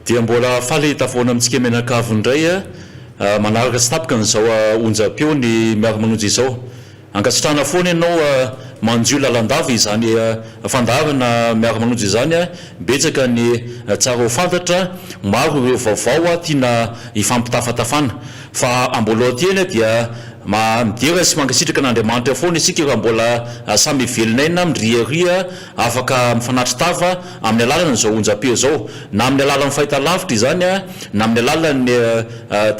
Dia mbola faly tafahoana amintsika mianakavy indray manaraka tsy tapaka an'izao onjam-peo ny Miara-manonja izao. Ankasitrahana foana ianao manjohy lalandava izany fandaharana Miara-manonja izany, betsaka ny tsara ho fantatra, maro ireo vaovao tiana hifampitafatafana. Fa amboalohan-teny dia midera sy mankasitraka an'Andriamanitra foana isika raha mbola samy velon'aina miriaria afaka mifanatri-tava amin'ny alalan'izao onjam-peo izao, na amin'ny alalan'ny fahitalavitra izany na amin'ny alalan'ny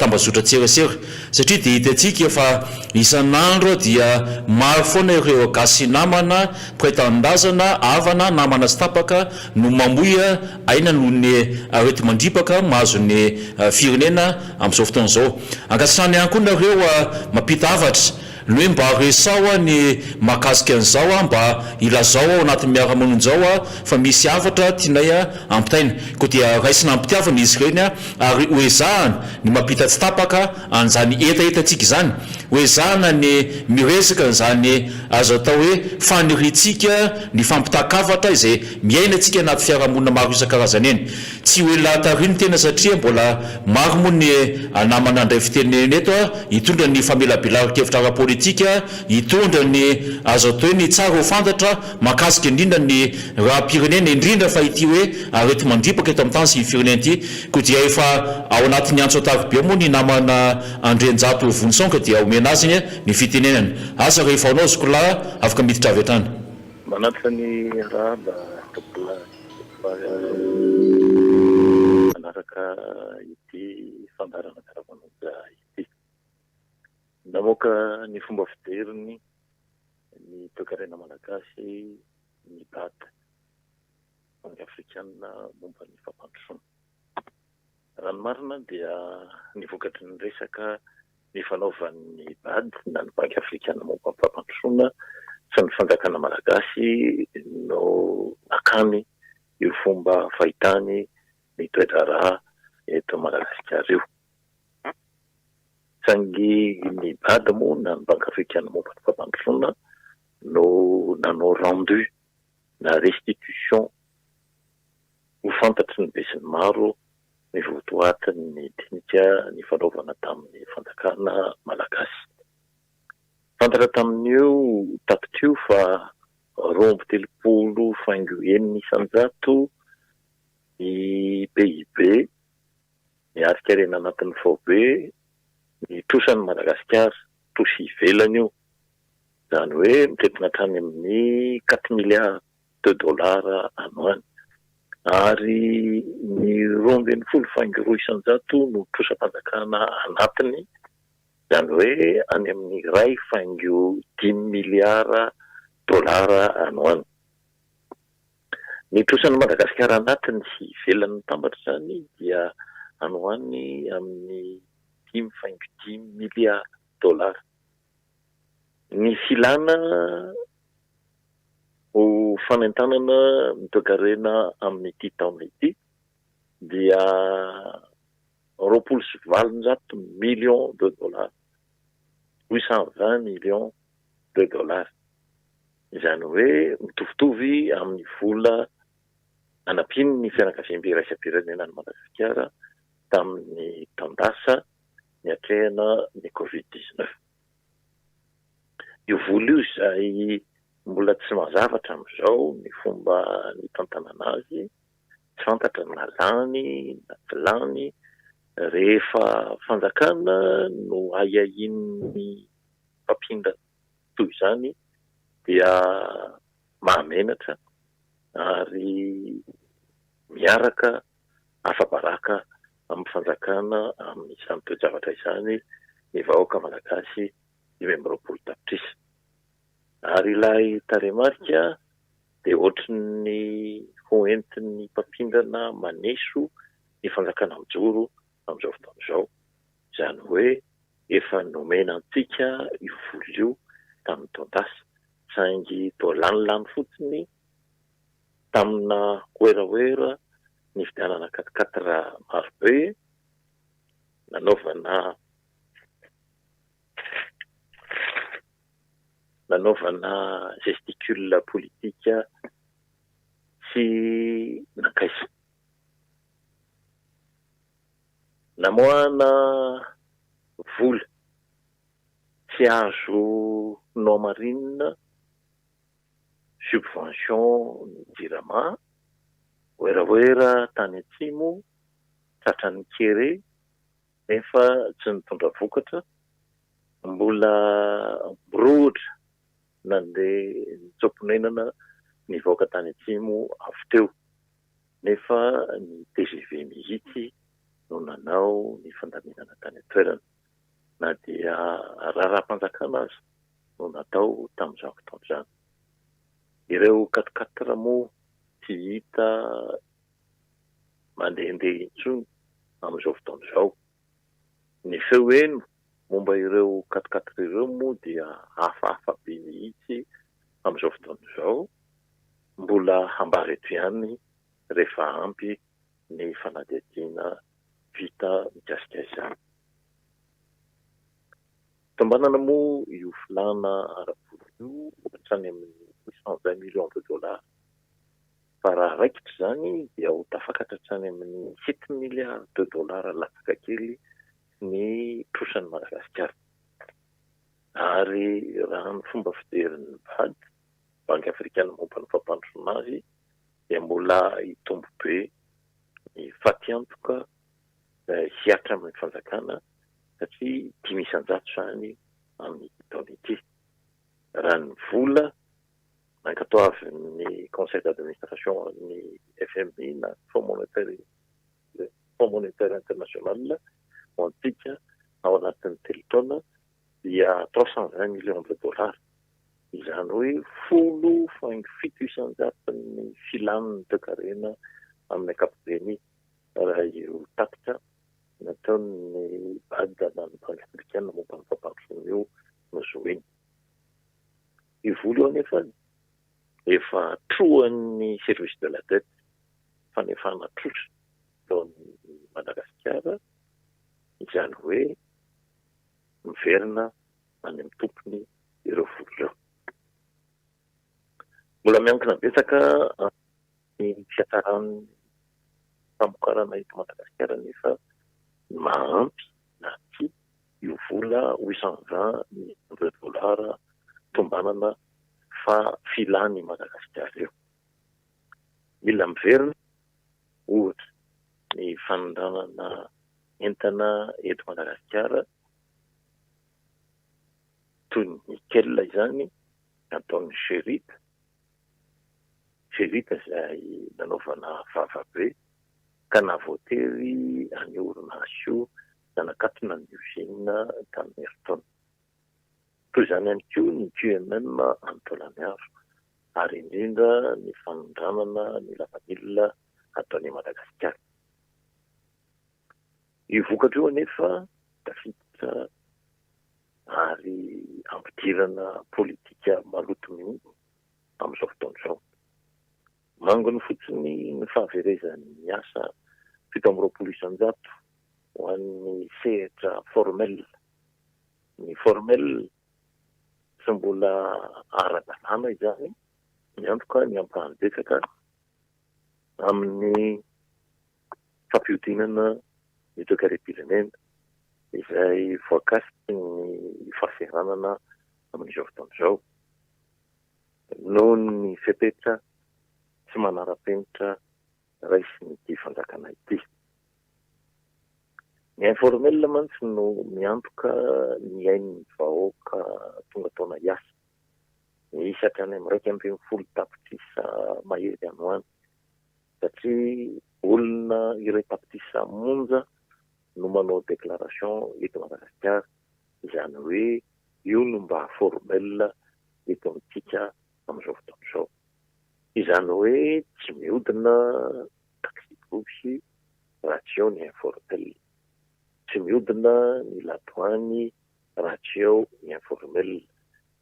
tambazotran-tserasera. Satria dia hitantsika fa isan'andro dia maro foana ireo gasy namana, mpiray tanindrazana, havana, namana sy tapaka no mamoy aina noho ny areti-mandripaka mahazo ny firenena amin'izao fotoana izao. Ankasitrahana ihany koa nareo mampita hafatra ny hoe mba resaho ny mahakasika an'izao mba ilazao ao anatin'ny miara-monina izao fa misy hafatra tianay ampitaina. Koa dia raisina am-pitiavana izy ireny ary ho ezahana ny mampita tsy tapaka an'izany hetahetantsika izany, ho ezahana ny miresaka an'izany azo atao hoe faniriantsika ny fampitan-kafatra izay miaina antsika anaty fiarahamonina maro isan-karazany eny. Tsy ho ela tary ny tena satria mbola maro moa ny namana handray fitenenana eto hitondra ny famelabelaran-kevitra ara-politika, hitondra ny azo atao hoe ny tsara ho fantatra mahakasika indrindra ny raharaham-pirenena, indrindra fa ity hoe areti-mandripaka eto amin'ny tany sy ny firenena ity. Koa dia efa ao anatin'ny antso an-tariby ao moa ny namana Andrianjato Vonison ka dia omena azy ny fitenenana. Asa rehefa ao anao zokolahy afaka miditra avy hatrany. Manatitra ny arahaba tompokolahy sy tompokovavy ary manaraka ity fandaharana Miara-manonja ity. Namoaka ny fomba fijeriny ny toekarena malagasy ny bad, Banky Afrikanina momba ny fampandrosoana. Raha ny marina dia ny vokatry ny resaka nifanaovan'ny bad na ny Banky Afrikanina momba ny fampandrosoana sy ny fanjakana malagasy no nakany io fomba fahitany ny toe-draharaha eto Madagasikara io. Saingy ny bad moa na ny Banky Afrikanina momba ny fampandrosoana no nanao rendu na restitution ho fantatry ny besinimaro ny votoatin'ny dinika nifanaovana tamin'ny fanjakana malagasy. Fantatra tamin'io tatitra io fa 32 faingo enina isan-jato ny PIB ny harin-karena anatin'ny faobe, ny trosan'i Madagasikara, trosa ivelany io, izany hoe mitentina hatrany amin'ny quatre milliards de dollars any ho any, ary ny 12 faingo 2% no trosam-panjakana anatiny, izany hoe any amin'ny 1 faingo 5 milliards dollars any ho any. Ny trosan'i Madagasikara anatiny sy ivelany mitambatra izany dia any ho any amin'ny 5 faingo 5 milliards dollars. Ny filana ho fanentanana ny toekarena amin'ity taona ity dia 820 millions de dollars, 820 millions de dollars. Izany hoe mitovitovy amin'ny vola nanampian'ny fianakaviambe iraisam-pirenena an'i Madagasikara tamin'ny taon-dasa niatrehana ny Covid dix-neuf. Io vola io izay mbola tsy mazava hatramin'izao ny fomba nitantanana azy, tsy fantatra na lany na tsy lany, rehefa fanjakana no ahiahian'ny mpampindrana toy izany dia mahamenatra ary miaraka afa-baraka amin'ny fanjakana amin'izany toe-javatra izany ny vahoaka malagasy 25 tapitrisa. Ary ilay tarehimarika dia ohatry ny ho entin'ny mpampindrana maneso ny fanjakana mijoro amin'izao fotoana izao, izany hoe efa nomena antsika io vola io tamin'ny taon-dasa, saingy toa lanilany fotsiny tamina werawera nividianana quatre-quatre marobe, nanaovana nanaovana gesticule politika tsy nankaiza. Namoahana vola tsy azo nohamarinina, subvention, ny Jirama, werawera tany atsimo, tratran'ny kere nefa tsy nitondra vokatra, mbola mirohotra nandeha nitsoa-ponenana ny vahoaka tany atsimo avy teo, nefa ny tgv mihitsy no nanao ny fandaminana tany an-toerana, na dia raharaham-panjakana aza no natao tamin'izany fotoana izany. Ireo quatre quatre moa tsy hita mandehandeha intsony amin'izao fotoana izao. Ny feo heno momba ireo quatre quatre ireo moa dia hafahafa be mihitsy amin'izao fotoana izao, mbola hambara eto ihany rehefa ampy ny fanadihadiana vita mikasika izany. Tombanana moa io filàna ara-bola io hatrany amin'ny 820 millions de dollars, fa raha raikitra izany dia ho tafakatra hatrany amin'ny sept milliards de dollars latsaka kely ny trosan'i Madagasikara. Ary raha ny fomba fijerin'ny Bad, Banky Afrikana momba ny fampandrosoana azy, dia mbola hitombo be ny fatiantoka hihatra amin'ny fanjakana satria 5% izany amin'ity taona ity. Raha ny vola nankatoavin'ny conseil d'administration ny FMI na Fonds monétaire Fonds monétaire international ho antsika ao anatin'ny 3 taona dia 320 millions de dollars. Izany hoe 10,7% ny filan'ny toekarena amin'ny ankapobeny raha io tatitra nataon'ny BAD na ny Banky Afrikana momba ny fampandrosoana io no zohina. Io vola io anefa efa trohan'ny service de la dette, fanefana trosa tao amin'i Madagasikara, izany hoe miverina any amin'ny tompony ireo vola ireo. Mbola miankina betsaka amin'ny fiatsaran'ny famokarana eto Madagasikara nefa ny maha-ampy na tsia io vola 820 millions de dollars tombanana fa filan'i Madagasikara io. Mila miverina ohatra ny fanondranana entana eto Madagasikara toy ny nickel izany nataon'ny Sherrit, Sherrit izay nanaovana vava be ka nahavoatery an'io orinasa io nanakatona ny usine tamin'ny herintaona. Toy izany ihany koa ny QMM any Taolagnaro ary indrindra ny fanondranana ny lavanila ataon'i Madagasikara. Io vokatra io anefa tafiditra ary ampidirana politika maloto mihitsy amin'izao fotoana izao. Manginy fotsiny ny fahaverezan'ny asa 27% ho an'ny sehatra formel. Ny formel tsy mbola ara-dalàna izany, miantoka ny ampahany betsaka amin'ny fampihodinana ny toekarem-pirenena izay voakasiky ny fahasahiranana amin'izao fotoana izao noho ny fepetra tsy manara-penitra raisin'ity fanjakana ity. Ny informel mantsy no miantoka ny ain'ny vahoaka tonga taona hiasa. Miisa hatrany amin'ny 11 tapitrisa mahery any ho any satria olona 1 tapitrisa monja no manao déclaration eto Madagasikara, izany hoe io no mba formel eto amintsika amin'izao fotoana izao. Izany hoe tsy mihodina taxi-brousse raha tsy eo ny informel, tsy mihodina ny ladoany raha tsy eo ny informel,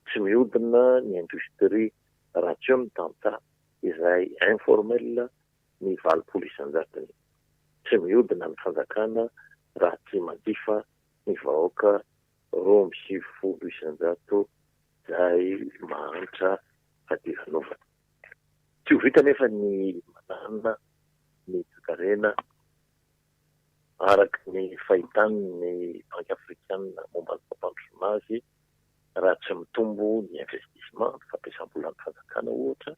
tsy mihodina ny industrie raha tsy eo ny tantsaha izay informel ny 80%-ny, tsy mihodina ny fanjakana raha tsy manjifa ny vahoaka 92% izay mahantra fadiranovana. Tsy ho vita anefa ny mananina ny toekarena Araka ny fahitan'ny Banky Afrikanina momba ny fampandrosoana azy, raha tsy mitombo ny investissement, ny fampiasam-bolan'ny fanjakana ohatra,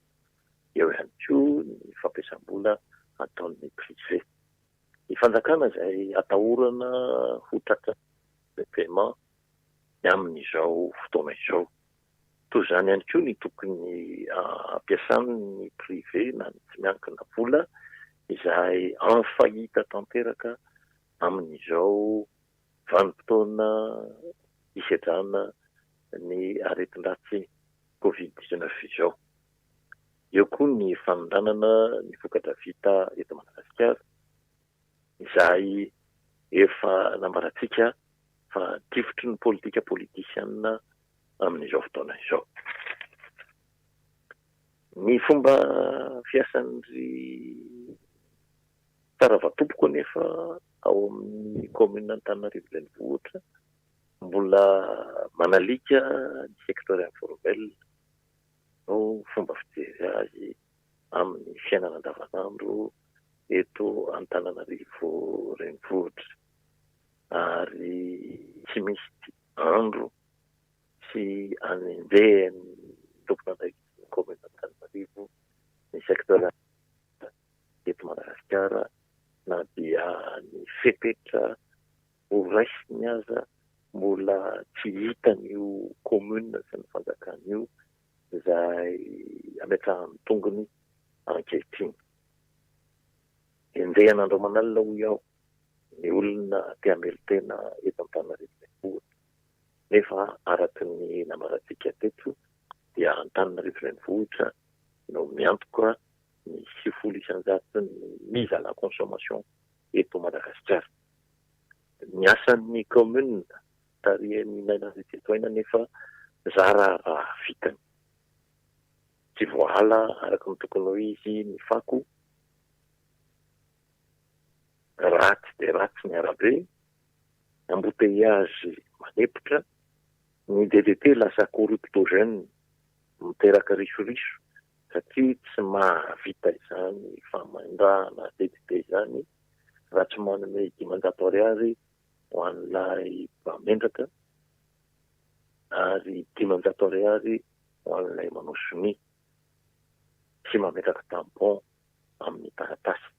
eo ihany koa ny fampiasam-bola ataon'ny privé. Ny fanjakana izay atahorana ho tratran'ny paiement ny amin'izao fotoana izao. Toy izany ihany koa ny tokony hampiasan'ny privé na ny tsy miankina vola izay en faillite tanteraka amin'izao vanim-potoana hisedrana ny aretin-dratsy Covid 19 izao. Eo koa ny fanondranana ny vokatra vita eto Madagasikara izay efa nambarantsika fa difotry ny politika politisiana amin'izao fotoana izao. Ny fomba fiasan'ry Tsaravatopoko anefa ao amin'ny kaominina Antananarivo Renivohitra mbola manalika ny secteur informel no fomba fijery azy amin'ny fiainana andavanandro eto Antananarivo Renivohitra ary tsy misy andro tsy anenjehan'ny tompon'andraikitry ny kaominina Antananarivo ny secteur eto Madagasikara na dia ny fepetra ho raisiny aza mbola tsy hitan'io commune sy ny fanjakana io izay ametrahany tongony ankehitriny. Enjehina andro aman'alina hoy aho ny olona te hamelon-tena eto Antananarivo Renivohitra nefa araka ny nambarantsika teto dia Antananarivo Renivohitra no miantoka ny 90 isan-jaton'ny mise à la consommation eto Madagasikara. Ny asan'ny commune tarihan'i Naina Andriantsitohaina anefa zara raha vitany. Tsy voahala araka ny tokony ho izy ny fako, ratsy dia ratsy ny arabe, embouteillage manepotra, ny DDT lasa corruptogène miteraka risoriso satria tsy mahavita izany famendrahana DDT izany raha tsy manome 500 ariary ho an'ilay mpamendraka ary 500 ariary ho an'ilay manao sonia sy mametraka tampon amin'ny taratasy.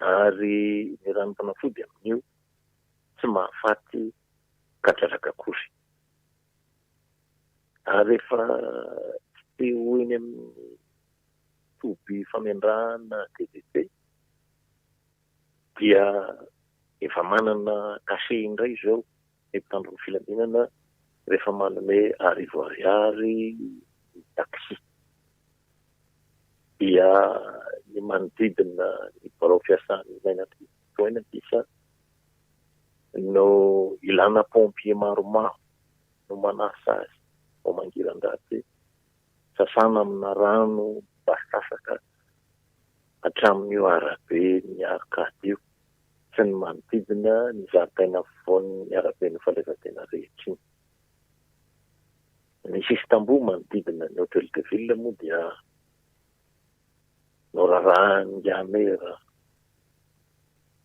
Ary ny ranom-panafody amin'io tsy mahafaty kadradraka akory. Ary rehefa tsy te ho eny amin'ny toby famendrahana DDT dia efa manana cachet indray izao ny mpitandro ny filaminana rehefa manome 1000 ariary ny taxi. Dia ny manodidina ny birao fiasan'ny Naina Andriantsitohaina sisa no ilana pompier maromaro no manasa azy vao mangiran-dratsy, sasana amina rano basasaka hatramin'io araben'ny Arcade io sy ny manodidina ny zaridaina afovoan'ny araben'ny fahaleovantena rehetra iny. Ny sisin-tamboho manodidina ny Hotel de Ville moa dia norarahan'ny Gamera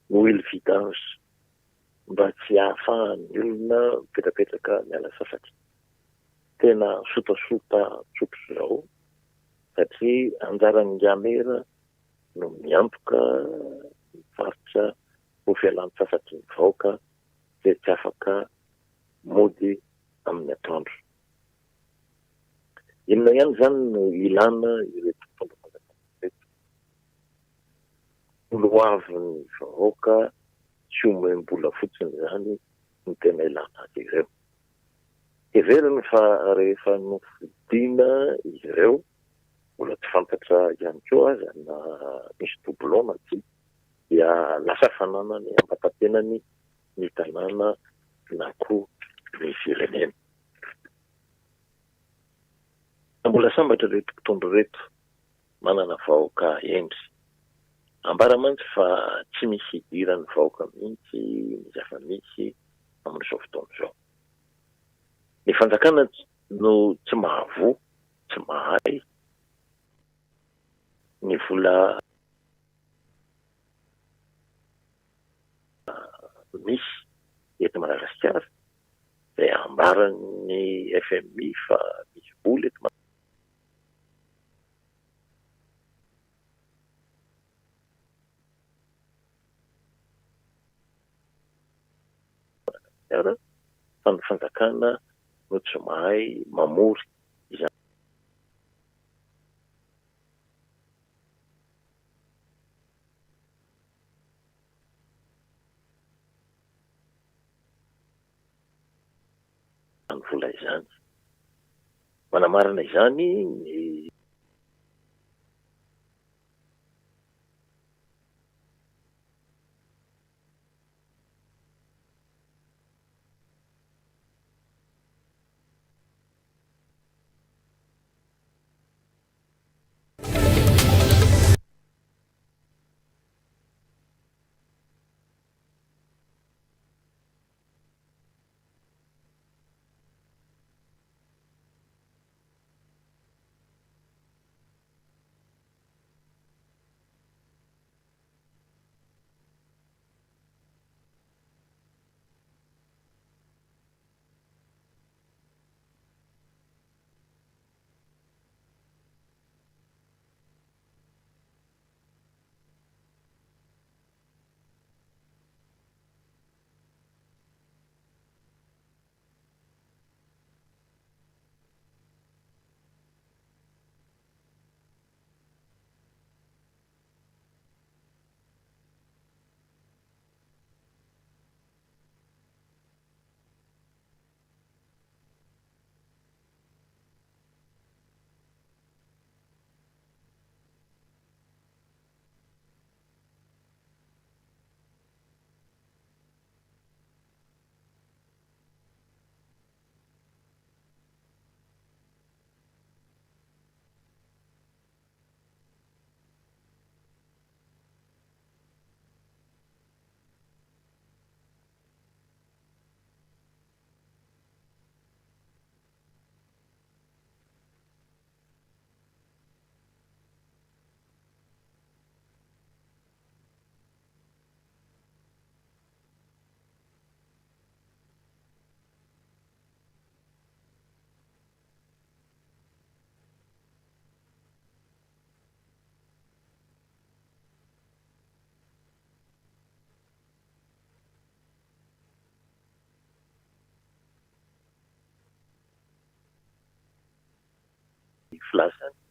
huile vidange mba tsy hahafahan'ny olona mipetrapetraka miala sasatra. Tena sotasota tsotr'izao satria anjaran'ny Gamera no miantoka ny faritra ho fialan-tsasatry ny vahoaka izay tsy afaka mody amin'ny atoandro. Inona ihany izany no ilana ireto mpitondra fanjakana ireto? Holoavin'ny vahoaka tsy omem-bola fotsiny izany no tena ilana azy ireo. Heveriny fa rehefa nofidina izy ireo, mbola tsy fantatra ihany koa aza na misy doublon na tsia, dia lasa fananany am-batatenany ny tanàna na koa ny firenena. Mbola sambatra ireto mpitondra ireto manana vahoaka hendry. Ambara mantsy fa tsy misy idiran'ny vahoaka mihitsy ny zava-misy amin'izao fotoana izao. Ny fanjakana no tsy mahavoa, tsy mahay, ny vola. misy eto Madagasikara, izay ambaran'ny FMI fa misy vola eto Madagasikara fa ny fanjakana no tsy mahay mamory izany vola izany. Manamarina izany ny. Filazan'ny.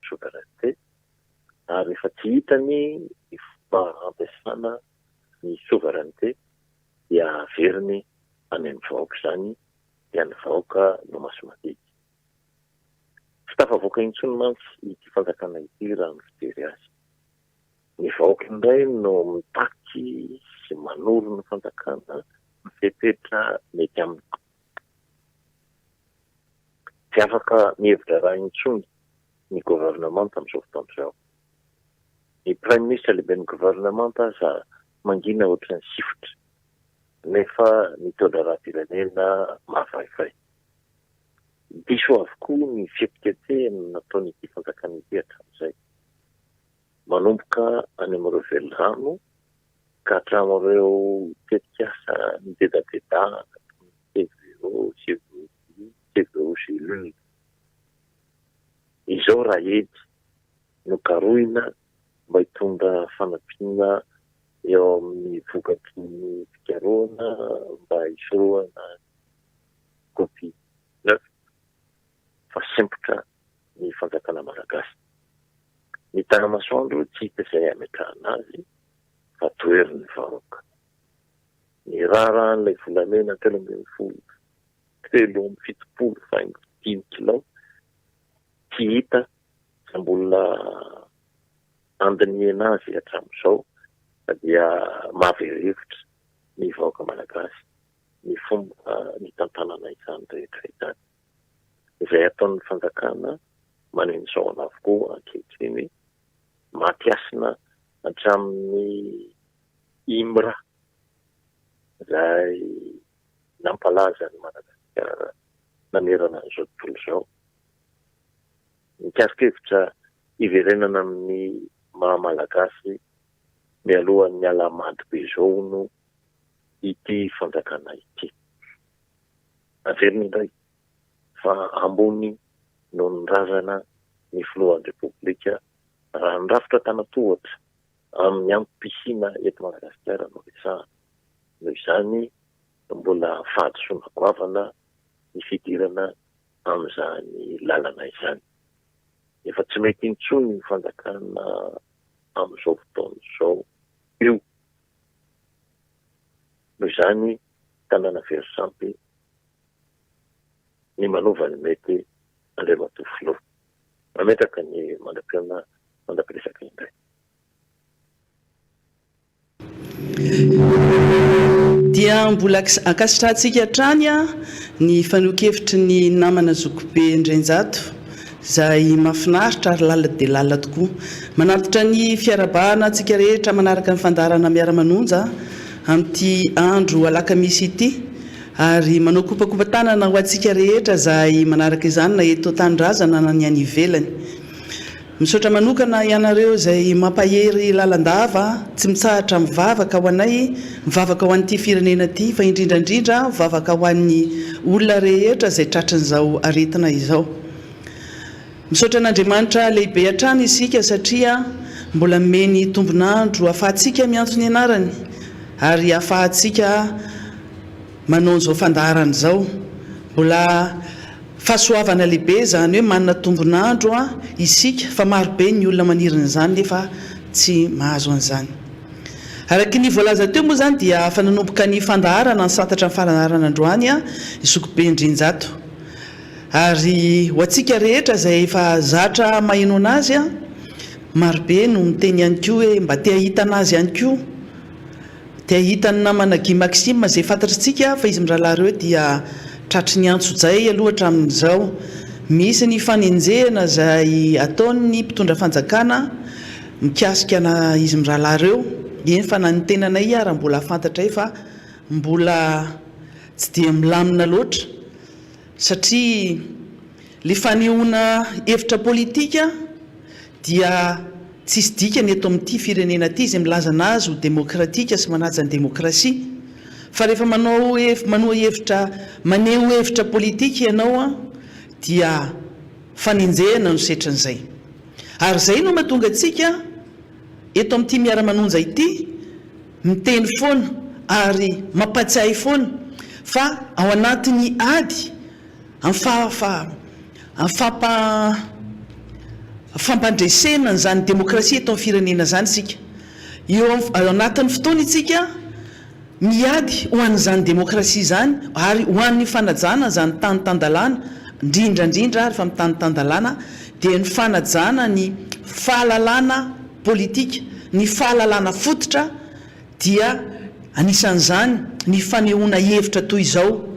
Souveraineté ary rehefa tsy hitany ny fomba hampiasana ny souveraineté dia averiny any amin'ny vahoaka izany dia ny vahoaka no masimandidy. Tsy tafavoaka intsony mantsy ity fanjakana ity raha ny fijery azy. Ny vahoaka indray no mitaky sy manoro ny fanjakana ny fepetra mety aminy. Tsy afaka mihevi-draharaha intsony ny governemanta amin'izao fotoana izao. Ny Praiminisitra lehiben'ny governemanta aza mangina ohatran'ny sifotra nefa ny toe-draharaham-pirenena mahavaivay. Diso avokoa ny fihetsiketsehana nataon'ity fanjakana ity hatramin'izay. Manomboka any amin'ireo velirano ka hatramin'ireo tetikasa nidedadedahana toy ny CVO, CVO CVO Gélule. Izao Rahedy no karohina mba hitondra fanampiana eo amin'ny vokatry ny fikarohana mba hisorohana ny Covid 19 fa sempotra ny fanjakana malagasy. Ny tanamasoandro tsy hita izay hametrahana azy fa toherin'ny vahoaka. Ny raharahan'ilay volamena 13 73 faingo dimy kilao tsy hita fa mbola andinihana azy hatramin'izao fa dia mahavery hevitra ny vahoaka malagasy ny fomba nitantanana izany rehetra izany. Izay ataon'ny fanjakana maneno sahona avokoa ankehitriny, maty hasina hatramin'ny IMRA izay nampalaza an'i Madagasikara nanerana an'izao tontolo izao. Mikasi-kevitra hiverenana amin'ny maha Malagasy mialohan'ny Alahamady be izao hono ity fanjakana ity. Averina indray fa ambony noho ny razana ny filohan'ny Repoblika raha ny rafitra antanatohatra amin'ny antom-pisiana eto Madagasikara no resahana. Noho izany, mbola fahadisoana goavana ny fidirana amin'izany lalana izany. Efa tsy mety intsony io fanjakana amin'izao fotoana izao io. Noho izany, tanàna very sampy ny manova ny mety Andriamatoa Filoha. Mametraka ny mandra-pihaona mandra-piresaka indray. Dia mbola ankasitrahantsika hatrany ny fanehoan-kevitry ny namana zokibe Ndrenjato izay mahafinaritra ary lalina dia lalina tokoa. Manatitra ny fiarahabana antsika rehetra manaraka ny fandaharana Miara-manonja amin'ity andro alakamisy ity ary manao kopakopa-tanana ho antsika rehetra izay manaraka izany na eto an-tanindrazana na ny any ivelany. Misaotra manokana ianareo izay mampahery lalandava, tsy mitsahatra mivavaka ho anay, mivavaka ho an'ity firenena ity, fa indrindra indrindra mivavaka ho an'ny olona rehetra izay tratrin'izao aretina izao. Misaotra an'Andriamanitra lehibe hatrany isika satria mbola nomeny tombon'andro ahafahantsika miantso ny anarany ary ahafahantsika manao an'izao fandaharana izao. Mbola Fahasoavana lehibe izany hoe manana tombon'andro isika fa maro be ny olona maniry an'izany nefa tsy mahazo an'izany. Araky ny voalaza teo moa izany dia efa nanomboka ny fandaharana ny santatra ny fandaharana androany i Zokibe Ndrinjato. Ary ho antsika rehetra izay efa zatra maheno an'azy, maro be no miteny ihany koa hoe mba te hahita an'azy ihany koa. Dia hahita ny namana Guy Maxime izay fantatritsika fa izy mirahalahy ireo dia tratry ny antsojay aloha hatramin'izao. Misy ny fanenjehana izay ataon'ny mpitondra fanjakana mikasika ana izy mirahalahy ireo, eny fa na ny tenanay ara mbola fantatray fa mbola tsy dia milamina loatra satria le fanehoana hevitra politika dia tsisy dikany eto amin'ity firenena ity izay milaza an'azy ho demokratika sy manaja ny demokrasia. Fa rehefa manao manoa hevitra maneho hevitra politika ianao an dia fanenjehana no setrin'izay. Ary izay no mahatonga antsika eto amin'ity miara-manonja ity miteny foana ary mampatsiahy foana fa ao anatin'ny ady Amin'ny fampandresena an'izany demokrasia eto amin'ny firenena izany isika. Eo ao anatin'ny fotoana isika miady ho an'izany demokrasia izany ary ho an'ny fanajana izany tany tan-dalàna, indrindra indrindra ary fa amin'ny tany tan-dalàna dia ny fanajana ny fahalalana politika, ny fahalalana fototra dia anisan'izany ny fanehoana hevitra toy izao.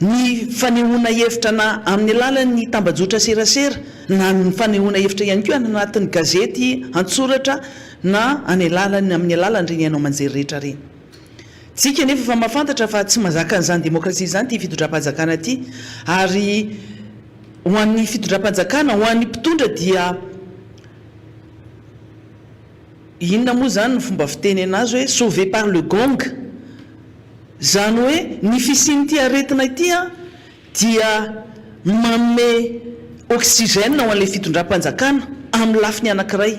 Ny fanehoana hevitra na amin'ny alalan'ny tambajotra serasera na ny fanehoana hevitra ihany koa any anatin'ny gazety an-tsoratra na any alalan'ny amin'ny alalan'ireny haino aman-jery rehetra ireny. Tsika anefa efa mahafantatra fa tsy mazaka an'izany demokrasia izany ity fitondram-panjakana ity ary ho an'ny fitondram-panjakana, ho an'ny mpitondra dia inona moa izany ny fomba fiteny anazy hoe sauvé par le gong? Izany hoe ny fisian'ity aretina ity dia manome oxygène ho an'ilay fitondram-panjakana amin'ny lafiny anankiray.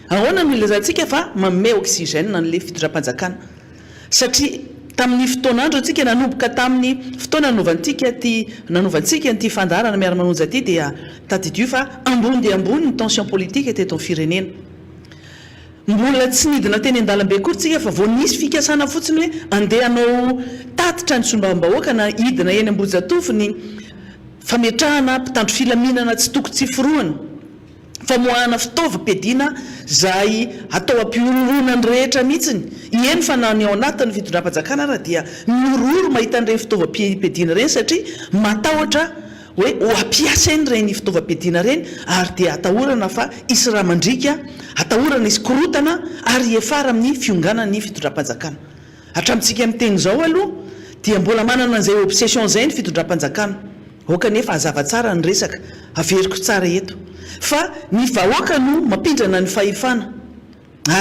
Ahoana no ilazantsika fa manome oxygène an'ilay fitondram-panjakana? Satria tamin'ny fotoan'andro antsika, nanomboka tamin'ny fotoana nanaovantsika ity nanaovantsika an'ity fandaharana miara-manonja ity dia tadidio fa ambony dia ambony ny tension politique teto amin'ny firenena. Mbola tsy nidina teny an-dalambe akory tsika fa vao nisy fikasana fotsiny hoe andeha hanao tatitra ny solombavambahoaka na hidina eny Ambohijatovo ny fametrahana mpitandro filaminana tsy toko tsy forohana, famoahana fitaovam-piadiana izay atao hampihorohoroana ny rehetra mihitsiny, eny fa na ny ao anatin'ny fitondram-panjakana ara dia mihorohoro mahita an'ireny fitaovam-piadiana ireny satria matahotra hoe ho ampiasainy ireny fitaovam-piadiana ireny ary dia atahorana fa hisy rà mandriaka, atahorana hisy korontana ary hiafara amin'ny fionganan'ny fitondram-panjakana. Hatramintsika miteny izao aloha dia mbola manana an'izay obsession izay ny fitondram-panjakana. Aoka anefa hazava tsara ny resaka, averiko tsara eto fa ny vahoaka no mampindrana ny fahefana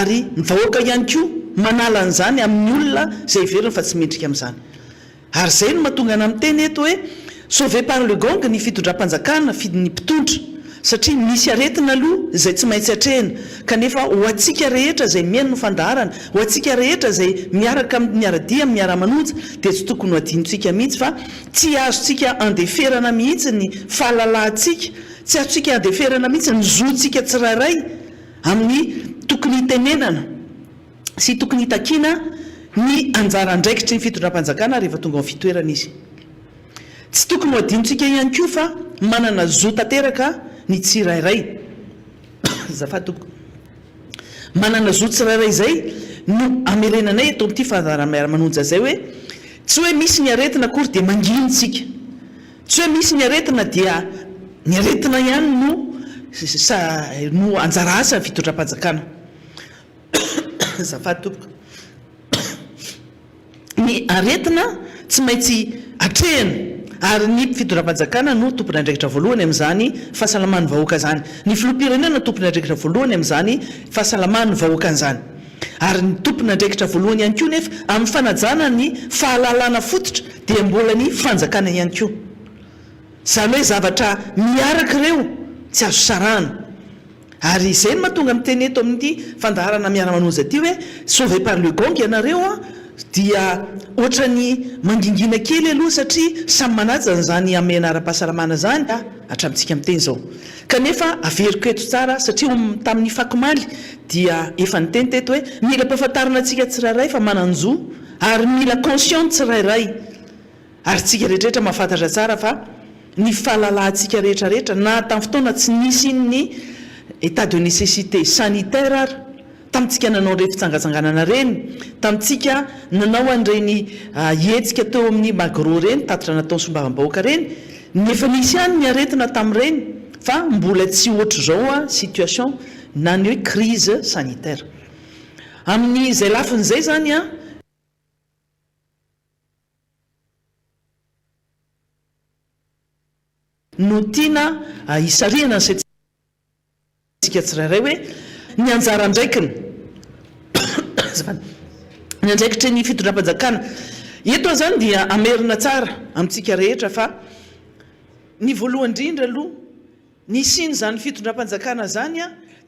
ary ny vahoaka ihany koa manala an'izany amin'ny olona izay heveriny fa tsy mendrika amin'izany. Ary izay no mahatonga anah miteny eto hoe sauvé par le gong ny fitondram-panjakana, ny mpitondra. Satria misy aretina aloha izay tsy maintsy atrehina. Kanefa ho antsika rehetra izay mihaino ny fandaharana, ho antsika rehetra izay miaraka miara-dia amin'ny miara-manonja dia tsy tokony ho adinontsika mihitsy fa tsy azontsika andeferana mihitsy ny fahalalahantsika, tsy azontsika andeferana mihitsy ny zontsika tsirairay amin'ny tokony hitenenana. sy tokony hitakiana ny anjara andraikitry ny fitondram-panjakana rehefa tonga ao amin'ny fitoerana izy. Tsy tokony ho adinontsika ihany koa fa manana zo tanteraka ny tsirairay. Azafady tompoko. Manana zo tsirairay izay no amerenanay eto amin'ity fandaharam-manonja izay hoe tsy hoe misy ny aretina akory dia mangina isika. Tsy hoe misy ny aretina dia ny aretina ihany no no anjara asan'ny fitondram-panjakana. Azafady tompoko. Ny aretina tsy maintsy atrehina ary ny fitondram-panjakana no tompon'andraikitra voalohany amin'izany fahasalaman'ny vahoaka izany. Ny filoham-pirenena no tompon'andraikitra voalohany amin'izany fahasalaman'ny vahoaka izany. Ary ny tompon'andraikitra voalohany ihany koa nefa amin'ny fanajana ny fahalalana fototra dia mbola ny fanjakana ihany koa. Izany hoe zavatra miaraka ireo tsy azo sarahana. Ary izay no mahatonga miteny eto amin'ity fandaharana miara-manoza ity hoe sauvé par le gong ianareo an, dia ohatran'ny mangingina kely aloha satria samy manaja an'izany hamehana ara-pahasalamana izany hatramintsika miteny izao. Kanefa averiko eto tsara satria tamin'ny fakomaly dia efa niteny teto hoe mila ampahafantarina antsika tsirairay fa manan-jo ary mila conscient ny tsirairay. Ary tsika rehetrarehetra mahafantatra tsara fa ny fahalalahantsika rehetrarehetra na tamin'ny fotoana tsy nisian'ny état de nécessité sanitaire ary, tamintsika nanao ireny fitsangatsanganana ireny, tamintsika nanao an'ireny hetsika teo amin'ny Magro ireny, tatitra nataon'ny solombavambahoaka ireny, ny efa nisy ihany ny aretina tamin'ireny fa mbola tsy ohatr'izao situation na ny hoe crise sanitaire. Amin'izay lafiny izay izany an. No tiana hisarihana ny saintsika tsirairay hoe ny anjara andraikiny, azafady, ny andraikitry ny fitondram-panjakana. Eto aho izany dia hamerina tsara amintsika rehetra fa ny voalohany indrindra aloha, ny hisian'izany fitondram-panjakana izany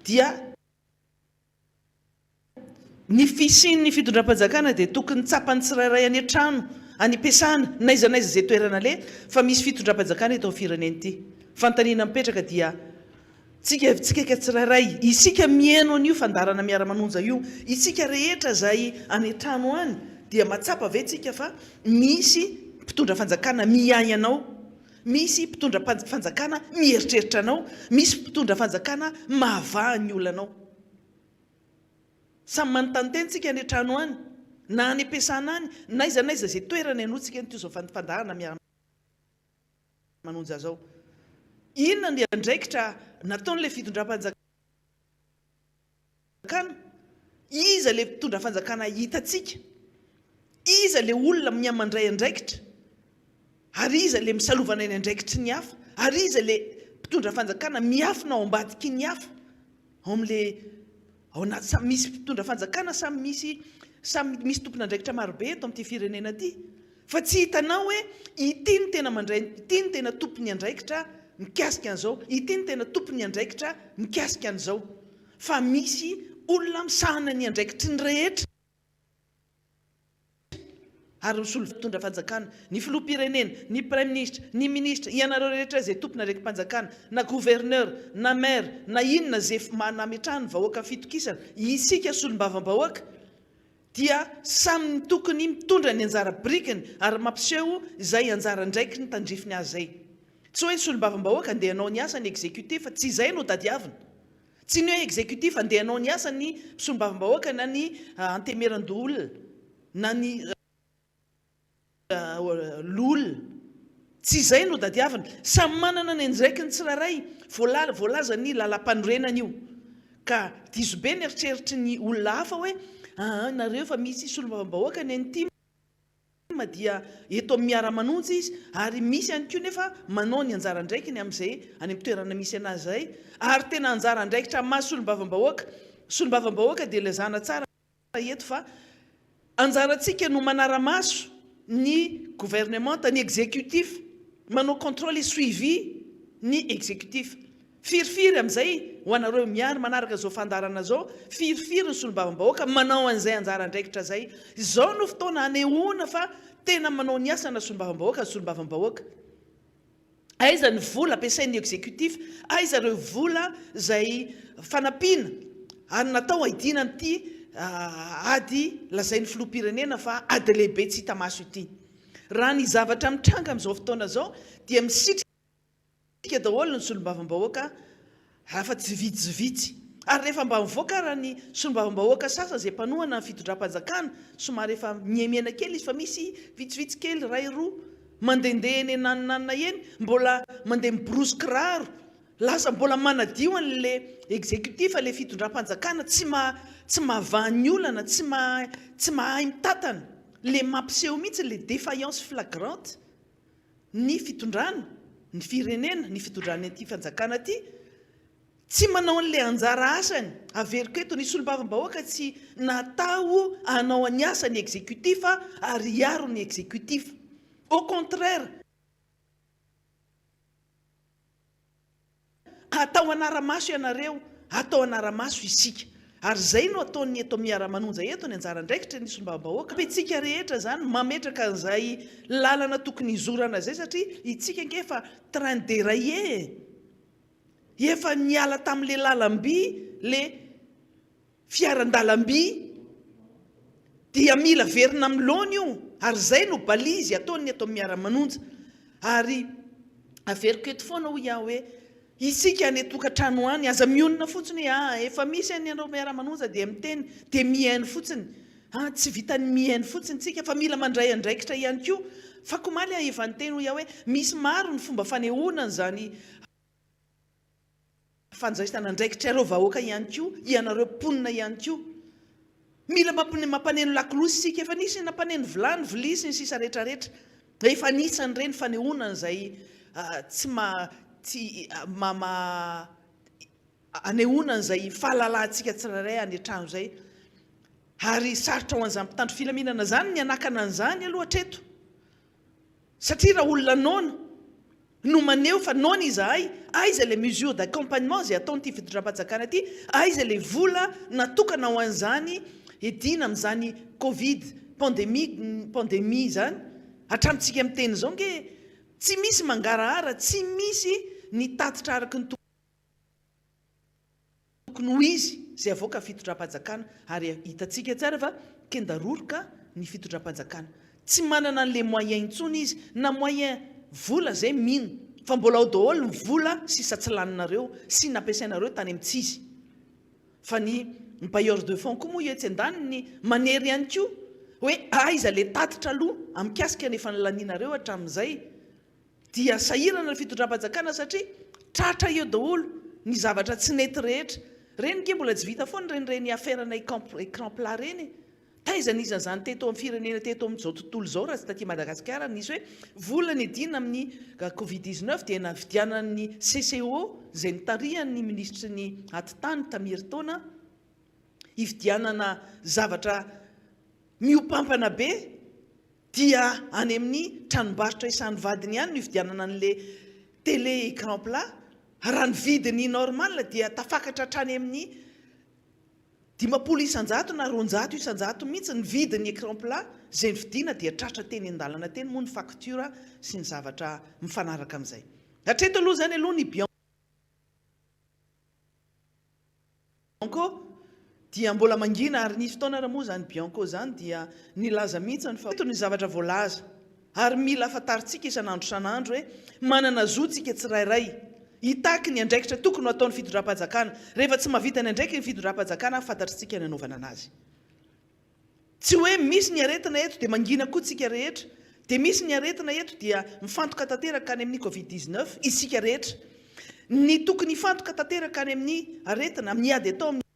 dia. Ny fisian'ny fitondram-panjakana dia tokony tsapan'ny tsirairay any an-trano, any am-piasana, n'aiza n'aiza izay toerana aleha fa misy fitondram-panjakana eto amin'ny firenena ity. Fanontaniana mipetraka dia, tsika tsika tsirairay, isika mihaino an'io fandaharana miara-manonja io, isika rehetra izay any an-trano any dia mahatsapa ve tsika fa misy mpitondra fanjakana miahy anao, misy mpitondra fanjakana mieritreritra anao, misy mpitondra fanjakana mahavaha ny olanao? Samy manontany tena tsika any an-trano any, na any am-piasana any, n'aiza n'aiza izay toerana ianoantsika an'ity izao fandaharana miara. Manonja zao. Inona ny andraikitra nataon'ilay fitondram-panjakana? Iza ilay mpitondra fanjakana hitantsika? Iza ilay olona miha mandray andraikitra? Ary iza ilay misalovana ny andraikitry ny hafa? Ary iza ilay mpitondra fanjakana miafina ao ambadiky ny hafa? Ao amin'ilay ao anaty samy misy mpitondra fanjakana samy misy samy misy tompon'andraikitra marobe eto amin'ity firenena ity. Fa tsy hitanao hoe ity no tena mandray, ity no tena tompon'ny andraikitra mikasika an'izao, ity no tena tompon'ny andraikitra mikasika an'izao. Fa misy olona misahana ny andraikitry ny rehetra ary misolo mpitondra fanjakana, ny filoham-pirenena, ny praiminisitra, ny minisitra, ianareo rehetra izay tompon'andraiki-panjakana, na gouverneur, na maire, na inona izay nametrahan'ny vahoaka fitokisana, isika solombavambahoaka, dia samy tokony mitondra ny anjara birikiny ary mampiseho izay anjara andraikiny tandrifiny azy izay. Tsy hoe ny solombavambahoaka andeha hanao ny asan'ny executif, tsy izay no tadiavina. Tsy ny hoe executif andeha hanao ny asan'ny solombavambahoaka na ny antemierandoholona na ny. Loholona. Tsy izay no tadiavina. Samy manana ny andraikiny tsirairay. Voala, voalazan'ny lalampanorenana io. Ka diso be ny eritreritry ny olona hafa hoe aa nareo efa misy solombavambahoaka ny an'ny tim dia eto amin'ny miara-manonja izy ary misy ihany koa nefa manao ny anjara andraikiny amin'izay any amin'ny toerana misy anazy izay ary tena anjara andraikitra amin'ny maha solombavambahoaka. Solombavambahoaka dia ilazana tsara. eto fa anjarantsika no manara-maso ny gouvernemanta, ny executif, manao contrôle et suivi ny executif. Firifiry amin'izay ho anareo miary manaraka izao fandaharana izao, firifiry ny solombavambahoaka manao an'izay anjara andraikitra izay. Izao no fotoana hanehoana fa tena manao ny asana solombavambahoaka ny solombavambahoaka. Aiza ny vola ampiasain'ny executif? Aiza ireo vola izay fanampiana ary natao haidina an'ity ady lazain'ny filoham-pirenena fa ady lehibe tsy hita maso ity? Raha ny zavatra mitranga amin'izao fotoana izao dia misitrika daholo ny solombavambahoaka afa-tsy vitsivitsy. Ary rehefa mba mivoaka ara ny solombavambahoaka sasany izay mpanohana ny fitondram-panjakana, somary efa mihemihena kely izy fa misy vitsivitsy kely, iray roa, mandehandeha eny ananonanona eny, mbola mandeha miborosy kiraro, lasa mbola manadio an'le executif, le fitondram-panjakana tsy ma tsy mahavaha ny olana, tsy ma tsy mahay mitantana, le mampiseho mihitsy le défaillance flagrante. ny fitondrana, ny firenena, ny fitondrana ity fanjakana ity, tsy manao an'ilay anjara asany. Averiko eto, ny solombavambahoaka tsy natao hanao ny asan'ny exécutif ary hiaro ny exécutif. Au contraire. Atao anara-maso ianareo, atao anara-maso isika. Ary izay no ataon'ny eto Miara-manonja eto, ny anjara andraikitry ny solombavambahoaka. Isika rehetra izany mametraka an'izay lalana tokony hizorana izay satria isika ange efa train déraillé e! Efa niala tamin'ilay lalam-by ilay Fiaran-dalamby dia mila averina amin'ny laony io ary izay no balise ataon'ny eto amin'ny Miara-manonja. Ary averiko eto foana hoy aho hoe isika any an-tokantrano any aza mionona fotsiny hoe ah efa misy any ianao Miara-manonja dia miteny dia mihaino fotsiny. Ah tsy vitan'ny mihaino fotsiny tsika fa mila mandray andraikitra ihany koa. Fakomaly aho efa niteny hoy aho hoe misy maro ny fomba fanehoana an'izany Fandraisana andraikitrareo vahoaka ihany koa, ianareo mponina ihany koa. Mila mampaneno lakolosy isika, efa nisy ny nampaneno vilany, vilia sy ny sisa rehetra rehetra. Efa anisan'ireny fanehoana an'izay tsy ma tsy ma ma anehoana an'izay fahalalahantsika tsirairay any an-trano izay. Ary sarotra ho an'izany mpitandro filaminana izany ny hanakana an'izany aloha hatreto. Satria raha olona noana no maneho fa noana izahay, aiza ilay mesure d'accompagnement izay ataon'ity fitondram-panjakana ity, aiza ilay vola natokana ho an'izany hiadiana amin'izany covid pandemie pandemie izany, hatramintsika miteny izao ange tsy misy mangarahara, tsy misy ny tatitra araka ny Tokony ho izy izay avoaka fitondram-panjakana ary hitantsika tsara fa kendaroroka ny fitondram-panjakana. Tsy manana an'le moyen intsony izy na moyen vola zay mino fa mbola ao daholo ny vola sisa tsy laninareo sy nampiasainareo tany amin'ny tsy izy. Fa ny bailleur de fonds koa moa etsy andaniny manery ihany koa hoe aiza le tatitra aloha mikasika ny efa nolanianareo hatramin'izay. Dia sahirana ny fitondram-panjakana satria tratra eo daholo ny zavatra tsy nety rehetra. Ireny nge mbola tsy vita foana ireny ireny affaire-na écran plat ireny e! Taiza n'iza izany teto amin'ny firenena teto amin'izao tontolo izao raha tsy taty Madagasikara nisy hoe vola niadiana amin'ny covid 19 dia navidianan'ny CCO izay notarihan'ny minisitry ny atitany tamin'ny herintaona hividianana zavatra mihompampana be dia any amin'ny tranombarotra isan'ny vadiny ihany no hividianana an'le télé écran plat raha ny vidiny normal dia tafakatra hatrany amin'ny 50% na 200% mihitsy ny vidin'ny écran plat izay novidiana dia tratra teny an-dalana teny moa ny facture sy ny zavatra mifanaraka amin'izay. Hatreto aloha izany aloha ny Bianco dia mbola mangina ary nisy fotoana ary moa izany Bianco izany dia nilaza mihitsy fa eto ny zavatra voalaza ary mila fantarintsika isan'andro isan'andro hoe manana zo tsika tsirairay Hitaky ny andraikitra tokony ho ataon'ny fitondram-panjakana. Rehefa tsy mahavita ny andraikiny ny fitondram-panjakana, fantatr'tsika ny hanaovana anazy. Tsy hoe misy ny aretina eto dia mangina koa tsika rehetra. Dia misy ny aretina eto dia mifantoka tanteraka any amin'ny covid 19 isika rehetra. Ny tokony hifantoka tanteraka any amin'ny aretina, amin'ny ady atao amin'ny.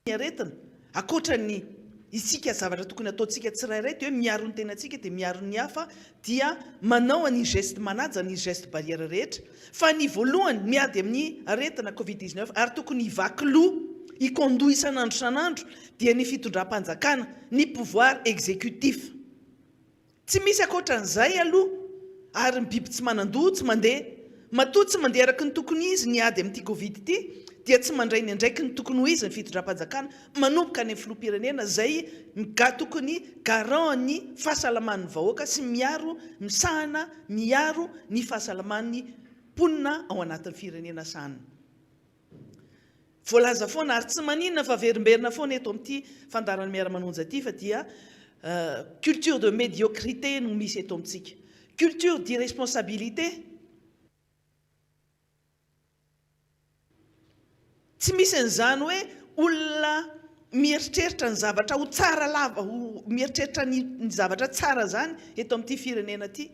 ny aretina, ankoatra ny isika zavatra tokony ataontsika tsirairay dia hoe miaro ny tenantsika dia miaro ny hafa dia manao an'ny geste manaja ny geste barrière rehetra fa ny voalohany miady amin'ny aretina covid 19 ary tokony hivaky loha hikondoha isan'andro isan'andro dia ny fitondram-panjakana ny pouvoir exécutif. Tsy misy ankoatran'izay aloha ary ny biby tsy manan-doha tsy mandeha. Matoa tsy mandeha araka ny tokony izy ny ady amin'ity covid ity dia tsy mandray ny andraikiny tokony ho izy ny fitondram-panjakana manomboka any amin'ny filoham-pirenena izay ga tokony garant ny fahasalaman'ny vahoaka sy miaro misahana miaro ny fahasalaman'ny mponina ao anatin'ny firenena sahanina. Voalaza foana ary tsy maninona fa averimberina foana eto amin'ity fandaharan'ny Miara-manonja ity fa dia culture de médiocrité no misy eto amintsika. Culture d'irresponsabilité. Tsy misy an'izany hoe olona mieritreritra ny zavatra ho tsara lava, ho mieritreritra ny zavatra tsara izany eto amin'ity firenena ity.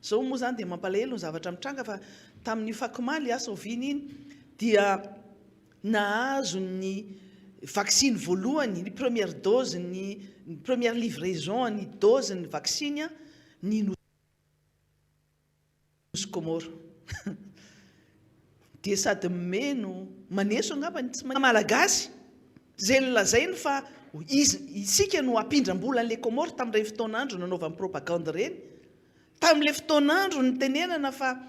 Zao moa zany dia mampalahelo ny zavatra mitranga fa tamin'ny fakomaly asa oviana iny dia nahazo ny vaksiny voalohany, ny première dose ny première livraison ny dose ny vaksiny ny nosy Comores dia sady mimeno maneso angamba ny tsy malagasy izay nolazainy fa izy isika no hampindram-bola an'ilay Comores tamin'ireny fotoan'andro nanaovany propagande ireny. Tamin'ilay fotoan'andro nitenenana fa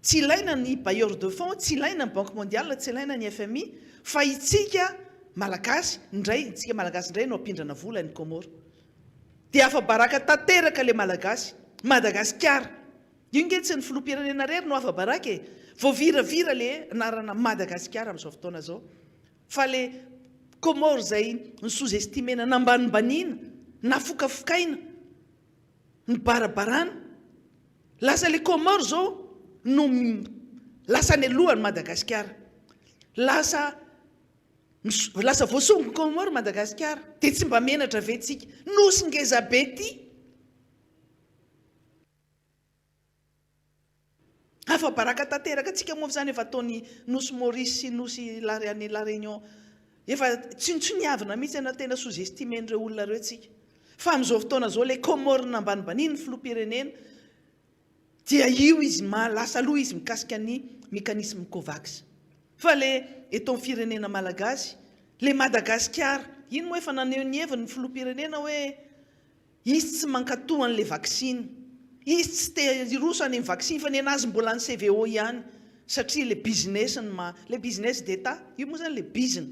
tsy ilaina ny bailleurs de fonds, tsy ilaina ny banque mondiale, tsy ilaina ny fmi fa itsika Malagasy indray, itsika Malagasy indray no hampindrana vola any Comores. Dia afa-baraka tanteraka ilay Malagasy. Madagasikara. Io nge tsy ny filoham-pirenena irery no afa-baraka e! Voaviravira ilay anarana Madagasikara amin'izao fotoana izao. Fa ilay Comores izay ni-sous-estimer-na, nambanimbaniana, nafokafokaina. Ny barabarana. Lasa le Comores zao no lasa any alohan'i Madagasikara. Lasa lasa voasongon'i Comores Madagasikara. Dia tsy mba menatra ve tsika? Nosy ngeza be ty. Afa-baraka tanteraka antsika moa izany efa ataon'ny Nosy Maurice sy Nosy La any La Réunion. Efa tsinontsiniavina mihitsy na tena sous-estimer-n'ireo olona ireo tsika. Fa amin'izao fotoana izao ilay Comores nambanimbanian'ny filoham-pirenena dia io izy maha lasa aloha izy mikasika ny mécanisme Covax. Fa ilay eto amin'ny firenena malagasy, ilay Madagasikara, iny moa efa naneho ny heviny ny filoham-pirenena hoe Izy tsy mankato an'le vaksiny. Izy tsy te hiroso any amin'ny vaksiny fa nenazy mbola any CVO ihany satria le business ny maha le business d'Etat io moa zany le bizina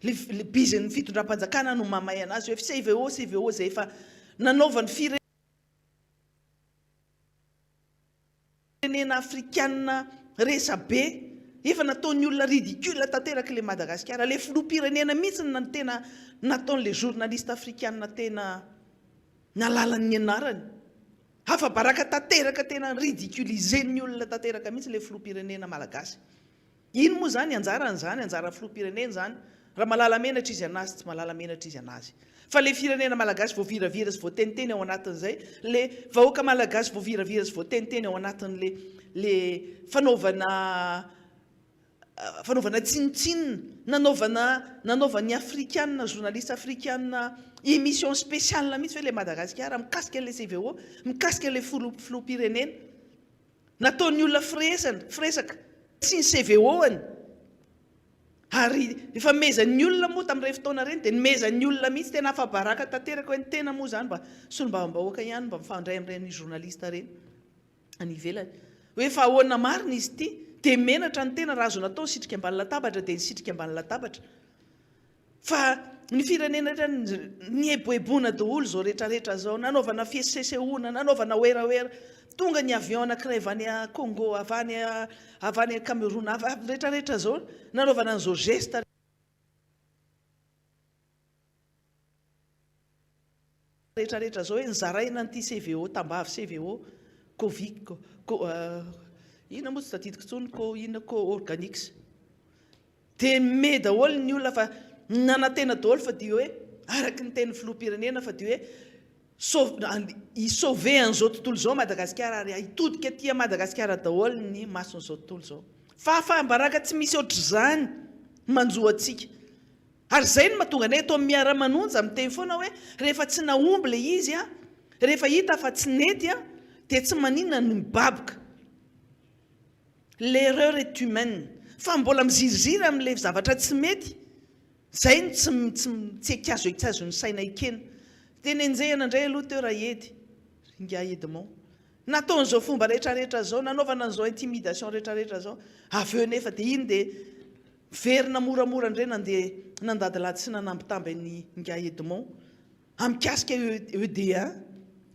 le le bizin'ny fitondram-panjakana no mahamay anazy hoe CVO CVO zay efa nanaovan'ny firenena afrikana resabe efa nataon'ny olona ridicule tanteraka le Madagasikara le filoham-pirenena mihitsy no tena nataon'le journaliste afrikana tena nalalany ny anarany afa-baraka tanteraka tena ridiculiser-n'ny olona tanteraka mihitsy le filoham-pirenena malagasy iny moa zany anjarany zany anjaran'ny filoham-pirenena zany. Raha mahalala menatra izy anazy, tsy mahalala menatra izy anazy. Fa le firenena malagasy voaviravira sy voateniteny ao anatin'izay, le vahoaka malagasy voaviravira sy voateniteny ao anatin'le le fanaovana fanaovana tsinontsinona, nanaovana nanaovan'ny afrikana, journaliste afrikana émission spéciale mihitsy ve le Madagasikara mikasika an'le CVO, mikasika an'le filoham-pirenena. Nataon'ny olona firesana, firesaka sy ny CVO-ny. Ary efa mezan'ny olona moa tamin'ireny fotoana ireny dia nomezan'ny olona mihitsy, tena afa-baraka tanteraka hoe ny tena moa izany mba solombavambahoaka ihany mba mifandray amin'ireny journaliste ireny any ivelany. Hoe fa ahoana marina izy ity? Dia menatra ny tena, raha azo natao nisitrika ambany latabatra dia nisitrika ambany latabatra. Fa ny firenena rehetra nieboeboana daholo izao rehetra rehetra izao, nanaovana fisesehoana, nanaovana werawera, tonga ny avion anankiray avy any Congo, avy any avy any Cameroun, avy avy rehetra rehetra izao, nanaovana an'izao geste rehetra rehetra izao hoe nizaraina an'ity CVO tambavy CVO Covic co inona moa tsy tadidiko intsony co inona co organics. Dia me daholo ny olona fa nanantena daholo fa dia hoe araka ny tenin'ny filoham-pirenena fa dia hoe sauve hi sauver an'izao tontolo izao Madagasikara ary hitodika aty Madagasikara daholo ny mason'izao tontolo izao. Fahafaham-baraka tsy misy ohatr'izany manjo antsika. Ary izay no mahatonga anay eto amin'ny Miara-manonja miteny foana hoe rehefa tsy nahomby ilay izy, rehefa hita fa tsy nety dia tsy maninona ny mibaboka. L'erreur est humaine. Fa mbola miziriziry amin'ilay zavatra tsy mety, izay no tsy tsy tsy ekiazo tsy azon'ny saina ekena. Dia nenjehina indray aloha teo Raedy, ingahy Edmond. Nataon'izao fomba rehetrarehetra izao, nanaovana an'izao intimidation rehetrarehetra izao. Avy eo nefa dia iny dia miverina moramora indray nandeha nandadilady sy nanambitamby an'i ingahy Edmond mikasika ED1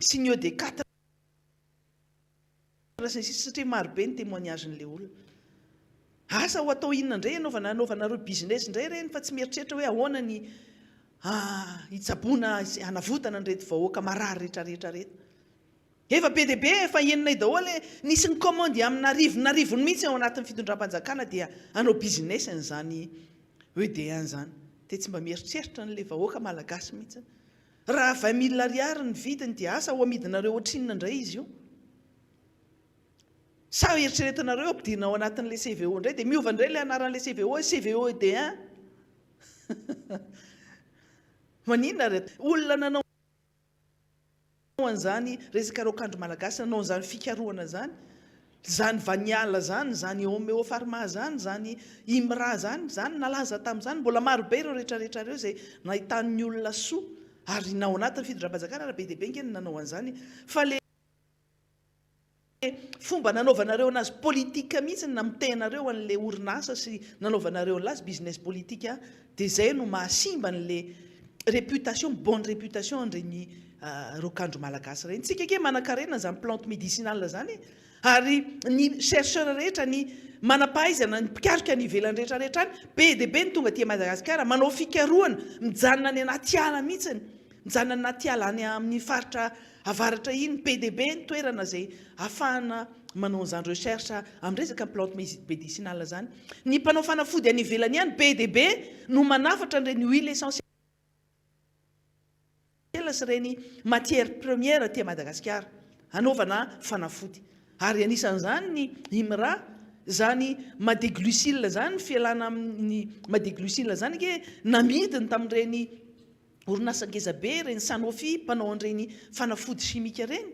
sy ny ED4. Sy ny sisa satria maro be ny témoignage-n'ilay olona. Asa ho atao inona indray anaovana anaovanareo business indray ireny fa tsy mieritreritra hoe ahoana ny hitsaboana sy hanavotana an'ireto vahoaka marary rehetra rehetra ireto. Efa be dia be efa henonay daholo hoe nisy ny commande amin'arivonarivony mihitsy ao anatin'ny fitondram-panjakana dia hanao business an'izany ED1 izany. Dia tsy mba mieritreritra an'ilay vahoaka malagasy mihitsy. Raha vingt mille ariary ny vidiny dia asa ho amidinareo ohatrinona indray izy io? Sa eritreretinareo ampidirina ao anatin'ilay CVO indray dia miova indray ilay anaran'ilay CVO hoe CVO ED1? Maninona ry olona nanao an'izany resaka raokandro malagasy, nanao an'izany fikarohana izany? Izany Vaniala izany, izany Homeopharma izany, izany IMRA izany, izany nalaza tamin'izany, mbola maro be ireo rehetra rehetra ireo izay nahitan'ny olona soa, ary na ao anatin'ny fitondram-panjakana ary be dia be ange no nanao an'izany, fa le fomba nanaovanareo anazy politique mihitsy ny namotehanareo an'le orinasa sy nanaovanareo an'lazy business politique dia izay no mahasimba an'le réputation, bonne réputation an'ireny raokandro malagasy ireny. Tsika ange manankarena an'izany plante médicinale izany e! Ary ny chercheur rehetra, ny manam-pahaizana, ny mpikaroka any ivelany rehetra rehetra any, be dia be ny tonga aty Madagasikara manao fikarohana, mijanona any anaty ala mihitsy, mijanona any anaty ala any amin'ny faritra avaratra iny, be dia be ny toerana izay ahafahana manao an'izany recherche amin'ny resaka plante médicinale izany. Ny mpanao fanafody any ivelany ihany be dia be no manafatra an'ireny huile essentielle sy ireny matière première aty Madagasikara hanaovana fanafody. Ary anisan'izany ny IMRA, izany Madeglucil izany, fialana amin'ny Madeglucil izany ange namidiny tamin'ireny orinasa ngeza be ireny Sanofi mpanao an'ireny fanafody chimique ireny.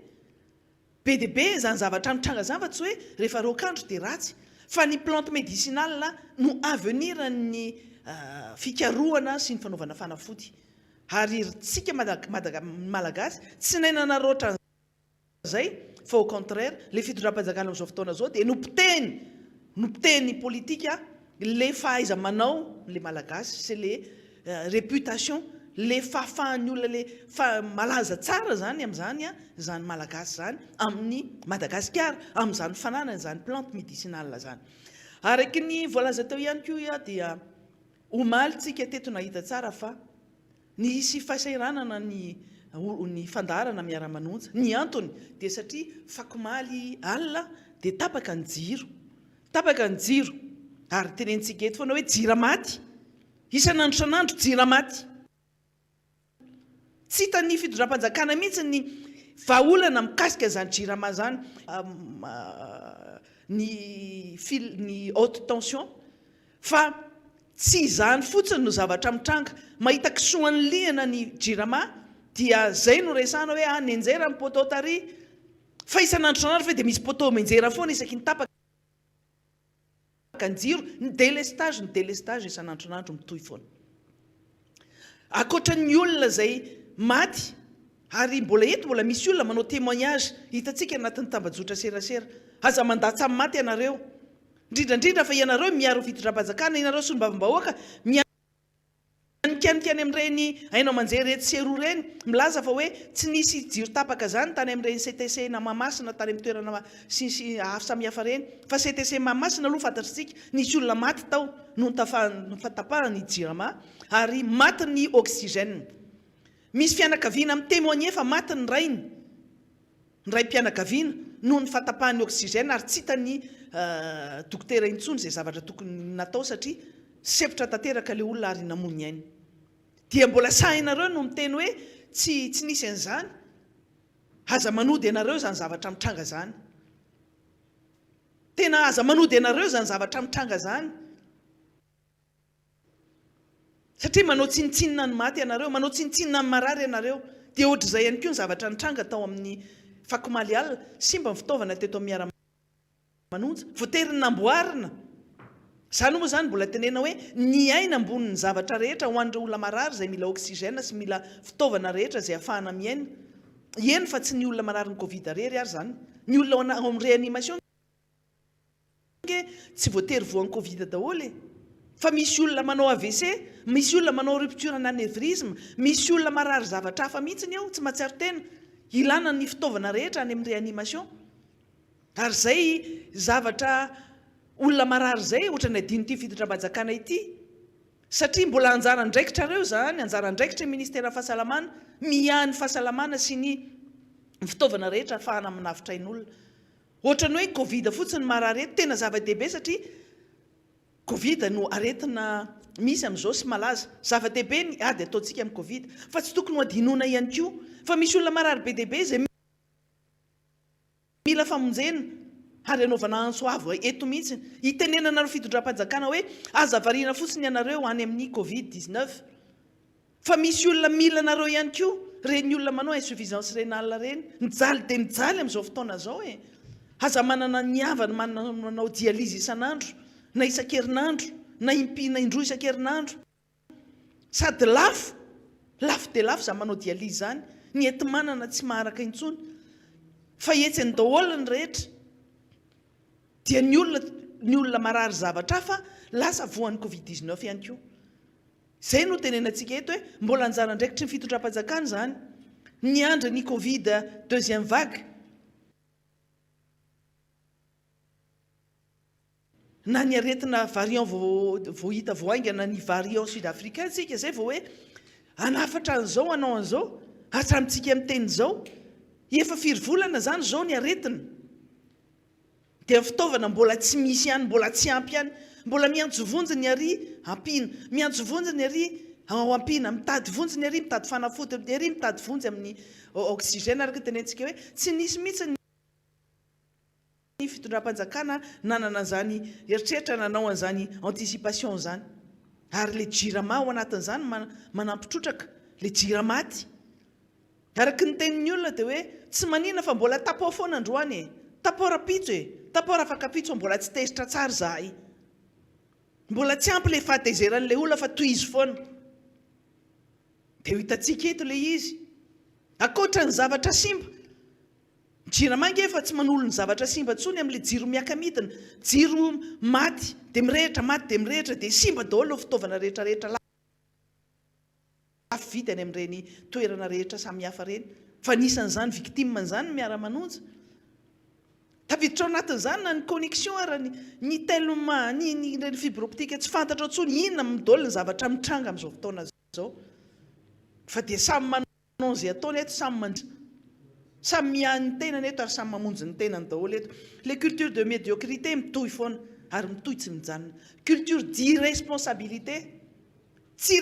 Be dia be izany zavatra mitranga izany fa tsy hoe rehefa raokandro dia ratsy fa ny plante médicinale no avenir ny fikarohana sy ny fanaovana fanafody. Ary ry tsika Malagasy tsy nahay nanaraotra an'izay fa au contraire ilay fitondram-panjakana amin'izao fotoana izao dia nopotehiny, nopotehiny politika le fahaiza-manao le Malagasy sy le réputation, le fahafahan'ny olona le fa malaza tsara zany amin'izany izany Malagasy izany amin'i Madagasikara amin'izany fananany izany plante médicinale izany. Araky ny voalaza teo ihany koa dia omaly tsika teto nahita tsara fa Nisy fahasahiranana ny ny fandaharana Miara-manonja. Ny antony dia satria fakomaly alina dia tapaka ny jiro. Tapaka ny jiro. Ary tenenintsika eto foana hoe jiramaty. Isan'andro isan'andro jiramaty. Tsy hitan'ny fitondram-panjakana mihitsy ny vahaolana mikasika izany jirama izany, ny fil, ny haute tension, fa tsy izany fotsiny no zavatra mitranga. Mahita kisoan'ny lihana ny jirama dia izay no resahana hoe ah nianjera ny poteau tary, fa isan'andro isan'andro ve dia misy poteau mianjera foana isaky ny tapaka ny jiro, ny délestage, ny délestage isan'andron'andro mitohy foana. Ankoatra ny olona izay maty, ary mbola eto mbola misy olona manao témoignage, hitantsika anatin'ny tambajotra serasera. Aza mandatsa amin'ny maty ianareo. Indrindra indrindra fa ianareo miaro ny fitondram-panjakana, ianareo solombavambahoaka, Mianikanika any amin'ireny haino aman-jery etsy sy eroa ireny, milaza fa hoe tsy nisy jiro tapaka izany tany amin'ireny CTC na Mahamasina tany amin'ny toerana sy sy hafa samihafa ireny. Fa CTC Mahamasina aloha fantatr'isika, nisy olona maty tao noho ny fahatapahan'ny Jirama ary matin'ny oxygène. Misy fianakaviana mi-témoigner fa maty ny rainy. ny raim-pianakaviana noho ny fahatapahan'ny oxygène ary tsy hitan'ny dokotera intsony izay zavatra tokony natao satria sempotra tanteraka ilay olona ary namoy ny ainy. Dia mbola sahinareo no miteny hoe tsy tsy nisy an'izany? Aza manody anareo izany zavatra mitranga izany. Tena aza manody anareo izany zavatra mitranga izany. Satria manao tsinontsinona ny maty ianareo, manao tsinontsinona ny marary ianareo. Dia ohatr'izay ihany koa ny zavatra nitranga tao amin'ny fakomaly alina. Simba ny fitaovana teto amin'ny Miara-manonja. Voatery namboarina. Izany moa izany mbola tenena hoe ny aina ambonin'ny zavatra rehetra ho an'ireo olona marary izay mila oxygène sy mila fitaovana rehetra izay ahafahana miaina. Eny fa tsy ny olona mararin'ny covid irery ary izany. Ny olona ao amin'ny réanimation. Ange tsy voatery voan'ny covid daholo e! Fa misy olona manao AVC, misy olona manao rupture an'anévrisme, misy olona marary zavatra hafa mihitsiny ao, tsy mahatsiaro tena, ilana ny fitaovana rehetra any amin'ny réanimation. Ary izay zavatra olona marary izay ohatran'ny adinon'ity fitondram-panjakana ity, satria mbola anjara andraikitrareo izany, anjara andraikitry ny ministeran'ny fahasalamana, miahy ny fahasalamana sy ny fitaovana rehetra ahafahana manavotra ain'olona. Ohatran'ny hoe covid fotsiny marary eto, tena zava-dehibe satria covid no aretina misy amin'izao sy malaza. Zava-dehibe ny ady ataontsika amin'ny covid fa tsy tokony ho adinoina ihany koa fa misy olona marary be dia be izay mila famonjena ary anaovana antso avo eto mihitsy hitenenana ireo fitondram-panjakana hoe aza variana fotsiny ianareo any amin'ny covid 19. Fa misy olona mila anareo ihany koa, ireny olona manao insuffisance rénale ireny, mijaly dia mijaly amin'izao fotoana izao e! Aza manana ny havany manao dialyse isan'andro, na isan-kerinandro, na impiana indroa isan-kerinandro. Sady lafo, lafo dia lafo izany manao dialyse izany, ny enti-manana tsy maharaka intsony. Fa hetsiny daholo ny rehetra. Dia ny olona, ny olona marary zavatra hafa lasa voan'ny covid 19 ihany koa. Izay no tenenantsika eto hoe mbola anjara andraikitry ny fitondram-panjakana izany niandry ny covid deuxième vague na ny aretina variant vao vao hita vao haingana ny variant sud africain tsika izay vao hoe hanafatra an'izao hanao an'izao hatramintsika miteny izao efa firy volana izany izao ny aretina Dia fitaovana mbola tsy misy ihany, mbola tsy ampy ihany. Mbola miantso vonjy ny ary ampiana, miantso vonjy ny ary ao ampiana, mitady vonjy ny ary mitady fanafody, ny ary mitady vonjy amin'ny oxygène araka ny tenentsika hoe tsy nisy mihitsy ny fitondram-panjakana nanana an'izany eritreritra nanao an'izany anticipation izany. Ary ilay jirama ao anatin'izany manampy trotraka, ilay jiramaty. Araka ny tenin'ny olona dia hoe tsy manina fa mbola tapao foana androany e! Tapao rapitso e! Tapao rafakapitso fa mbola tsy tezitra tsara izahay. Mbola tsy ampy ilay fahatezeran'ilay olona fa tohizo foana. Dia ho hitantsika eto ilay izy. Ankoatra ny zavatra simba, ny jirama ange efa tsy manolo ny zavatra simba intsony amin'ilay jiro miaka-midina. Jiro maty dia mirehitra, maty dia mirehitra dia simba daholo ny fitaovana rehetra rehetra. Lafo vidy any amin'ireny toerana rehetra samihafa ireny fa anisan'izany victime izany ny miara-manonja. Tafiditra ao anatin'izany na ny connexion ara ny ny telma ny ny ireny fibre optique tsy fantatrao intsony inona daholo ny zavatra mitranga amin'izao fotoana izao fa dia samy manao izay ataony eto samy mandritra samy miahy ny tenany eto ary samy mamonjy ny tenany daholo eto. Les cultures de médiocrité mitohy foana ary mitohy tsy mijanona. Culture d'irresponsabilité. Tsy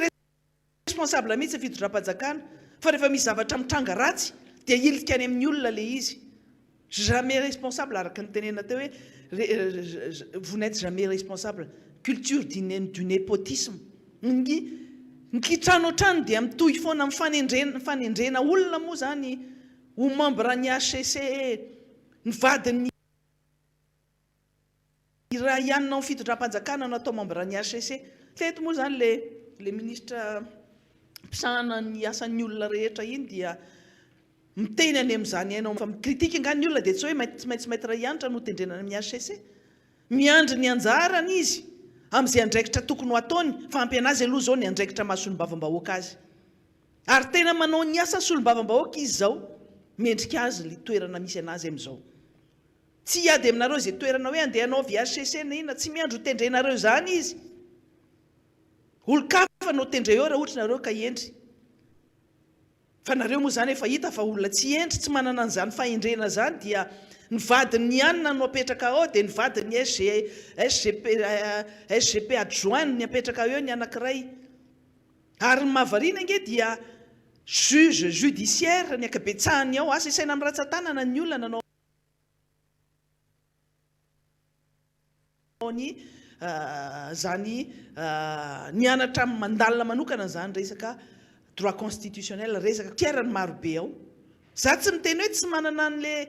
responsable mihitsy ny fitondram-panjakana fa rehefa misy zavatra mitranga ratsy dia ahilika any amin'ny olona ilay izy. Jamais responsable araka ny tenenina teo hoe vous n'êtes jamais responsable. Culture du du népotisme. Ny ny kitrano hatrany dia mitohy foana amin'ny fanendrena fanendrena olona moa izany ho membre ny HCC, ny vadin'ny Raha hianina ao fitondram-panjakana no atao membre ny HCC. Teto moa izany le le ministra mpisahana ny asan'ny olona rehetra iny dia miteny any amin'izany haino fa mi-critique angaha ny olona dia tsy hoe tsy maintsy maitre Hanitra no tendrena any amin'ny HCC. Miandry ny anjarany izy amin'izay andraikitra tokony ho ataony fa ampy an'azy aloha izao ny andraikitra maha solombavambahoaka azy. Ary tena manao ny asan'ny solombavambahoaka izy izao, mendrika azy ny toerana misy an'azy amin'izao. Tsy hiady aminareo izay toerana hoe andeha hanao VHCC na inona, tsy miandry ho tendrenareo izany izy. Olon-kafa no tendreo eo raha ohatra nareo ka hendry. Fa nareo moa izany efa hita fa olona tsy hendry, tsy manana an'izany fahendrena izany dia ny vadin'ny anona no apetraka ao dia ny vadin'ny SG, SGP, SGP adjoint no apetraka eo ny anankiray. Ary ny mahavariana ange dia juge judiciaire ny ankabetsahany ao, asa isaina amin'ny ratsan-tanana ny olona nanao. Ny zany nianatra mandalina manokana zany resaka droit constitutionnel resaka pierre ny maro be ao za tsy miteny hoe tsy manana an'le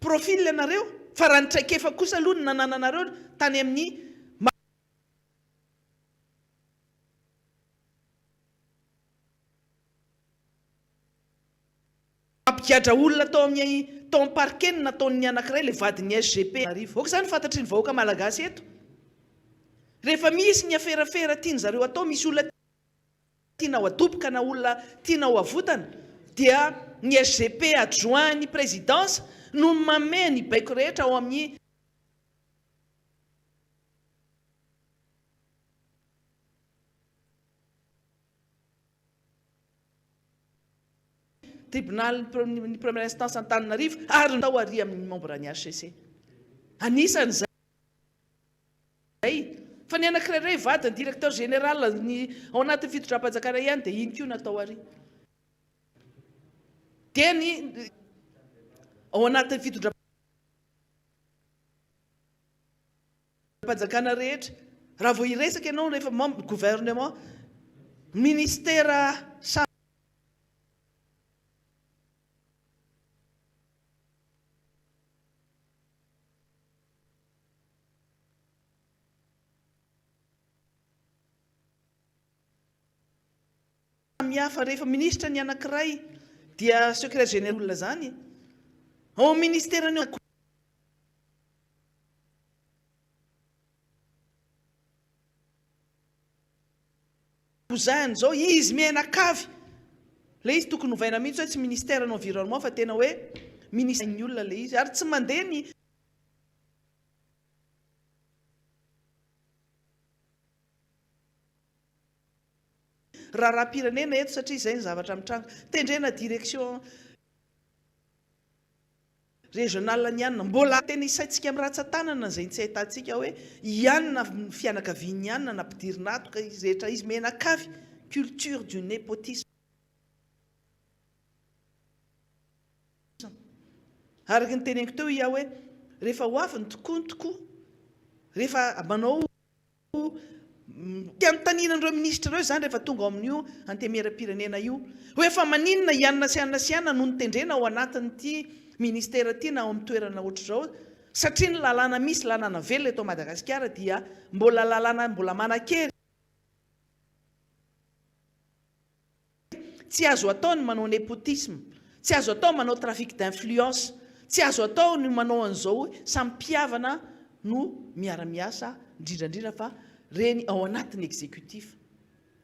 profil ianareo fa raha ny traikefa kosa aloha ny nanananareo tany amin'ny Nampigadra olona tao amin'ny tao amin'ny parquet ny nataon'ny anankiray ilay vadin'ny SGP Arivo. Aoka izany fantatry ny vahoaka malagasy eto. Rehefa misy ny aferafera tian zareo atao, misy olona tiana ho adoboka na olona tiana ho avotana dia ny SGP adjoint ny présidence no manome ny baiko rehetra ao amin'ny Tribonalin'ny première instance Antananarivo ary ny tao ary amin'ny membre ny HCC. Anisan'izay fa ny anankiray iray vadiny directeur général ny ao anatin'ny fitondram-panjakana ihany dia iny koa natao ary. Dia ny ao anatin'ny fitondram-panjakana rehetra raha vao hiresaka ianao rehefa membre gouvernement ministera Samy hafa rehefa minisitra ny anankiray dia secret général olona zany ao amin'ny ministeran'ny Cousin zao izy mianakavy le izy tokony ovaina mihitsy hoe tsy ministère ny environnement fa tena hoe ministère ny olona le izy ary tsy mandeha ny raharaham-pirenena eto satria izay ny zavatra mitranga tendrena direction Régional ny anona. Mbola tena isaintsika amin'ny ratsan-tanana izay tsy ahitantsika hoe i anona ny fianakavian'i anona nampidirina ato ka izy rehetra izy mianakavy culture du népotisme. Araka ny teneniko teo i aho hoe rehefa ho avy ny tokoa ny tokoa rehefa manao Te hanontaniana an'ireo minisitra ireo izany rehefa tonga ao amin'io Antenimierampirenena io, hoe fa maninona i anona sy anona sy anona no notendrena ao anatin'ity ministera ity na ao amin'ny toerana ohatr'izao, satria ny lalàna misy, lalàna velona eto Madagasikara dia mbola lalàna mbola manan-kery. Tsy azo atao ny manao népotisme, tsy azo atao manao trafic d'influence, tsy azo atao ny manao an'izao samy mpihavana no miara-miasa indrindra indrindra fa reny ao anatin'ny exécutif.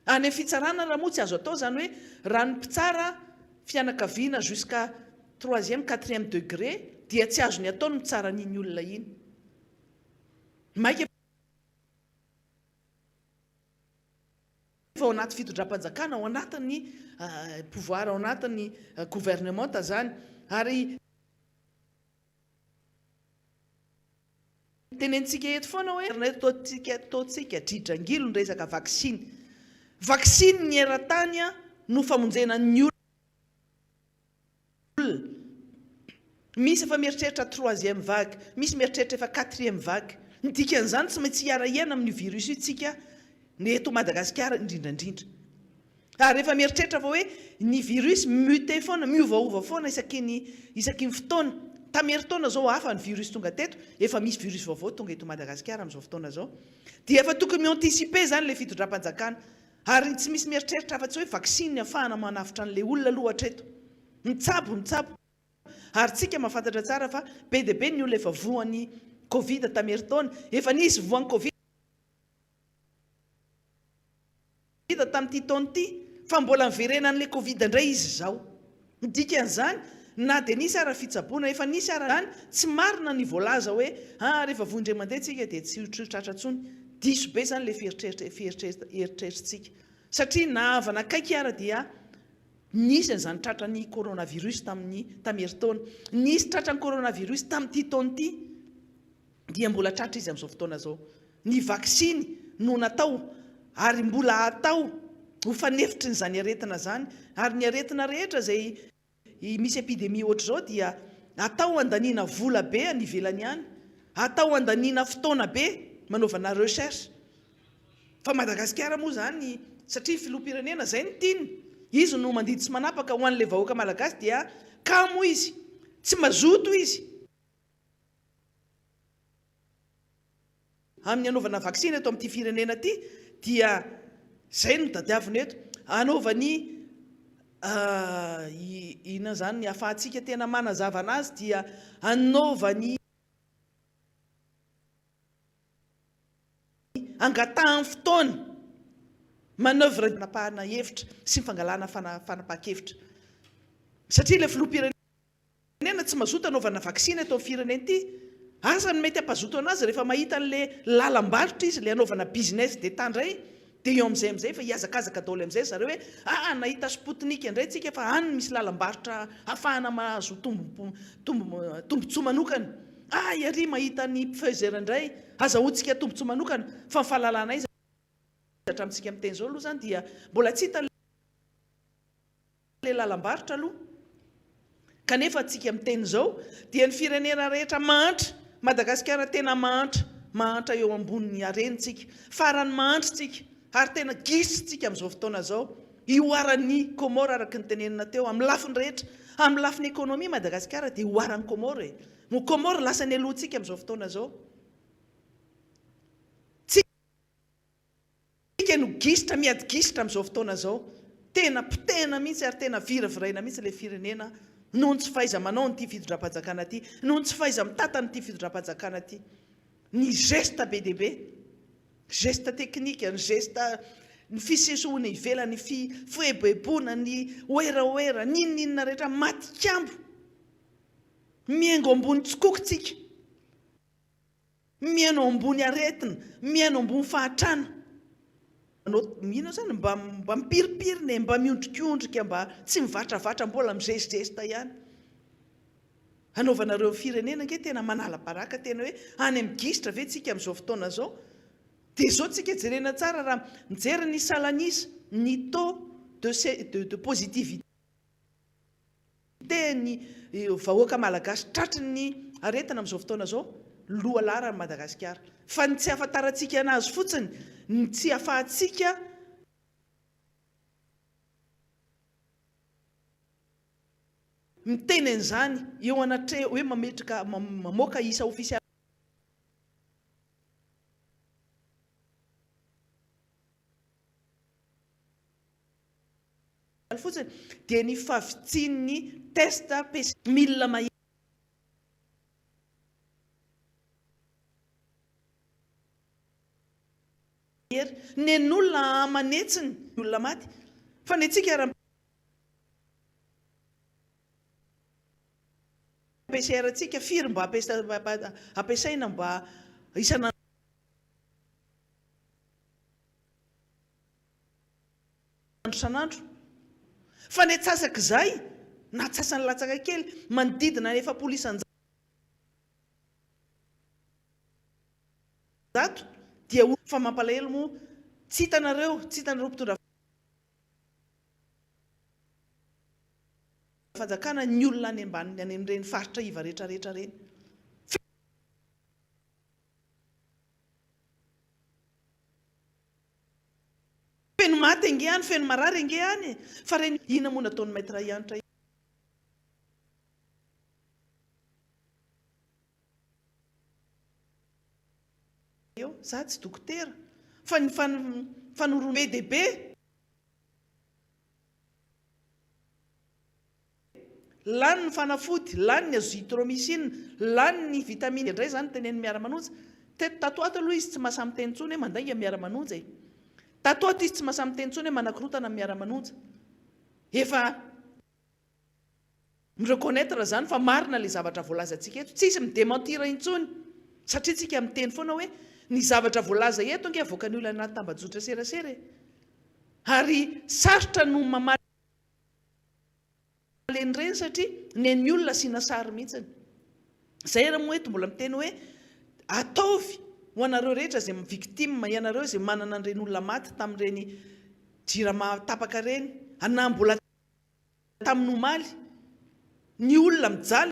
Any amin'ny fitsarana raha moa tsy azo atao izany hoe raha ny mpitsara fianakaviana jusqu'à troisième, quatrième degré dia tsy azony atao ny mitsara an'iny olona iny. Maika Fa ao anaty fitondram-panjakana, ao anatin'ny pouvoir, ao anatin'ny gouvernementa zany. Ary tenenintsika eto foana hoe ataontsika, ataontsika dridrangilo ny resaka vaksiny. Vaksiny ny eran-tany no famonjena ny olona. Misy efa mieritreritra troisième vague, misy mieritreritra efa quatrième vague. Ny dikan'izany tsy maintsy hiara-hiaina amin'io virus io tsika ny eto Madagasikara indrindra indrindra. Ary efa mieritreritra fa hoe ny virus mi-muter foana, miovaova foana isaky ny isaky ny fotoana. Tamin'ny herintaona izao hafa ny virus tonga teto, efa misy virus vaovao tonga eto Madagasikara amin'izao fotoana izao. Dia efa tokony mi-anticiper izany ilay fitondram-panjakana. Ary tsy misy mieritreritra afa-tsy hoe vaksiny afahana manavotra an'ilay olona aloha hatreto. Mitsabo, mitsabo. Ary tsika mahafantatra tsara fa be dia be ny olona efa voan'ny covid tamin'ny herintaona. Efa nisy voan'ny covid tamin'ity taona ity fa mbola niverenan'ilay covid indray izy izao. Ny dikan'izany, na dia nisy ara fitsaboana, efa nisy ara izany, tsy marina ny voalaza hoe ah rehefa voa indray mandeha tsika dia tsy ho tratra intsony. Diso be izany ilay fieritrerit fieritreritrintsika. Satria na havana akaiky ara dia nisy an'izany tratran'ny coronavirus tamin'ny tamin'ny herintaona. Nisy tratran'ny coronavirus tamin'ity taona ity dia mbola tratra izy amin'izao fotoana izao. Ny vaksiny no natao ary mbola atao ho fanefitrin'izany aretina izany ary ny aretina rehetra izay misy epidemie ohatr'izao dia atao andaniana vola be any ivelany any, atao andaniana fotoana be manaovana recherche. Fa Madagasikara moa izany satria filoham-pirenena izay no tiany, izy no mandidy sy manapaka ho an'ilay vahoaka malagasy dia kamo izy, tsy mazoto izy. Amin'ny hanaovana vaksiny eto amin'ity firenena ity dia izay no tadiavina eto. Hanaovany inona izany ny ahafahantsika tena manazava anazy dia hanaovany angatahany fotoana, manoeuvre fanapahana hevitra sy ny fangalana fanapahan-kevitra satria ilay filoham-pirenena Firenena tsy mazoto anaovana vaksiny eto amin'ny firenena ity. Asa ny mety hampazoto anazy rehefa mahita an'le lalam-barotra izy, le anaovana business d'etat indray dia eo amin'izay amin'izay efa hihazakazaka daholo amin'izay ry zareo hoe aa nahita sputnik indray tsika fa any misy lalam-barotra hafahana mahazo tombotsoa manokana, ah iary mahita ny Pfizer indray azahoantsika tombotsoa manokana fa ny fahalalana aiza hatramintsika miteny izao aloha izany dia mbola tsy hita Ilay lalam-barotra aloha. Kanefa antsika miteny izao dia ny firenena rehetra mahantra, Madagasikara tena mahantra, mahantra eo ambonin'ny harena tsika, farany mahantra tsika ary tena gisy tsika amin'izao fotoana izao, ihoaran'ny Comores araka ny tenenina teo amin'ny lafiny rehetra, amin'ny lafiny économie Madagasikara dia ihoaran'ny Comores e! Ny Comores lasa nialoha antsika amin'izao fotoana izao. Tsika no gisitra miady gisitra amin'izao fotoana izao. Tena potehina mihitsy ary tena viraviraina mihitsy ilay firenena noho ny tsy fahaiza-manao an'ity fitondram-panjakana ity, noho ny tsy fahaiza-mitantana ity fitondram-panjakana ity. Ny geste be dia be, geste technique, ny geste, ny fisesohana ivelany, ny fieboeboana, ny oeraoera, n'inon'inona rehetra, matikambo. Mihaingo ambony tsikoko tsika. Mihaino ambony aretina, mihaino ambony fahatrana. Manao inona izany? Mba mba mipirimpirina e, mba miondrikondrika, mba tsy mivatravatra mbola mizesizesta ihany. Anaovanareo ny firenena ange tena manala baraka tena hoe any amin'ny gisitra ve tsika amin'izao fotoana izao? Dia izao tsika jerena tsara raha mijery ny salan'isa, ny taux de de positivité. Teny vahoaka malagasy tratry ny aretina amin'izao fotoana izao, loha laharan'i Madagasikara. Fa ny tsy ahafantarantsika anazy fotsiny, ny tsy ahafahantsika miteny an'izany eo anatreha hoe mametraka mamoaka isa ofisialy. Fotsiny dia ny fahavitsian'ny test PCR mille mahery nen'olona aman'hetsiny ny olona maty fa ny antsika raha PCR antsika firy mba ampiasaina mba isan'andro Andro isan'andro. Fa ny antsasak'izay, na antsasany latsaka kely, manodidina ny 40 isan-jato dia olona. Fa mampalahelo moa, tsy hitanareo, tsy hitanareo mpitondra. fanjakana ny olona any ambany any amin'ireny faritra iva rehetra rehetra ireny. Feno maty ange any, feno marary ange any e! Fa ireny inona moa nataon'i Maître Hanitra eo? Za tsy dokotera fa ny fanoroana be dia be. Lany ny fanafody, lany ny azithromycine, lany ny vitamine indray izany tenenin'ny miara-manonja. Teto tato ato aloha izy tsy mahasahy miteny intsony hoe mandainga ny miara-manonja e. Tato ato izy tsy mahasahy miteny intsony hoe manakorontana ny miara-manonja. Efa mi-reconnaitre izany fa marina ilay zavatra voalazantsika eto. Tsisy mi-dementir intsony satria tsika miteny foana hoe ny zavatra voalaza eto ange avoakan'ny olona anaty tambajotra serasera e. Ary sarotra no mamaly an'ireny satria nen'ny olona asiana sary mihitsiny. Izay ary moa eto mbola miteny hoe ataovy ho anareo rehetra izay victime, ianareo izay manana an'ireny olona maty tamin'ireny jirama tapaka ireny, na mbola tamin'ny omaly, ny olona mijaly.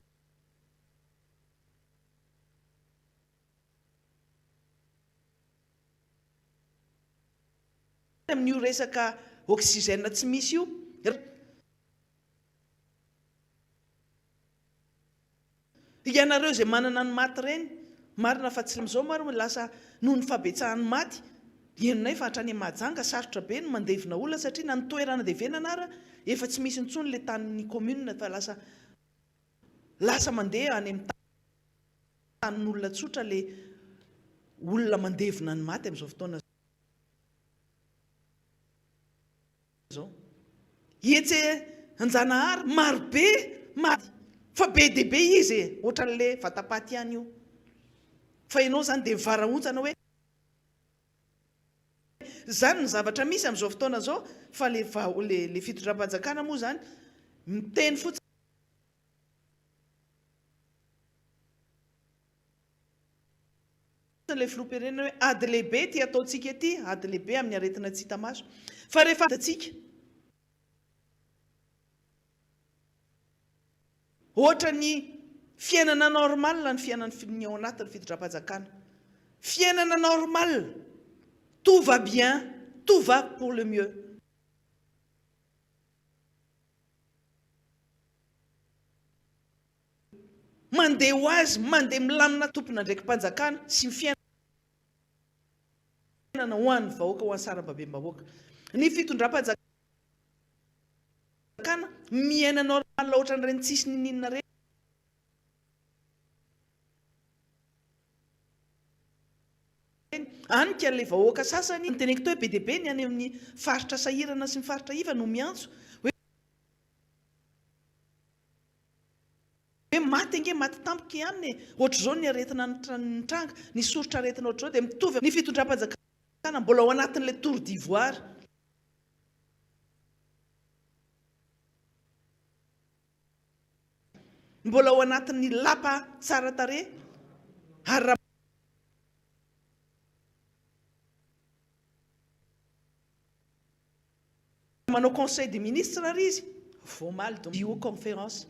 Amin'io resaka oxygène tsy misy io. Ianareo izay manana ny maty ireny, marina fa tsy amin'izao maro lasa noho ny fahabetsahan'ny maty, henonay fa hatrany Mahajanga sarotra be ny mandevina olona satria na ny toerana andevenana ara efa tsy misy intsony ilay tanin'ny commune fa lasa lasa mandeha any amin'ny tanin'olona tsotra ilay olona mandevina ny maty amin'izao fotoana izao. Etsy Anjanahary, maro be maty fa be dia be izy e, ohatran'ilay vatapaty ihany io. Fa ianao izany dia mivarahontsana hoe izany ny zavatra misy amin'izao fotoana izao fa ilay fitondram-panjakana moa izany miteny fotsiny. Ilay filoham-pirenena hoe ady lehibe ity ataontsika ity, ady lehibe amin'ny aretina tsy hita maso. Fa rehefa hitantsika, ohatran'ny fiainana normal ny fiainan'ny ao anatin'ny fitondram-panjakana. Fiainana normal, tout va bien, tout va pour le mieux. Mandeha ho azy, mandeha milamina tompon'andraiki-panjakana sy ny fiainana ho an'ny vahoaka, ho an'ny sarambabem-bahoaka. Ny fitondram-panjakana miaina normal ohatran'ireny tsisy niniana ireny. Any ka ilay vahoaka sasany, noteneniko teo hoe be dia be ny any amin'ny faritra sahirana sy ny faritra iva no miantso hoe. Hoe maty ange maty tampoka ihany e! Ohatr'izao ny aretina nitranga, ny soritr'aretina ohatr'izao dia mitovy ny fitondram-panjakana mbola ao anatin'ilay tour d'ivoire. Mbola ao anatin'ny lapa tsara tarehy ary raha. Manao conseil des ministres ary izy vao omaly donc bio conférence.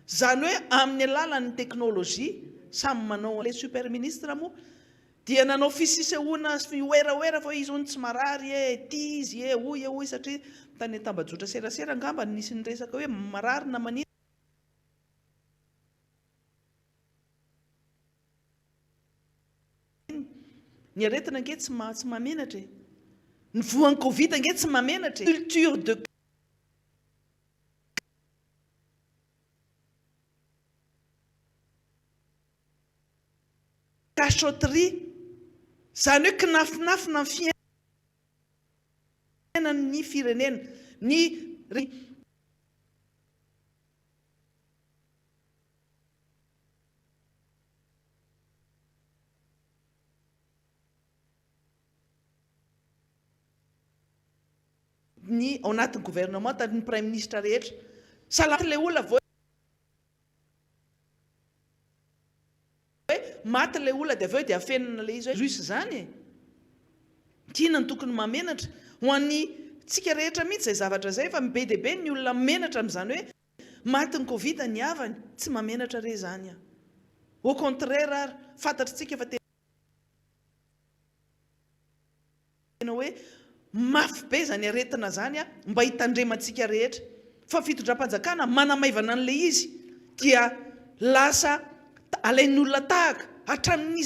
Zany hoe amin'ny alalan'ny technologie samy manao ilay super ministre moa dia nanao fisisehoana sy fiwerawera fa izy hono tsy marary e, ity izy e, hoy e hoy satria tany an-tambajotra serasera angamba no nisy niresaka hoe marary na maninona. Ny aretina ange tsy tsy mahamenatra e. Ny voan'ny covid ange tsy mahamenatra e. Culture de cachotterie, izany hoe kinafinafina ny fiainan'ny firenena. Ny. Ny ao anatin'ny gouvernement ny praiminisitra rehetra. Salama ilay olona vao hoe maty ilay olona dia avy eo dia afenina ilay izy hoe russe izany e! Tiana ny tokony mahamenatra. Ho an'ny tsika rehetra mihitsy izay zavatra izay fa be dia be ny olona menatra amin'izany hoe matin'ny covid ny havany, tsy mahamenatra re izany an! Au contraire ary, fantatr'tsika fa tena hoe mafy be izany aretina izany an, mba hitandremantsika rehetra. Fa fitondram-panjakana manamaivana an'ilay izy dia lasa alain'ny olona tahaka hatramin'ny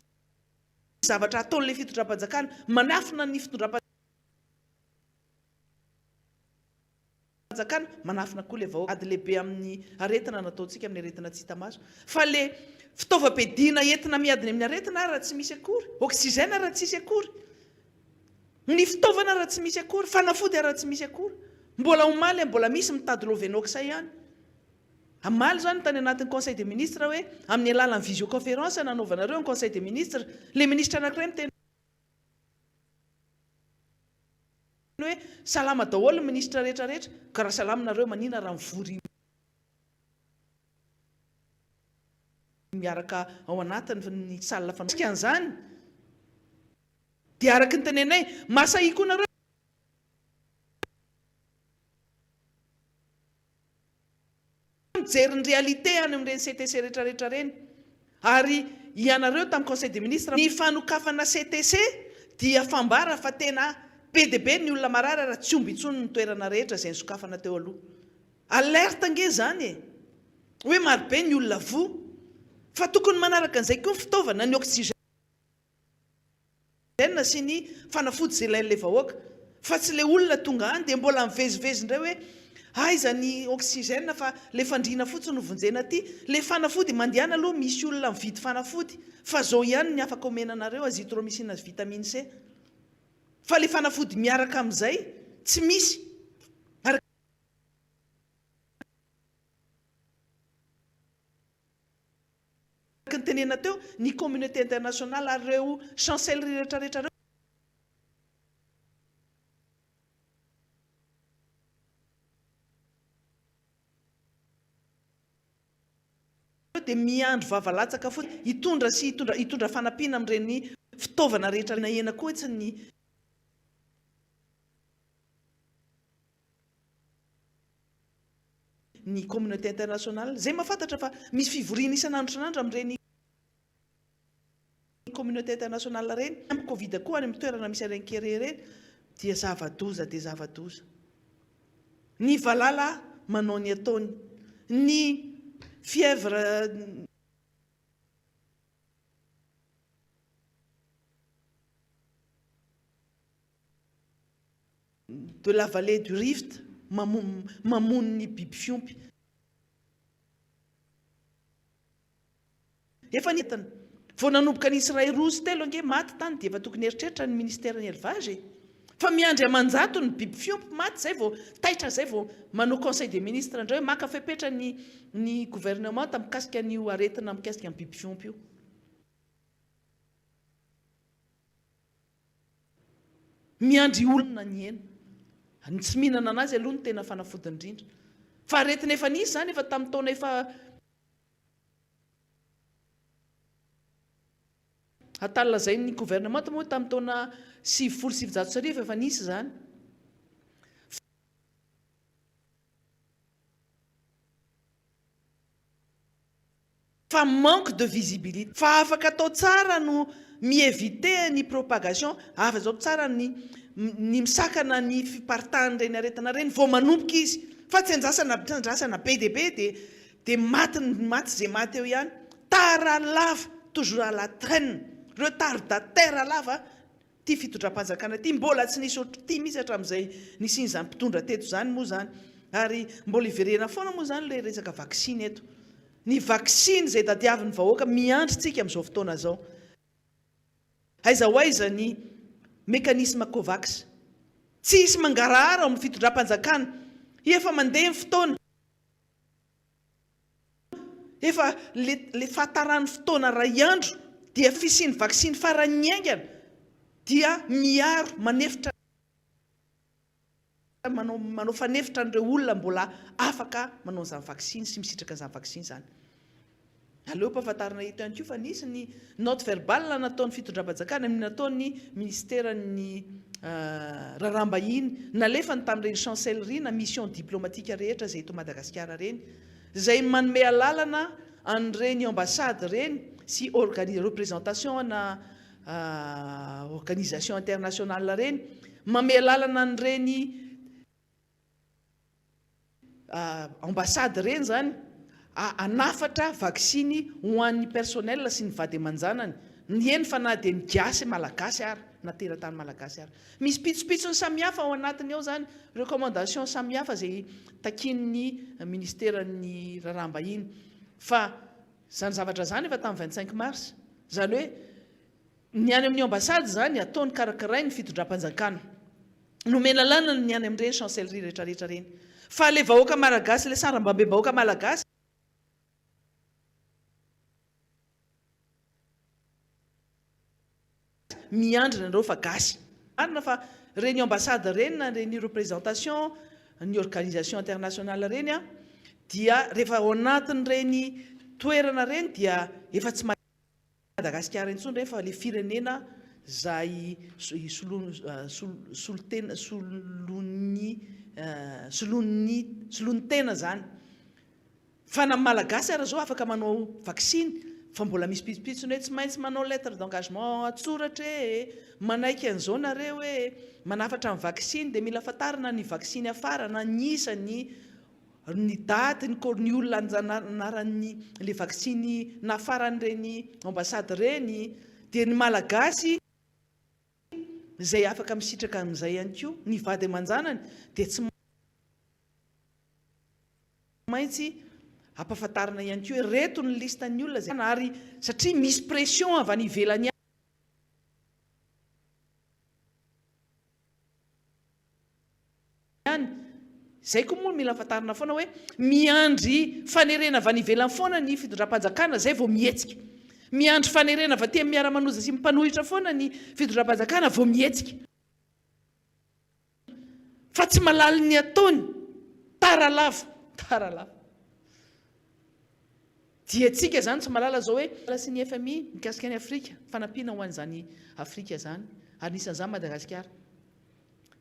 zavatra ataon'ilay fitondram-panjakana, manafina ny fitondram-panjakana, manafina koa ilay vahoaka. Ady lehibe amin'ny aretina nataontsika amin'ny aretina tsy hita maso. Fa ilay fitaovam-piadiana entina miady amin'ny aretina ara tsy misy akory, oxygène ara tsisy akory, ny fitaovana ara tsy misy akory, fanafody ara tsy misy akory. Mbola omaly mbola misy mitady lovenox ihany. Hamaly izany tany anatin'ny conseil des ministres hoe amin'ny alalan'ny visioconférence nanaovanareo ny conseil des ministres, ilay minisitra anankiray miteny hoe salama daholo ny minisitra rehetra rehetra, ka raha salama nareo manina raha mivory miaraka ao anatin'ny salle fanaovana an'izany dia araka ny tenenay mahasahy koa nareo. Mijery ny réalité any amin'ireny CTC rehetra rehetra ireny. Ary ianareo tamin'ny conseil des ministres, ny fanokafana CTC dia fambara fa tena be dia be ny olona marary ary tsy omby intsony ny toerana rehetra izay nisokafana teo aloha. Alerte ange izany e! Hoe marobe ny olona voa. Fa tokony manaraka an'izay koa ny fitaovana, ny oxygène. Sy ny fanafody izay ilain'ilay vahoaka fa tsy ilay olona tonga any dia mbola mivezivezy indray hoe aiza ny oxygène fa ilay fandriana fotsiny no vonjena aty, ilay fanafody mandehana aloha misy olona mividy fanafody fa zao ihany ny afaka omena anareo azithromycine sy vitamine C fa ilay fanafody miaraka amin'izay tsy misy araka Araka ny tenenina teo, ny communauté internationale ary ireo chancellerie rehetra rehetra ireo dia miandry vava latsaka fotsiny hitondra sy hitondra hitondra fanampiana amin'ireny fitaovana rehetra nahena koa tsy ny ny communauté internationale izay mahafantatra fa misy fivoriana isan'andro isan'andro amin'ireny communauté internationale ireny, ampy covid koa any amin'ny toerana misy an'ireny kere ireny dia zava-doza dia zava-doza. Ny valala manao ny ataony, ny fièvre de la vallée du Rift mamono ny biby fiompy. Efa nentina. Vao nanomboka nisy iray roa sy telo ange maty tany dia efa tokony eritreritra ny ministeran'ny élevage e! Fa miandry aman-jatony ny biby fiompy maty zay vao taitra zay vao manao conseil des ministres indray hoe maka fepetra ny ny gouvernemanta mikasika an'io aretina mikasika ny biby fiompy io. Miandry olona ny hena. Ny tsy mihinana anazy aloha no tena fanafodiny indrindra. Fa aretina efa nisy izany efa tamin'ny taona efa Attal lazain'ny gouvernement moa tamin'ny taona 1990 efa nisy izany. Fa manque de visibilité. Fa afaka atao tsara no mi eviter ny propagation, afa zao tsara ny ny misakana ny fiparitahan'ireny aretina ireny vao manomboka izy fa tsy andrasana tsy andrasana be dia be dia dia maty ny maty ze maty eo ihany. Tara lava, toujours à la traine, retardataire lava Ity fitondram-panjakana ity mbola tsy nisy ohatr'ity mihitsy hatramin'izay nisian'izany mpitondra teto izany moa izany. Ary mbola hiverena foana moa izany ilay resaka vaksiny eto. Ny vaksiny izay tadiavin'ny vahoaka miandry tsika amin'izao fotoana izao. Aiza ho aiza ny mécanisme Covax? Tsy hisy mangarahara ao amin'ny fitondram-panjakana. Efa mandeha ny fotoana. Efa le le fahataran'ny fotoana ray andro dia fisian'ny vaksiny faran'ny haingana dia miaro manefitra manao manao fanefitra an'ireo olona mbola afaka manao an'izany vaksiny sy misitraka an'izany vaksiny izany. Aleo ampahafantarina eto ihany koa fa nisy ny note verbale nataon'ny fitondram-panjakana ny nataon'ny ministeran'ny raharaham-bahiny nalefany tamin'ireny chancellerie na mission diplomatique rehetra izay eto Madagasikara ireny, izay manome alalana an'ireny ambassade ireny sy organi représentation na organisation internationale ireny, manome alalana an'ireny ambassade ireny izany hanafatra vaksiny ho an'ny personnel sy ny vady aman-janany, eny fa na dia ny gasy malagasy ara, na teratany malagasy ara. Misy pitsopitsony samihafa ao anatiny ao izany, recommandation samihafa izay takian'ny ministeran'ny raharaham-bahiny. Fa izany zavatra izany efa tamin'ny 25 mars. Izany hoe ny any amin'ny ambassade izany ataony karakarain'ny fitondram-panjakana. Nomena lalana ny any amin'ireny chancellerie rehetrarehetra ireny. Fa ilay vahoaka malagasy, ilay sarambabem-bahoaka malagasy, miandry nareo fa gasy. Marina fa ireny ambassade ireny na ireny représentation ny organisation internationale ireny an, dia rehefa ao anatin'ireny toerana ireny dia efa tsy Madagasikara intsony ireny fa ilay firenena izay solontena solon'ny solon'ny solon'ny tena izany. Fa na ny Malagasy ara zao afaka manao vaksiny fa mbola misy pitsopitsony hoe tsy maintsy manao lettre d'engagement an-tsoratra e, manaiky an'izao nareo e, manafatra ny vaksiny dia mila fantarina ny vaksiny hafarana, ny isany, ny daty, ny ny olona anaran'ny le vaksiny nafaran'ireny ambassade ireny, dia ny Malagasy izay afaka misitraka an'izay ihany koa, ny vady aman-janany dia tsy maintsy ampahafantarina ihany koa hoe reto ny liste ny olona izay ary satria misy pression avy any ivelany any, izay koa moa mila fantarina foana hoe miandry fanerena avy any ivelany foana ny fitondram-panjakana izay vao mihetsika, miandry fanerena avy aty amin'ny miara-manoza sy mpanohitra foana ny fitondram-panjakana vao mihetsika. Fa tsy malal ny ataony, tara lava, tara lava. Dia tsika zany tsy malala zao hoe. Sy ny fmi mikasika an'i Afrika, fanampiana ho an'izany Afrika zany, ary anisan'izany Madagasikara.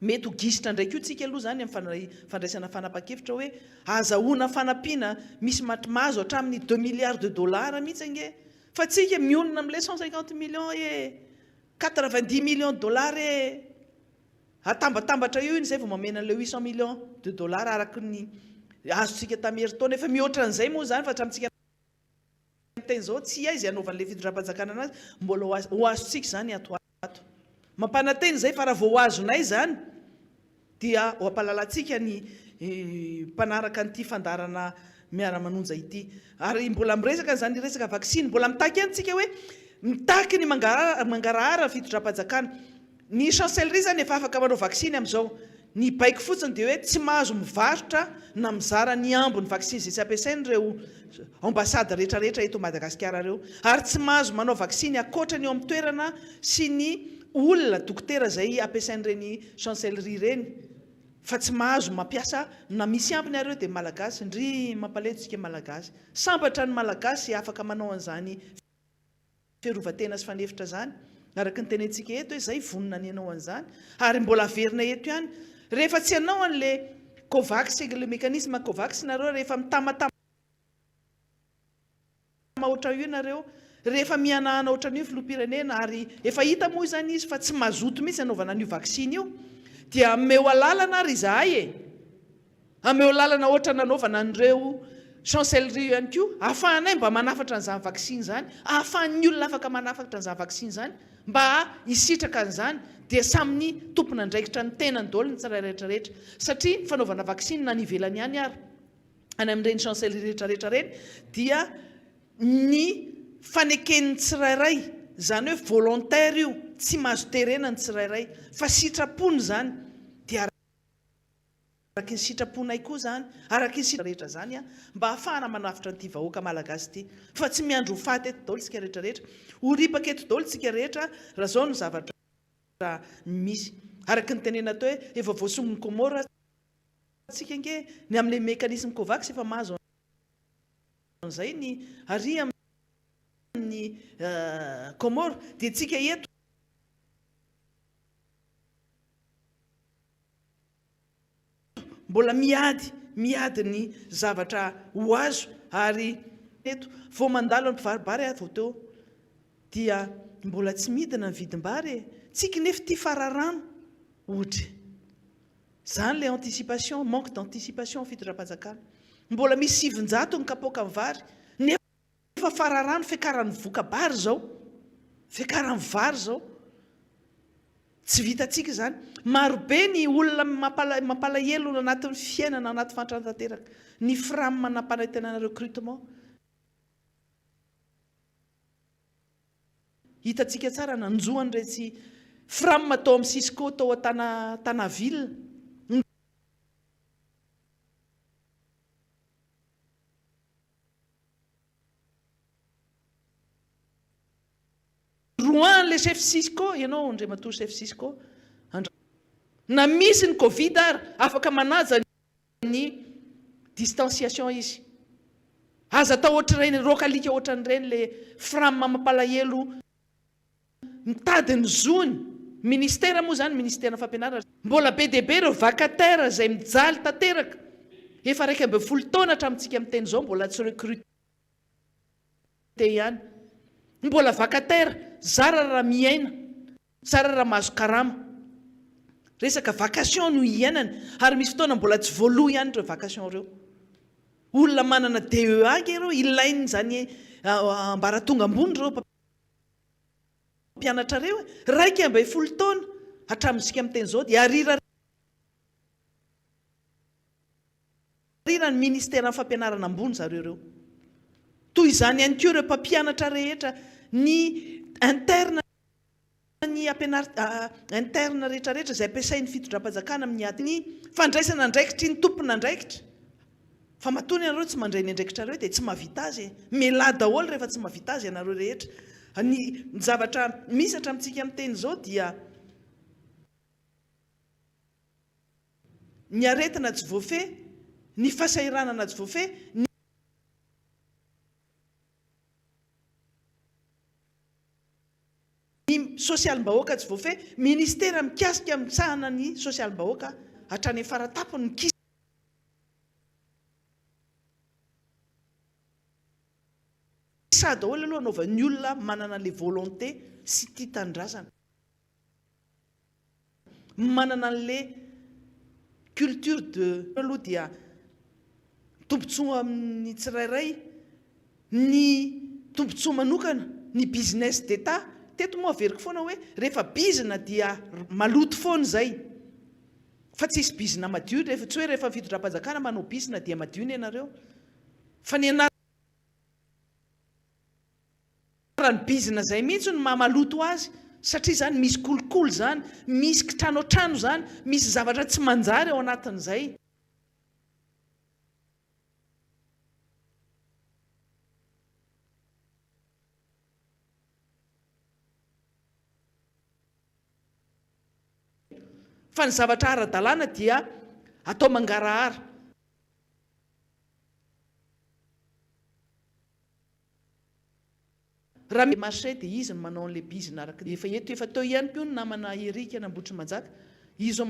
Mety ho gisitra indray koa tsika aloha zany amin'ny fandraisana fanapahan-kevitra hoe azahoana fanampiana misy mahazo hatramin'ny deux milliards de dollars mihitsy ange fa tsika mionona amin'ilay 150 millions e, 90 millions de dollars e. Atambatambatra eo iny izay vao mamena an'ilay 800 millions de dollars araka ny azontsika tamin'ny herintaona. Efa mihoatra an'izay moa izany fa hatramintsika miteny izao tsy hay izay hanaovan'ilay fitondram-panjakana anazy, mbola ho azontsika izany ato ho ato. Mampanantena izay fa raha vao ho azonay izany dia ho ampahalalantsika ny mpanaraka an'ity fandaharana miara-manonja ity. Ary mbola miresaka an'izany resaka vaksiny, mbola mitaky ihany tsika hoe mitaky ny mangarahara ny fitondram-panjakana. Ny chancellerie izany efa afaka manao vaksiny amin'izao. Ny baiko fotsiny dia hoe tsy mahazo mivarotra na mizara ny ambin'ny vaksiny izay tsy ampiasainy ireo ambassade rehetra rehetra eto Madagasikara ireo. Ary tsy mahazo manao vaksiny ankoatra ny eo amin'ny toerana sy ny olona, dokotera izay ampiasain'ireny chancellerie ireny fa tsy mahazo mampiasa na misy ambiny ary eo dia Malagasy. Ndry mampalahelo tsika Malagasy. Sambatra ny Malagasy afaka manao an'izany fiarovan-tena sy fanefitra izany, araka ny tenentsika eto hoe izay vonona ny hanao an'izany, ary mbola averina eto ihany, rehefa tsy hanao an'le Covax, le mécanisme Covax nareo, rehefa mitamatama ohatran'io nareo, rehefa mihanahana ohatran'io ny filoham-pirenena, ary efa hita moa izany izy fa tsy mazoto mihitsy hanaovana an'io vaksiny io, dia ameo alalana ary izahay e! Ameo lalana ohatra nanaovana an'ireo chancellerie ihany koa ahafahanay mba manafatra an'izany vaksiny izany, ahafahan'ny olona afaka manafatra an'izany vaksiny izany mba hisitraka an'izany dia samy ny tompon'andraikitra ny tenany daholo ny tsirairay rehetra satria ny fanaovana vaksiny na any ivelany ihany ary any amin'ireny chancellerie rehetra rehetra ireny dia ny faneken'ny tsirairay izany hoe volontaire io tsy mahazo terena ny tsirairay fa sitrapony izany dia Araka ny sitraponay koa izany, araka ny sitra rehetra izany an, mba hahafahana manavotra an'ity vahoaka malagasy ity. Fa tsy miandry ho faty eto daholo isika rehetra rehetra. Ho ripaka eto daholo isika rehetra raha izao no zavatra misy. Araka ny tenenina teo hoe efa voasongon'i Comores tsika ange, ny amin'ilay mécanisme Covax efa mahazo an'izay ny ary amin'ny Comores, dia tsika eto. Mbola miady, miady ny zavatra ho azo ary eto vao mandalo ny mpivaro-bary aho vao teo dia mbola tsy midina ny vidim-bary e! Tsika nefa tia fararano ohatra. Zany le anticipation, manque d'anticipation fitondram-panjakana. Mbola misy 900 ny kapoakan'ny vary nefa fararano fiakaran'ny voka-bary zao, fiakaran'ny vary zao. Tsy vitantsika izany. Marobe ny olona mampalahelo anatin'ny fiainana anaty fahantrana tanteraka. Ny fram nampanantenana recrutement. Hitantsika tsara nanjo an'iretsy fram tao amin'ny Cisco tao Tana Tana ville. Ny Rouen le chef Cisco ianao Andriamatoa chef Cisco andra na misy ny covid ary afaka manaja ny distanciation izy aza atao ohatr'ireny roaka alika ohatran'ireny le fram mampalahelo mitady ny zony ministera moa zany ministera fampianarana mbola be dia be ireo vacataire izay mijaly tanteraka efa 11 taona hatramintsika miteny izao mbola tsy recruter ihany. Mbola vacataire, zara raha miaina, zara raha mahazo karama. Resaka vacation no iainany ary misy fotoana mbola tsy voaloa ihany ireo vacation ireo. Olona manana DEA ange ireo, ilain'izany ambaratonga ambony ireo mpampianatra ireo e. 11 taona hatramin'isika miteny izao dia arira Rira ny ministeran'ny fampianarana ambony zareo ireo. Toy izany ihany koa ireo mpampianatra rehetra, ny interne ny ampianar interne rehetra rehetra izay ampiasain'ny fitondram-panjakana amin'ny ady ny fandraisana andraikitry ny tompon'andraikitra. Fa matoa ianareo tsy mandray ny andraikitrareo dia tsy mahavita azy e. Mialà daholo rehefa tsy mahavita azy ianareo rehetra. Ny zavatra misy hatramintsika miteny izao dia. Ny aretina tsy voafehy, ny fahasahiranana tsy voafehy, ny. Sosialim-bahoaka tsy voafehy, ministera mikasika misahana ny sosialim-bahoaka hatrany amin'ny faratapony mikisa daholo aloha anaovan'ny olona manana le volonté sy tia tanindrazana. Manana an'le culture de aloha dia tombotsoa amin'ny tsirairay ny tombotsoa manokana, ny business d'Etat, teto moa averiko foana hoe rehefa bizina dia maloto foana izay fa tsisy bizina madio, rehefa tsy hoe rehefa ny fitondram-panjakana manao bizina dia madio ny anareo fa ny Raha ny bizina zay mihitsy no maha maloto azy satria zany misy kolikoly zany, misy kitranoantrano zany, misy zavatra tsy manjary ao anatin'izay. Fa ny zavatra ara-dalàna dia atao mangarahara. Raha mi marché dia izy no manao an'ilay bizina araka ny efa eto efa teo ihany koa ny namana Eric an'Ambohitrimanjaka izy zao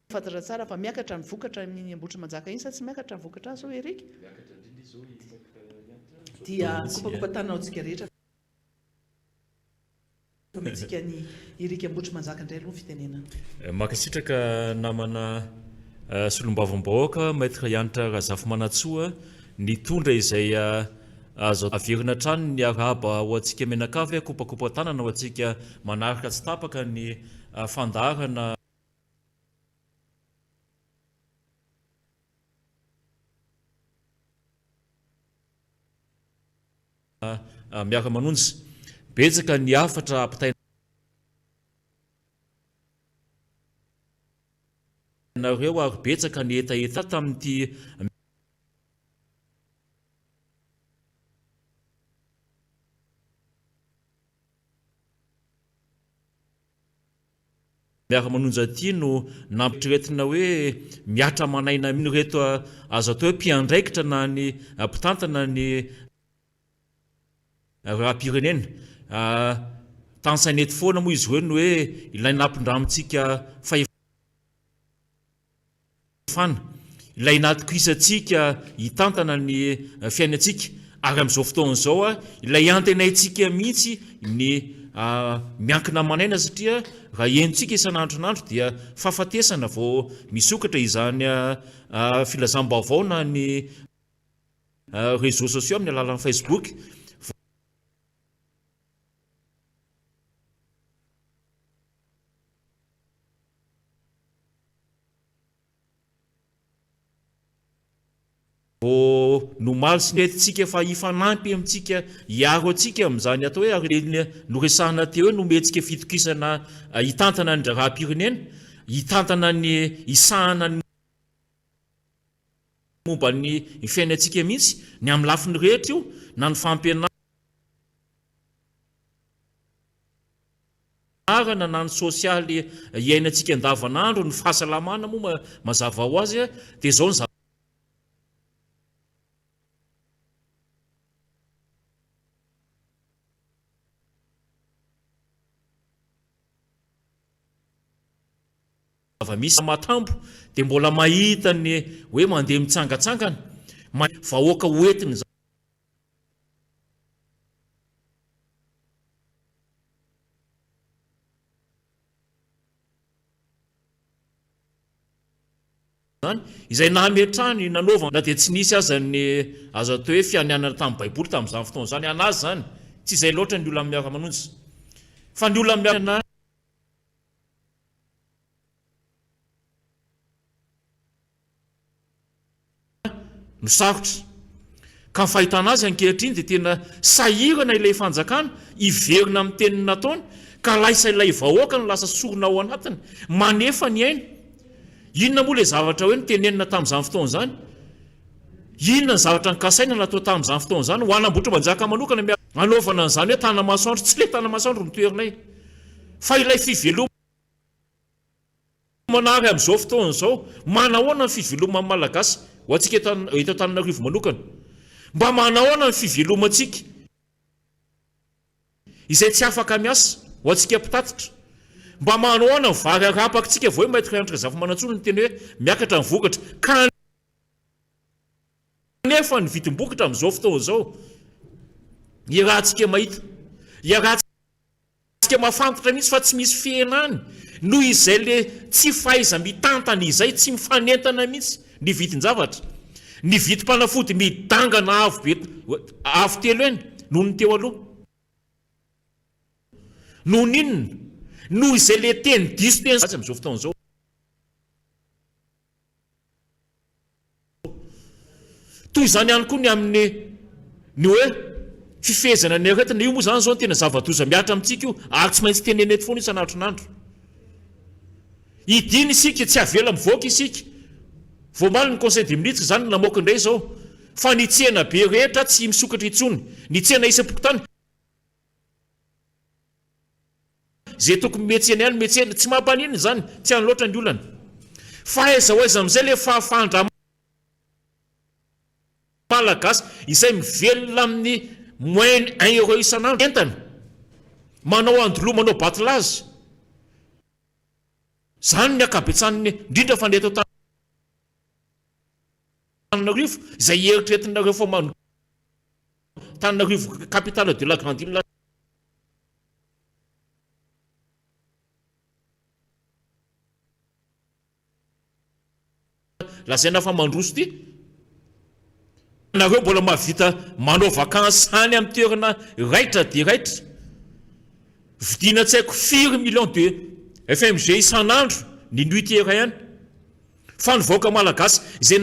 mahafantatra tsara fa miakatra ny vokatra amin'iny Ambohitrimanjaka iny sa tsy miakatra ny vokatra any zao Eric? Dia kopakopa-tanana ho antsika rehetra. Omentsika an'i Eric Ambohitrimanjaka indray aloha ny fitenenana. Mankasitraka namana solombavambahoaka Maître Hanitra Razafimanantsoa nitondra izay azo averina hatrany ny arahaba ho antsika mianakavy, kopakopa-tanana ho antsika manaraka tsy tapaka ny fandaharana. Miara-manonja. Betsaka ny hafatra ampitainareo ary betsaka ny hetaheta tamin'ity Miara-manonja ity no nampitretina hoe mihatra aman'aina amin'ireto azo atao hoe mpiandraikitra na ny mpitantana ny raharaham-pirenena. Tanisaina eto foana moa izy ireo ny hoe ilay nampindramintsika fahefana. fahefana, ilay natokisantsika hitantana ny fiainantsika, ary amin'izao fotoana izao ilay antenaintsika mihitsy ny miankina aman'aina satria raha henontsika isan'andron'andro dia fahafatesana vao misokatra izany filazam-baovao na ny réseaux sociaux amin'ny alalan'ny Facebook. Vao nomaly sy nentintsika fa hifanampy amintsika hiaro antsika amin'izany atao hoe aretina noresahina teo hoe nomentsika fitokisana hitantana ny raharaham-pirenena, hitantana ny hisahana ny momba ny fiainantsika mihitsy, ny amin'ny lafiny rehetra io, na ny fampianarana na ny sosialy iainantsika andavanandro, ny fahasalamana moa mazava ho azy dia izao ny zava-misy. Matambo dia mbola mahita ny hoe mandeha mitsangatsangana, vahoaka ho entiny izany, izay nametrahany nanaovana, na dia tsy nisy aza ny azo atao hoe fianianana tamin'ny Baiboly tamin'izany fotoana izany, an'azy izany, tsy izay loatra ny olona miara-manonja, fa ny olona miara. No sarotra. Ka ny fahitana azy ankehitriny dia tena sahirana ilay fanjakana hiverina amin'ny teny nataony ka laisa ilay vahoaka no lasa sorona ao anatiny, manefa ny ainy. Inona moa ilay zavatra hoe notenenina tamin'izany fotoana izany? Inona ny zavatra nokasaina natao tamin'izany fotoana izany? Ho an'Ambohitrimanjaka manokana miara hanaovana an'izany hoe Tanamasoandro, tsy ilay Tanamasoandro no toherinay fa ilay fivelomana. Manary amin'izao fotoana izao, manahoana ny fiveloman'ny Malagasy, ho antsika eto eto Antananarivo manokana? Mba manahoana ny fivelomantsika izay tsy afaka miasa, ho antsika mpitatitra? Mba manahoana ny vary arapakitsika vao hoe Maître Hanitra Razafimanantsoa no niteny hoe miakatra ny vokatra, kanefa ny vidim-bokatra amin'izao fotoana izao iarahantsika mahita, iarahantsika. Tsika mahafantatra mihitsy fa tsy misy fihenany noho izay le tsy fahaiza-mitantana izay, tsy mifanentana mihitsy ny vidin-javatra. Ny vidim-panafody midangana avo be avo telo heny noho ny teo aloha. Noho ny inona? Noho izay le teny diso teny ratsy amin'izao fotoana izao. Toy izany ihany koa ny amin'ny ny hoe fifehezana ny aretina. Io moa izany izao no tena zava-doza mihatra amintsika io ary tsy maintsy tenenina eto foana isan'andron'andro. Hidiana isika, tsy avela mivoaka isika. Vao omaly ny Conseil des ministres izany no namoaka indray izao fa ny tsena be rehetra tsy misokatra intsony. Ny tsena isam-pokontany. Ze tokony mihetsena ihany mihetsena, tsy mampaninona izany, tsy any loatra ny olana. Fa aiza ho aiza amin'izay le fahafahan-dRamalagasy izay mivelona amin'ny moyenne un euro isan'andro entana, manao andoloha, manao battelage. Zany ny ankabetsahan'ny, indrindra fa ny eto Antananarivo, izay eritreretinareo fa man, Antananarivo capitale de la grande île. Lazaina fa mandroso ity. Nareo mbola mahavita manao vacances any amin'ny toerana raitra dia raitra. Vidiana tsy haiko firy millions de FMG isan'andro ny nuitée iray any. Fa ny vahoaka malagasy izay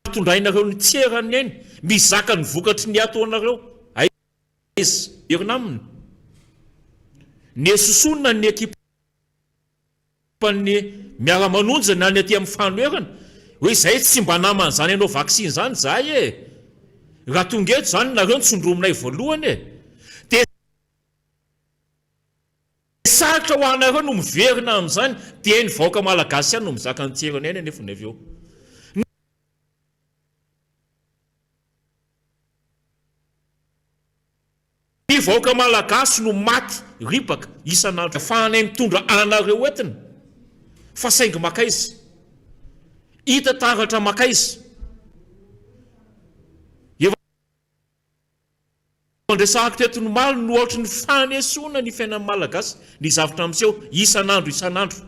Tondrainareo ny tserany eny, mizaka ny vokatry ny ataonareo. Aiza? Herina aminy. Nesosonina ny ekipan'ny miara-manonja na ny aty amin'ny fanoherana hoe izay tsy mba naman'izany hanao vaksiny izany izahay e! Raha tonga eto izany nareo no tsondrominay voalohany e! Dia Sarotra ho anareo no miverina amin'izany dia ny vahoaka malagasy ihany no mizaka ny tsirony aina nefa ny avy eo. Ny vahoaka malagasy no maty ripaka isan'andro afahanay mitondra anareo entina. Fa saingy makaiza? Hita taratra makaiza? Efa Nresahako teto omaly no ohatry ny fanesoana ny fiainan'ny Malagasy ny zavtra miseho isan'andro isan'andro.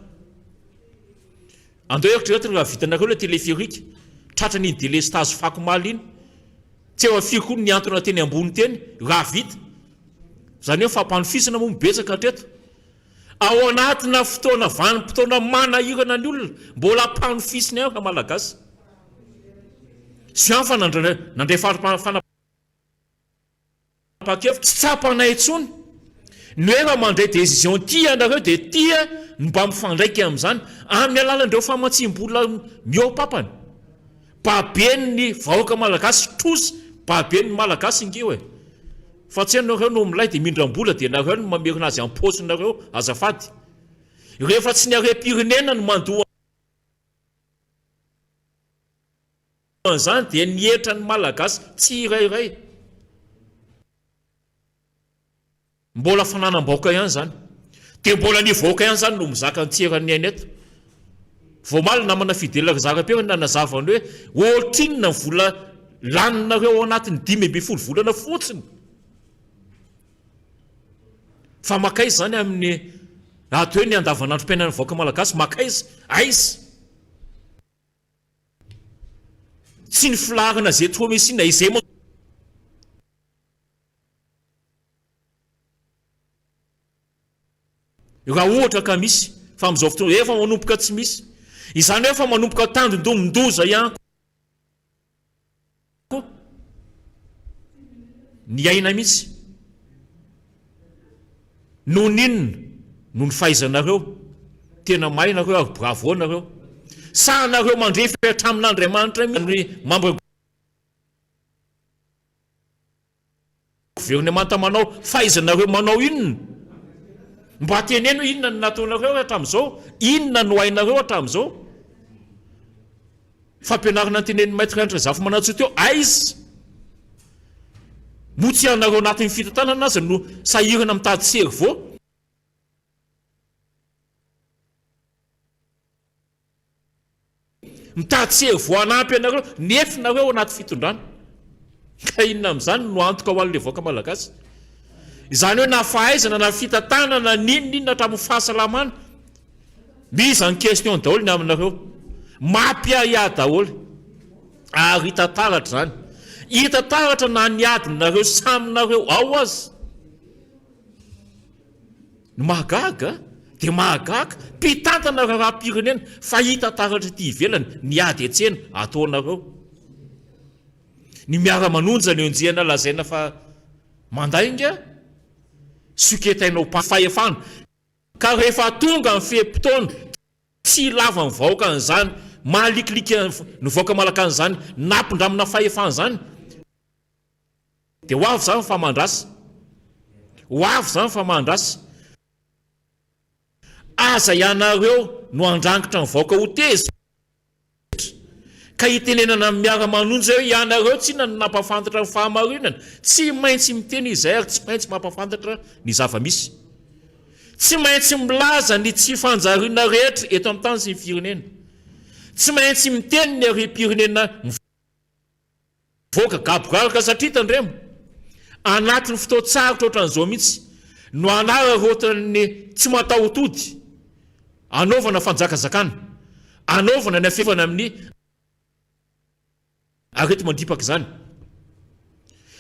Andao eritrereto raha vitanareo ilay téléphérique tratran'iny délestage fako omaly iny. Tsy eo firy koa ny nihantona teny ambony teny raha vita. Izany hoe fampanofisana moa no betsaka hatreto. Ao anatina fotoana vanim-potoana manahirana ny olona, mbola ampanofisina ihany Ramalagasy. Sianfa nandray fari-panapahana. Fanapahan-kevitra, tsy tsapanay intsony ny hoe raha mandray décision tia ianareo dia tia ny mba mifandraika amin'izany amin'ny alalan'ireo famatsiam-bola mihoa-papana. Baben'ny vahoaka malagasy trosa, baben'ny malagasy nge io e! Fa tsy ianareo no milay dia mindram-bola dia nareo no mamerina azy am-paosinareo azafady. Rehefa tsy ny harem-pirenena no mandoa an'izany dia ny hetran'ny Malagasy tsirairay. Mbola fananam-bahoaka ihany izany. Dia mbola ny vahoaka ihany izany no mizaka ny tsy eran'ny aina eto. Vao omaly namana Fidèle Razarapiera nanazava ny hoe ohatrinona ny vola laninareo ao anatin'ny 15 volana fotsiny. Fa makaiza izany amin'ny ato hoe ny andavanandrom-piainan'ny vahoaka Malagasy, makaiza? Aiza? Tsy ny filaharana Zéthromycine izay ma. Raha ohatra ka misy, fa amin'izao fotoana efa manomboka tsy misy. Izany hoe efa manomboka tandindomin-doza ihany koa ny aina mihitsy. Noho ny inona? Noho ny fahaizanareo. Tena mahay nareo ary bravo nareo. Sa nareo mandrefy hatramin'Andriamanitra mihitsy ny membre governemanta manao fahaizanareo manao inona? Mba teneno hoe inona no nataonareo hatramin'izao? Inona no hainareo hatramin'izao? Fampianarana notenenin'i Maître Hanitra Razafimanantsoa teo, aiza? Moa tsy ianareo anatin'ny fitantanana aza no sahirana mitady cerveau? Mitady cerveau hanampy anareo, nefy nareo ao anaty fitondrana. Ka inona amin'izany no antoka ho an'ilay vahoaka malagasy? Izany hoe na fahaizana na fitantanana n'inon'inona hatramin'ny fahasalamana, Mise en question daholo ny aminareo. Mampiahiahy daholo. Ary hita taratra izany. Hita taratra na ny adinareo samy nareo ao aza. Ny mahagaga dia mahagaga, mpitantana raharaham-pirenena fa hita taratra ety ivelany ny ady an-tsena ataonareo. Ny miara-manonja no enjehina lazaina fa mandainga, soketainao fahefana. Ka rehefa tonga ny fe-potoana, tsy hilava ny vahoaka an'izany mahalikiliky ny vahoaka malaka an'izany nampindramina fahefana izany, dia ho avy izany fa mahandrasa. Ho avy izany fa mahandrasa. Aza ianareo no handrangitra ny vahoaka ho tezitra. Ka hitenenana amin'ny miara-manonja hoe ianareo tsinona no nampahafantatra ny fahamarinana. Tsy maintsy miteny izahay ary tsy maintsy mampahafantatra ny zava-misy. Tsy maintsy milaza ny tsy fanjariana rehetra eto amin'ny tany sy ny firenena. Tsy maintsy miteny ny harem-pirenena Mivoaka gabogaroka satria tandremo, anatin'ny fotoan-tsarotra ohatran'izao mihitsy no anararaotan'ny tsy mataho-tody anaovana fanjakazakana, anaovana ny afefana amin'ny areti-mandripaka izany.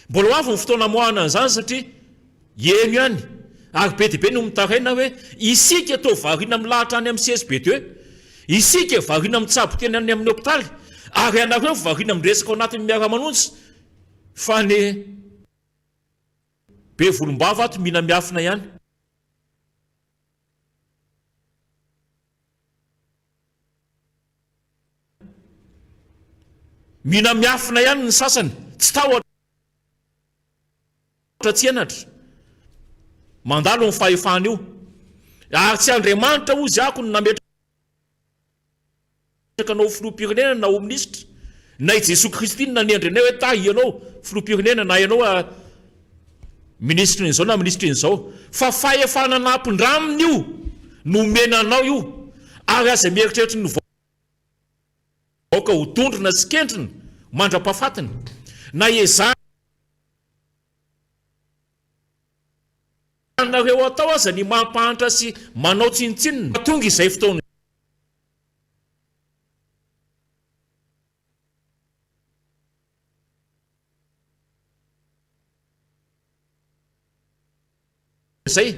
Mbola ho avy ny fotoana hamoahana an'izany satria Eny ihany, ary be dia be no mitaraina hoe isika toa variana milahatra any amin'ny CSB deux, isika variana mitsabo tena any amin'ny hopitaly, ary ianareo variana miresaka ao anatin'ny miara-manonja, fa ny be volombava ato mila miafina ihany. Mila miafina ihany ny sasany, tsy tahotra. Tsy henatra. Mandalo ny fahefana io. Ary tsy Andriamanitra hozy ako no nametraka anao ho filoham-pirenena na ho minisitra. Na i Jesoa Kristy no nanendry anay hoe tahy ianao filoham-pirenena na ianao minisitry ny izao na minisitry ny izao. Fa fahefana nampindraminy io nomena anao io. Ary aza mieritreritra ny vahoaka ho dondrona sy kendrina mandra-pahafatiny, na ezahanareo atao aza ny mampahantra sy manao tsinontsinona. Tonga izay fotoana izay,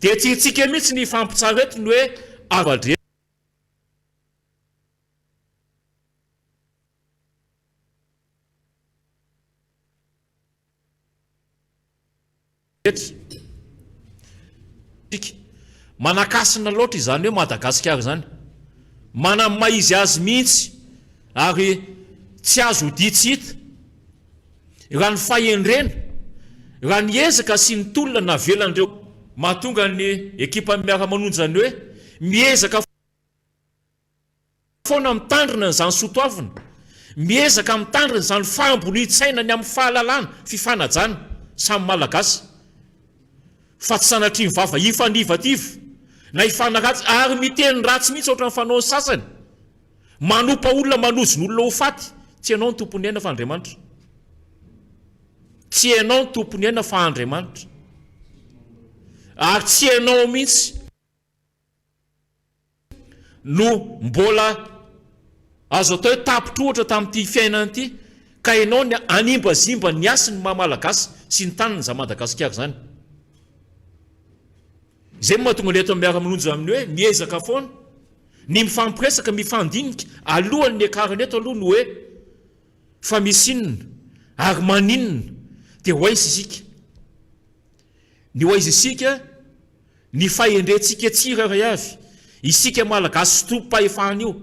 dia tsy itsika mihitsy ny hifampitsara eto ny hoe zava-drehetra. Isika. Manakasina loatra izany hoe Madagasikara izany. Manana ny maha izy azy mihitsy ary tsy azo odia tsy hita. Raha ny fahendrena, raha ny ezaka sy ny tolona navelan'ireo. Mahatonga ny ekipan'ny Miara-manonja ny hoe miezaka. Foana mitandrina an'izany soatoavina, miezaka mitandrina izany fahambonian-tsaina ny amin'ny fahalalana, fifanajana, samy Malagasy. Fa tsy sanatria ny vava hifanivativa na hifanaratsy ary miteny ratsy mihitsy ohatran'ny fanaon'ny sasany. Manompa olona, manozona olona ho faty. Tsy ianao no tompon'ny aina fa Andriamanitra. Tsy ianao no tompon'ny aina fa Andriamanitra. Ary tsy ianao mihitsy. No mbola azo atao hoe tapitra ohatra tamin'ity fiainana ity ka ianao ny hanimbazimba ny hasin'ny maha Malagasy sy ny taniny izany Madagasikara izany. Izay no mahatonga ny eto amin'ny Miara-manonja amin'ny hoe miezaka foana ny mifampiresaka, mifandinika alohan'ny hiakarana eto aloha ny hoe fa misy inona ary maninona dia ho aiza isika. Ny ho aiza isika Ny fahendrentsika tsirairay avy, isika Malagasy tompom-pahefana io,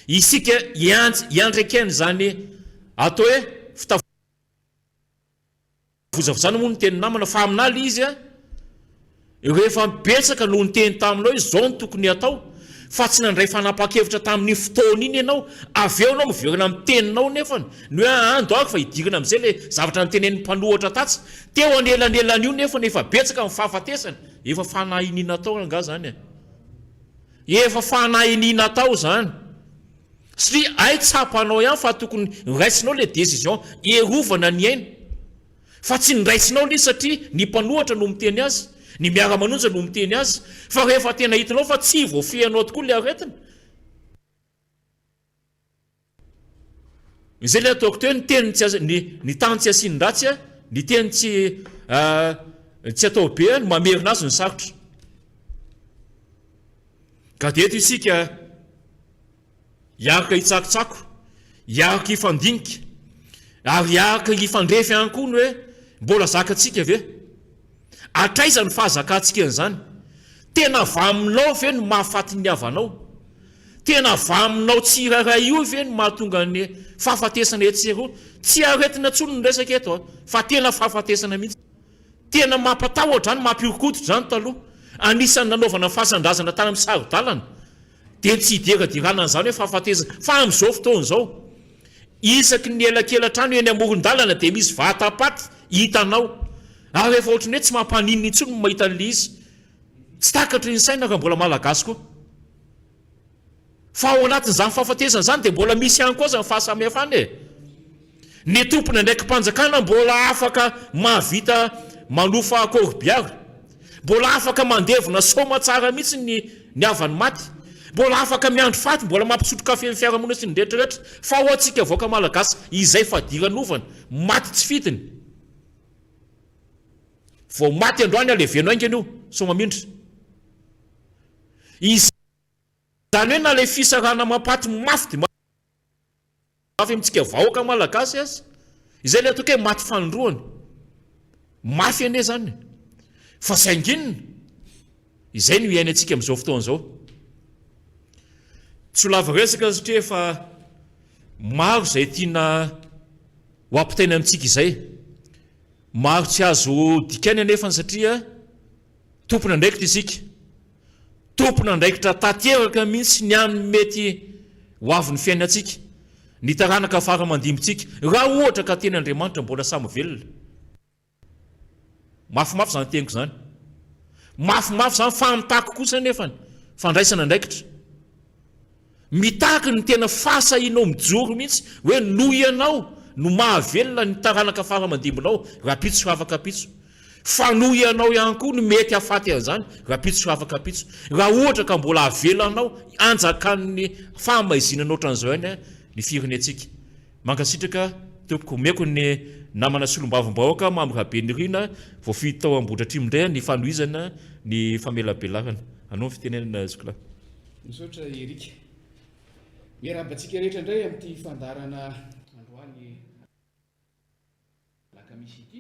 isika iandraikena izany atao hoe fitavozavozana moa no tenin'ny namana fa aminà ilay izy a, rehefa betsaka no niteny taminao hoe izao no tokony hatao fa tsy nandray fanapahan-kevitra tamin'iny fotoana iny ianao, avy eo ianao miverina amin'ny teninao nefany ny hoe aa ando ary fa hidirana amin'izay ilay zavatra notenenin'ny mpanohatra tatsy, teo anelanelan'io nefany efa betsaka ny fahafatesana. Efa fanahiniana atao angaha zany e? Efa fanahiniana atao zany. Satria hay tsapanao ihany fa tokony raisinao le décision hiarovana ny aina. Fa tsy niraisinao le izy satria ny mpanohatra no miteny azy, ny miara-manonja no miteny azy. Fa rehefa tena hitanao fa tsy voafehinao tokoa le aretina, Izay ilay ataoko teo hoe ny teny tsy ny ny tany tsy asian-dratsy a, ny teny tsy tsy atao be a, ny mamerina azy no sarotra. Ka dia eto isika hiaraka hitsakotsako, hiaraka hifandinika, ary hiaraka hifandrefy ihany koa ny hoe mbola zakantsika ve? Hatraiza ny fahazakantsika an'izany? Tena vaminao ve ny mahafaty ny havanao? Tena vaminao tsirairay io ve ny mahatonga ny fahafatesana etsy sy eroa? Tsy aretina intsony ny resaka eto a, fa tena fahafatesana mihitsy. Tena mampatahotra izany, mampihoron-koditra izany taloha. Anisan'ny nanaovana fasan-drazana tany amin'ny saro-dalana. Dia tsy hideraderana an'izany hoe fahafatesana. Fa amin'izao fotoana izao, isaky ny elakela-trano eny amoron-dalana dia misy vata-paty hitanao. Ary efa ohatran'ny hoe tsy mampaninona intsony ny mahita an'ilay izy. Tsy takatry ny saina raha mbola Malagasy koa. Fa ao anatin'izany fahafatesana izany dia mbola misy ihany koa aza ny fahasamihafana e! Ny tompon'andraiki-panjakana mbola afaka mahavita manofa corbillard, mbola afaka mandevona soamatsara mihitsy ny ny havan'ny maty, mbola afaka miandry faty, mbola mampisotro kafe ny fiarahamonina sy ny rehetra rehetra, fa ho antsika vahoaka malagasy izay fadiranovana, maty tsy fidiny. Vao maty androany aleveno haingana io, sao mamindra. Izany hoe na ilay fisarahana mampaty mafy dia mafy amintsika vahoaka malagasy aza, izay ilay ataoko hoe maty fanindroany. Mafy anie izany. Fa saingy inona? Izay no iainantsika amin'izao fotoana izao. Tsy ho lava resaka satria efa maro izay tiana ho ampitaina amintsika izay. Maro tsy azo dikaina anefa satria tompon'andraikitra isika. Tompon'andraikitra tanteraka mihitsy ny amin'ny mety ho avin'ny fiainantsika, ny taranaka fara aman-dimbintsika, raha ohatra ka tena Andriamanitra mbola samy velona. Mafimafy izany teniko izany. Mafimafy izany fa mitaky kosa anefa ny fandraisana andraikitra. Mitaky ny tena fahasahianao mijoro mihitsy hoe noho ianao no mahavelona ny taranaka fara aman-dimbinao rahampitso sy afak'ampitso. Fa noho ianao ihany koa no mety hahafaty an'izany rahampitso sy afak'ampitso. Raha ohatra ka mbola avelanao hanjakan'ny fahamaizinana ohatran'izao ihany ny firenentsika. Mankasitraka tompoko. Omeko ny namana solombavambahoaka Mamy Rabenirina voafidy tao Ambohidratrimo indray ny fanohizana ny famelabelarana. Anao ny fitenenana zokilahy. Misaotra Eric. Miarahaba antsika rehetra indray amin'ity fandaharana androany alakamisy ity.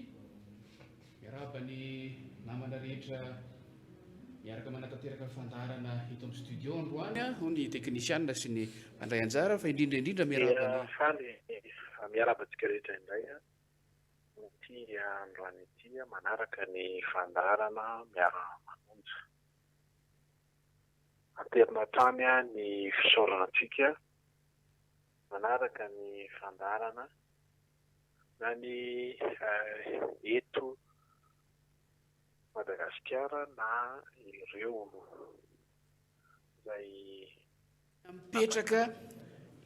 Miarahaba ny namana rehetra miaraka manatanteraka ny fandaharana eto amin'ny studio androany, ao ny teknisianina sy ny mpandray anjara, fa indrindra indrindra miarahaba ny. Faly miarahaba antsika rehetra indray amin'ity androany ity manaraka ny fandaharana miara-manonja. Aterina hatrany ny fisaorana antsika manaraka ny fandaharana na ny eto Madagasikara na ireo izay Mipetraka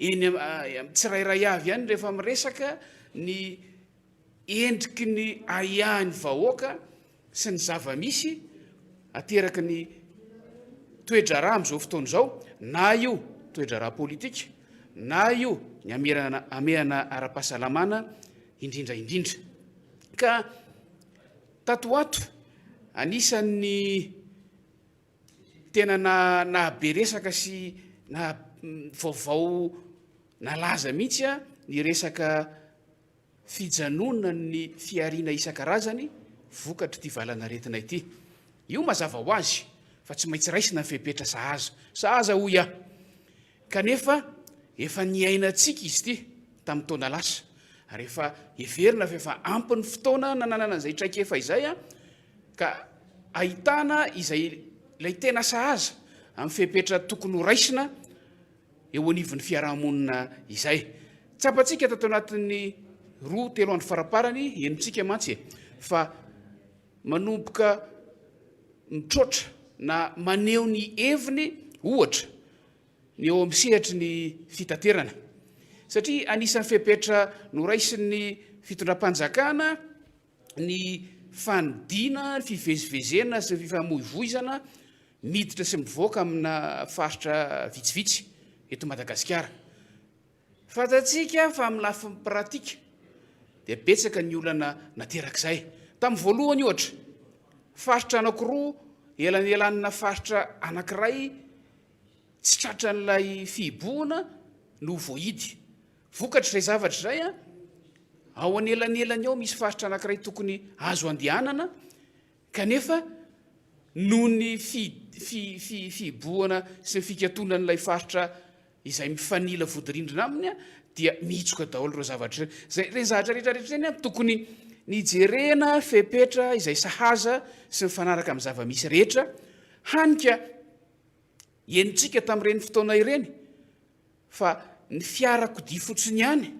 eny amin'ny tsirairay avy ihany rehefa miresaka ny endriky ny ahiahin'ny vahoaka sy ny zava-misy ateraky ny toe-draharaha amin'izao fotoana izao, na io toe-draharaha politika, na io ny hamerana hamehana ara-pahasalamana indrindra indrindra. Ka tato ho ato, anisan'ny Tena nahabe resaka sy naha vaovao nalaza mihitsy ny resaka fijanonan'ny fihariana isan-karazany vokatr'ity valan'aretina ity. Io mazava ho azy fa tsy maintsy raisina ny fepetra sahaza. Sahaza hoy aho. Kanefa efa niainantsika izy ity tamin'ny taona lasa ary efa heverina fa efa ampy ny fotoana nananana an'izay traikefa izay ka ahitana izay ilay tena sahaza amin'ny fepetra tokony ho raisina eo anivon'ny fiarahamonina izay. Tsapantsika tato anatin'ny roa telo andro faraparany, henontsika mantsy e, fa manomboka mitroatra na maneho ny heviny ohatra ny eo amin'ny sehatry ny fitaterana. Satria anisan'ny fepetra noraisin'ny fitondram-panjakana ny fanidiana ny fivezivezena sy ny fifamoivoizana miditra sy mivoaka amina faritra vitsivitsy eto Madagasikara. Fantatsika fa amin'ny lafiny pratika dia betsaka ny olana naterak'izay. Tamin'ny voalohany ohatra, faritra anankiroa elanelanina faritra anankiray tsy tratran'ilay fihibohana no voahidy. Vokatr'izay zavatra izay, ao anelanelany ao misy faritra anankiray tokony azo andehanana kanefa noho ny fihibohana sy ny fikatonan'ilay faritra izay mifanila vodirindrina aminy dia mihitsoka daholo ireo zavatra ireo. Izay ireny zavatra rehetra rehetra ireny tokony nijerena fepetra izay sahaza sy mifanaraka amin'ny zava-misy rehetra, hany ka henontsika tamin'ireny fotoana ireny fa ny fiarakodia fotsiny ihany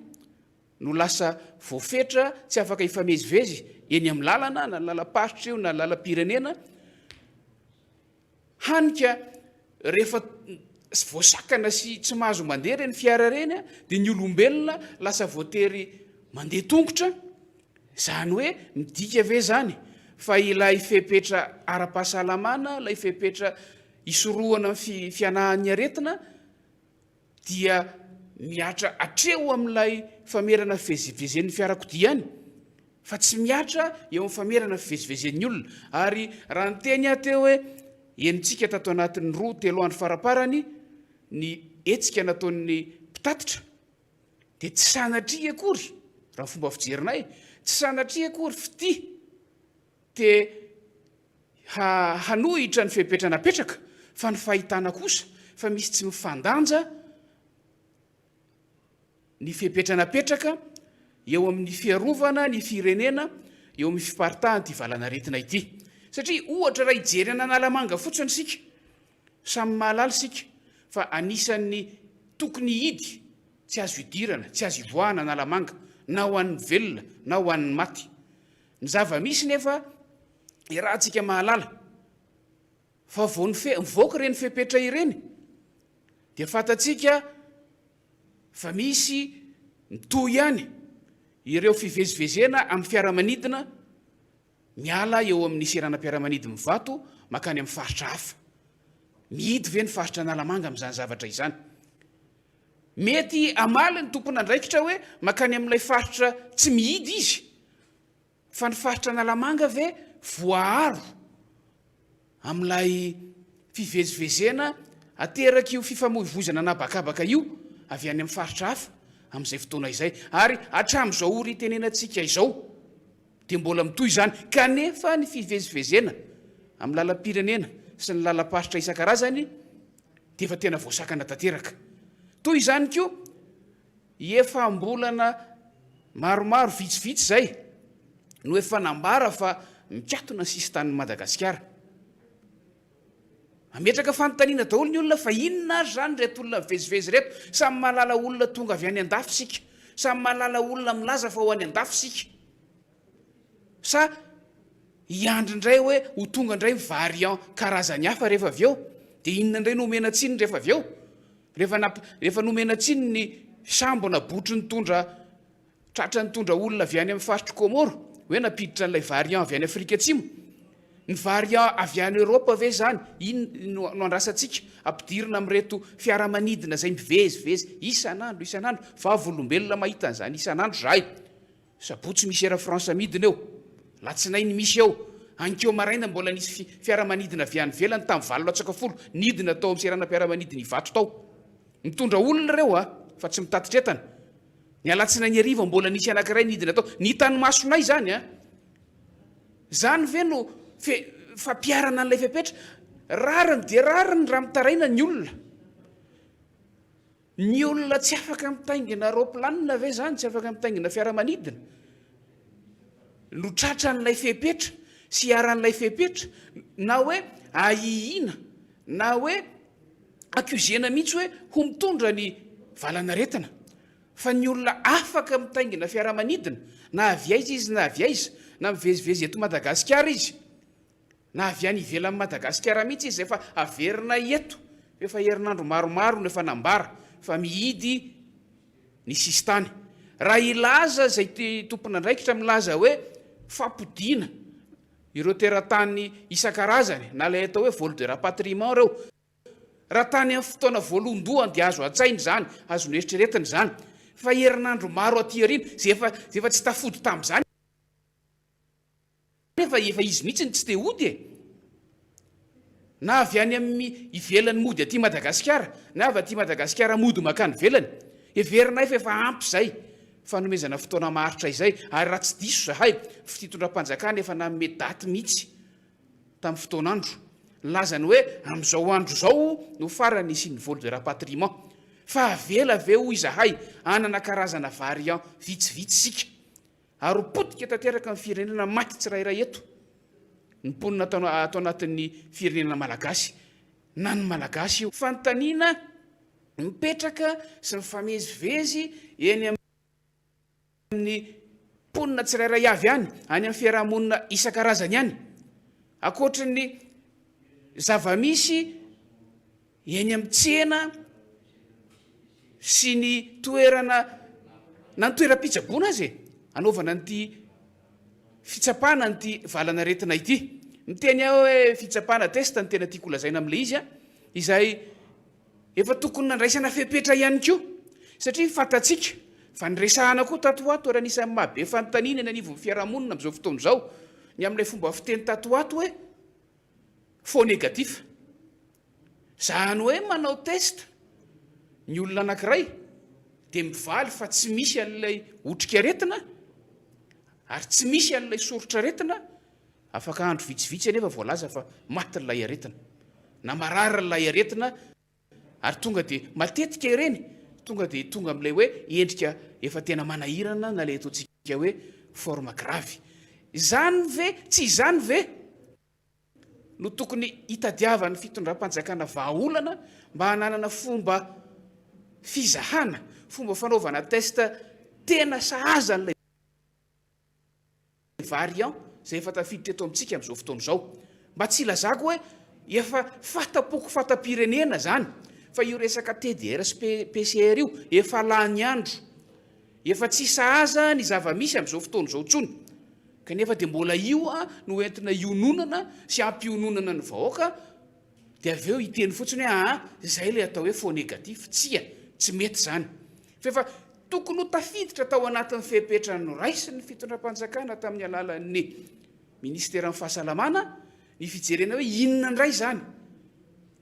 no lasa voafetra tsy afaka hifamezivezy eny amin'ny lalana na lalam-paritra io na lalam-pirenena, hany ka rehefa voasakana sy tsy mahazo mandeha ireny fiara ireny dia ny olombelona lasa voatery mandeha tongotra, izany hoe midika ve izany fa ilay fepetra ara-pahasalamana, ilay fepetra hisorohana ny fianahan'ny aretina dia mihatra hatreo amin'ilay famerana fivezivezen'ny fiarakodia ihany fa tsy mihatra eo amin'ny famerana fivezivezen'ny olona. Ary raha niteny aho teo hoe henontsika tato anatin'ny roa telo andro faraparany ny hetsika nataon'ny mpitatitra dia tsy sanatria akory, raha ny fomba fijerinay, tsy sanatria akory fitia te hanohitra ny fepetra napetraka fa ny fahitana kosa fa misy tsy mifandanja ny fepetra napetraka eo amin'ny fiarovana ny firenena eo amin'ny fiparitahan'ity valanaretina ity. Satria ohatra raha hijery an'Analamanga fotsiny isika, samy mahalala isika fa anisan'ny tokony hihidy tsy azo idirana, tsy azo ivoahana Analamanga na ho an'ny velona na ho an'ny maty. Ny zava-misy nefa iarahantsika mahalala fa vao nivoaka ireny fepetra ireny. Dia fantatsika fa misy mitohy ihany ireo fivezivezena amin'ny fiaramanidina miala eo amin'ny seranam-piaramanidin'Ivato mankany amin'ny faritra hafa. Mihidy ve ny faritra Analamanga amin'izany zavatra izany? Mety hamaly ny tompon'andraikitra hoe mankany amin'ilay faritra tsy mihidy izy, fa ny faritra Analamanga ve voaaro amin'ilay fivezivezena aterak'io fifamoivoizana an'habakabaka io avy any amin'ny faritra hafa amin'izay fotoana izay? Ary hatramin'izao ora itenenantsika izao dia mbola mitohy izany, kanefa ny fivezivezena amin'ny lalam-pirenena sy ny lalam-paritra isan-karazany dia efa tena voasakana tanteraka. Toy izany koa, efa am-bolana maromaro vitsivitsy izay no efa nambara fa mikatona ny sisin-tanin'i Madagasikara. Mametraka fanontaniana daholo ny olona fa inona ary izany ireto olona mivezivezy ireto? Samy mahalala olona tonga avy any an-dafy isika. Samy mahalala olona milaza fa ho any an-dafy isika. Sa hiandry indray hoe ho tonga indray ny variant karazany hafa rehefa avy eo? Dia inona indray no omena tsiny rehefa avy eo? Rehefa namp- rehefa nomena tsiny ny sambo na botry nitondra tratra nitondra olona avy any amin'ny faritr'i Comores hoe nampiditra an'ilay variant avy any Afrika Atsimo. Ny variant avy any Europe ve izany inn no no andrasantsika ampidirina amin'ireto fiaramanidina izay mivezivezy isan'andro isan'andro? Vavolombelona mahita an'izany isan'andro izahay. Sabotsy misy Air France midina eo, Latsinainy misy eo, anikeo maraina mbola nisy fiaramanidina avy any ivelany tamin'ny valo latsaka folo nidina tao amin'ny seranam-piaramanidina Ivato tao. Mitondra olona ireo a, fa tsy mitatitra entana. Ny alatsinainy hariva mbola nisy anankiray nidina tao. Ny hitan'ny masonay izany a! Izany ve no fe, fampiharana an'ilay fepetra? Rariny dia rariny raha mitaraina ny olona. Ny olona tsy afaka mitaingina raoplanina ve izany, tsy afaka mitaingina fiaramanidina no tratran'ilay fepetra sy iharan'ilay fepetra na hoe ahiahiana na hoe accusena mihitsy hoe ho mitondra ny valanaretina fa ny olona afaka mitaingina fiaramanidina na avy aiza izy na avy aiza na mivezivezy eto Madagasikara izy Na avy any ivelan'i Madagasikara mihitsy izy efa averina eto, efa herinandro maromaro no efa nambara fa mihidy ny sisintany. Raha hilaza izay tompon'andraikitra milaza hoe fampodiana ireo teratany isan-karazany na ilay atao hoe vol de rapatriement ireo, raha tany amin'ny fotoana voalohandohany dia azo an-tsaina izany, azo noeritreretina izany, fa herinandro maro aty aoriana izay efa izay efa tsy tafody tamin'izany, Nefa efa izy mihitsy no tsy te hody e! Na avy any amin'ny ivelany mody aty Madagasikara, na avy aty Madagasikara mody mankany ivelany. Heverinay fa efa ampy izay fanomezana fotoana maharitra izay, ary raha tsy diso izahay, fitondram-panjakana efa nanome daty mihitsy tamin'ny fotoan'andro, nilazany hoe amin'izao andro izao no farany hisian'ny vol de rapatriement. Fa avela ve hoy izahay hanana karazana variant vitsivitsy isika? Ary ho potika tanteraka ny firenena maty tsirairay eto, ny mponina ato ato anatin'ny firenena malagasy, na ny malagasy io. Fanontaniana mipetraka sy mifamezivezy eny amin'ny mponina tsirairay avy any, any amin'ny fiaraha-monina isan-karazany any. Ankoatry ny zava-misy eny amin'ny tsena sy ny toerana na ny toeram-pitsaboana aza e, anaovana an'ity fitsapana an'ity valanaretina ity. Miteny aho hoe fitsapana test no tena tiako holazaina amin'ilay izy an, izay efa tokony nandraisana fepetra ihany koa satria fantatsika fa niresahana koa tato ho ato ary anisan'ny maha be fanontaniana eny anivon'ny fiarahamonina amin'izao fotoana izao ny amin'ilay fomba fiteny tato ho ato hoe Faux négatif. Zany hoe manao test ny olona anankiray dia mivaly fa tsy misy an'ilay otrikaretina ary tsy misy an'ilay soritr'aretina, afaka andro vitsivitsy anefa voalaza fa matin'ilay aretina na mararin'ilay aretina Ary tonga dia matetika ireny tonga dia tonga amin'ilay hoe endrika efa tena manahirana na ilay ataontsika hoe forme grave. Izany ve, tsy izany ve no tokony hitadiavan'ny fitondram-panjakana vahaolana mba hananana fomba fizahana, fomba fanaovana test tena sahaza an'ilay variant izay efa tafiditra eto amintsika amin'izao fotoana izao. Mba tsy hilazako hoe efa fata-poko fata-pirenena izany. Fa io resaka TDR sy PCR io efa lany andro. Efa tsy sahaza ny zava-misy amin'izao fotoana izao intsony. Kanefa dia mbola io no entina hiononana sy hampiononana ny vahoaka dia avy eo hiteny fotsiny hoe aa izay ilay atao hoe faux négatif. Tsia, tsy mety izany. Fa efa tokony ho tafiditra tao anatin'ny fepetra noraisin'ny fitondram-panjakana tamin'ny alalan'ny minisiteran'ny fahasalamana ny fijerena hoe inona indray izany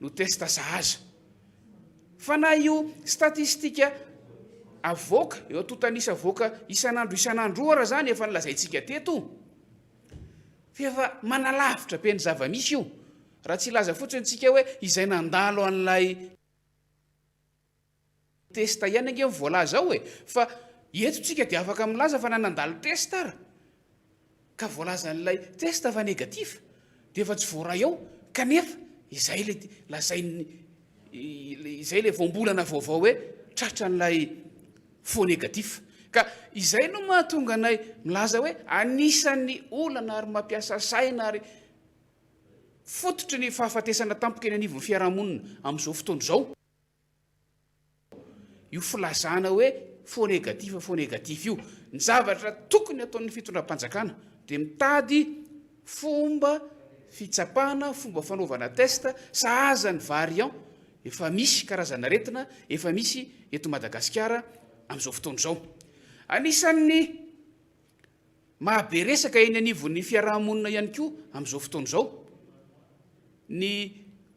no test sahaza. Fa na io statistika avoaka, eo antontan'isa avoaka isan'andro isan'andro io ara izany efa nolazaintsika teto fa efa manalavitra be ny zava-misy io. Raha tsy hilaza fotsiny tsika hoe izay nandalo an'ilay test ihany ange no voalaza ao e! Fa eto tsika dia afaka milaza fa na nandalo test ara ka voalazan'ilay test fa négatif dia efa tsy voaray ao kanefa izay ilay lazain'ny izay ilay voambolana vaovao hoe tratran'ilay faux négatif. Ka izay no mahatonga anay milaza hoe anisan'ny olana ary mampiasa saina ary fototry ny fahafatesana tampoka eny anivon'ny fiarahamonina amin'izao fotoana izao. Io filazana hoe faux négatif faux négatif io. Ny zavatra tokony ataon'ny fitondram-panjakana dia mitady fomba fitsapana, fomba fanaovana test sahaza ny variant efa misy, karazan'aretina efa misy eto Madagasikara amin'izao fotoana izao. Anisan'ny Mahabe resaka eny anivon'ny fiaraha-monina ihany koa amin'izao fotoana izao ny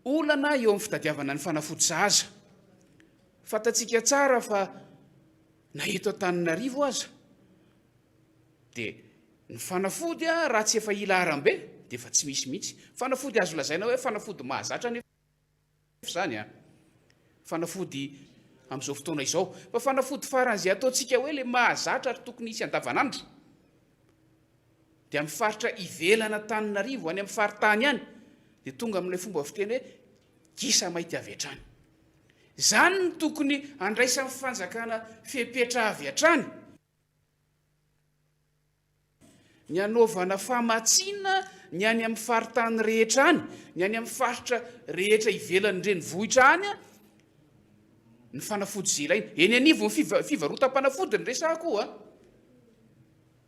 olana eo amin'ny fitadiavana ny fanafody sahaza. Fantatsika tsara fa na eto Antananarivo aza dia ny fanafody raha tsy efa ilaharam-be dia efa tsy misy mihitsy. Fanafody azo lazaina hoe fanafody mahazatra anefa. izany an! Fanafody amin'izao fotoana izao. Fa fanafody faran'izay ataontsika hoe ilay mahazatra ary tokony hisy andavanandro dia amin'ny faritra ivelan'Antananarivo, any amin'ny faritany any, dia tonga amin'ilay fomba fiteny hoe gisa mainty avy hatrany. Izany no tokony handraisan'ny fanjakana fepetra avy hatrany. Ny hanaovana famatsiana ny any amin'ny faritany rehetra any, ny any amin'ny faritra rehetra ivelan'ny renivohitra any, ny fanafody izay ilaina. Eny anivon'ny fivarotam-panafody no resahako io.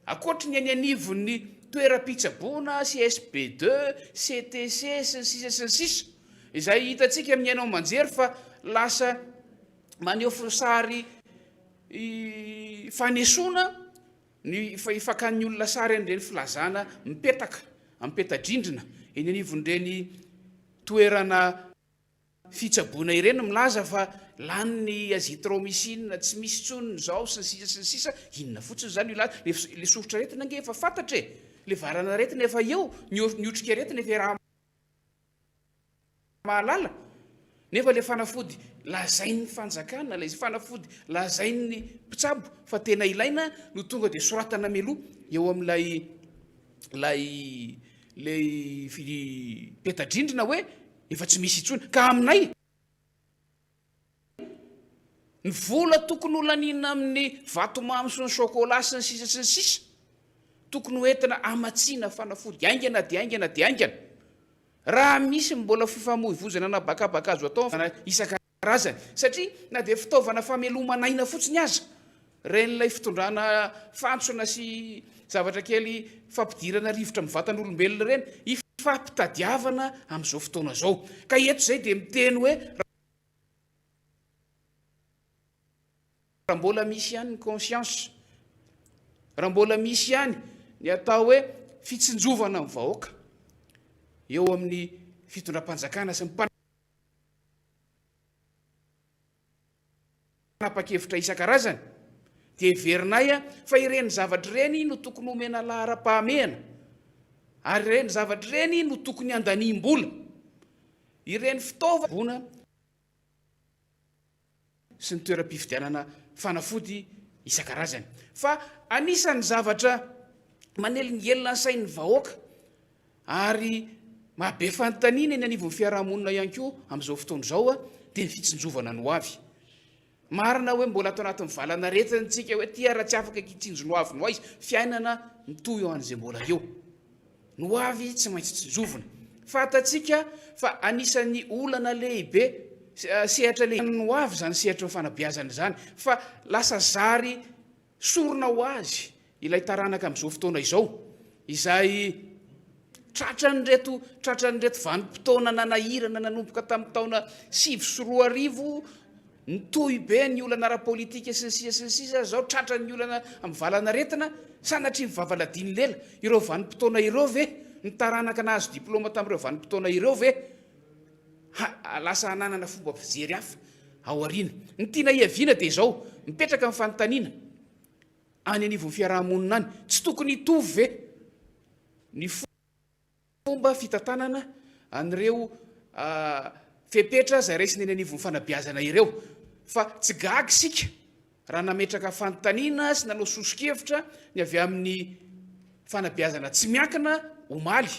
Ankoatry ny eny anivon'ny toeram-pitsaboana, CSB deux, CTC, sy ny sisa sy ny sisa, izay hitantsika amin'ny haino aman-jery fa lasa maneho sary fanesoana Ny fakan'ny olona sary an'ireny filazana mipetaka amin'ny peta-drindrina eny anivon'ireny toerana fitsaboana ireny milaza fa lany ny azithromycine, tsy misy intsony ny izao sy ny sisa sy ny sisa, inona fotsiny izany io laza, ilay soritr'aretina ange efa fantatra e, ilay valan'aretina efa eo, ny otrikaretina efa iaraha mahalala, nefa ilay fanafody lazain'ny fanjakana, ilay fanafody lazain'ny mpitsabo fa tena ilaina no tonga dia soratana mialoha eo amin'ilay ilay ilay peta-drindrina hoe efa tsy misy intsony. Ka aminay, ny vola tokony ho laniana amin'ny vatomamy sy ny chocolat sy ny sisa sy ny sisa, tokony ho entina hamatsiana fanafody haingana dia haingana dia haingana. Raha misy ny mbola fifamoivoizana an'habakabaka azo atao isan-karazany, satria na dia fitaovana famelomana aina fotsiny aza, ireny ilay fitondrana fantsona sy zavatra kely fampidirana rivotra amin'ny vatan'olombelona ireny, ifampitadiavana amin'izao fotoana izao. Ka eto izay dia miteny hoe raha mbola misy ihany ny conscience, raha mbola misy ihany ny atao hoe fitsinjovana ny vahoaka eo amin'ny fitondram-panjakana sy ny mpanapa-kevitra isan-karazany, dia heverinay fa ireny zavatra ireny no tokony homena laharam-pahamehana ary ireny zavatra ireny no tokony handaniam-bola. Ireny fitaovana. sy ny toeram-pividianana fanafody isan-karazany. Fa anisan'ny zavatra manelingelina ny sain'ny vahoaka ary mahabe fanontaniana eny anivon'ny fiarahamonina ihany koa amin'izao fotoana izao dia ny fitsinjovana ny hoavy. Marina hoe mbola ato anatin'ny valanaretina isika hoe tia raha tsy afaka hitsinjo ny hoavy no aiza, fiainana mitohy ho an'izay mbola eo. Ny ho avy tsy maintsy tsinjovina. Fantatsika fa anisan'ny olana lehibe. sehatra lehibe ny ho avy izany sehatry ny fanabeazana izany fa lasa zary sorona ho azy ilay taranaka amin'izao fotoana izao izay tratran'ireto tratran'ireto vanim-potoana nanahirana nanomboka tamin'ny taona 2009 nitohy be ny olana ara-politika sy ny sisa sy ny sisa izao tratran'ny olana amin'ny valanaretina sanatria ny vavaladin'ny lela ireo vanim-potoana ireo ve ny taranaka nahazo diplaoma tamin'ireo vanim-potoana ireo ve ha lasa hananana fomba fijery hafa ao aoriana. Ny tiana hiaviana dia izao, mipetraka ny fanontaniana any anivon'ny fiaraha-monina any, tsy tokony hitovy ve ny fomba fitantanana an'ireo fepetra izay raisina eny anivon'ny fanabeazana ireo? Fa tsy gaga isika raha nametraka fanontaniana sy nanao soso-kevitra ny avy amin'ny fanabeazana tsy miankina omaly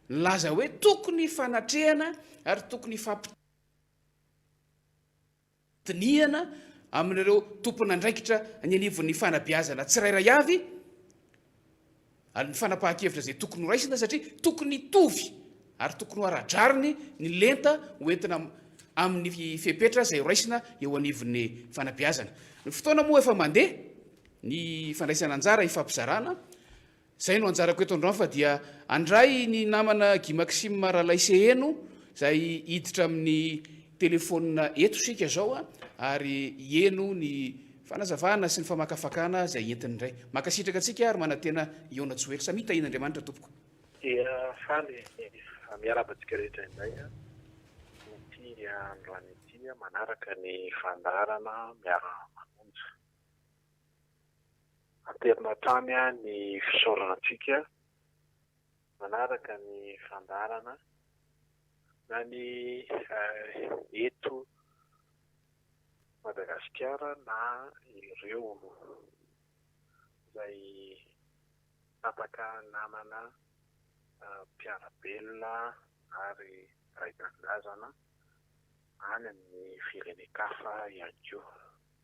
Nilaza hoe tokony hifanatrehana ary tokony hifampidinihana amin'ireo tompon'andraikitra ny anivon'ny fanabeazana tsirairay avy ny fanapahan-kevitra izay tokony horaisina satria tokony hitovy ary tokony ho ara-drariny ny lenta hoentina amin'ny fepetra izay horaisina eo anivon'ny fanabeazana. Ny fotoana moa efa mandeha ny fandraisana anjara hifampizarana. Zay no anjarako eto androany fa dia andray ny namana Guy Maxime Ralaiseheno zay hiditra amin'ny telephone eto isika zao ary hieno ny fanazavana sy ny famakafakana zay entiny indray. Mankasitraka antsika ary manantena hihaona tsy ho ela. Samia tahian'Andriamanitra tompoko. Dia faly miarahaba antsika rehetra indray ity androany ity manaraka ny fandaharana miara-manonja. Aterina hatrany ny fisaorana antsika manaraka ny fandaharana na ny eto Madagasikara na ireo izay tapaka namana mpiara-belona ary mpiray tanindrazana any amin'ny firenen-kafa ihany koa.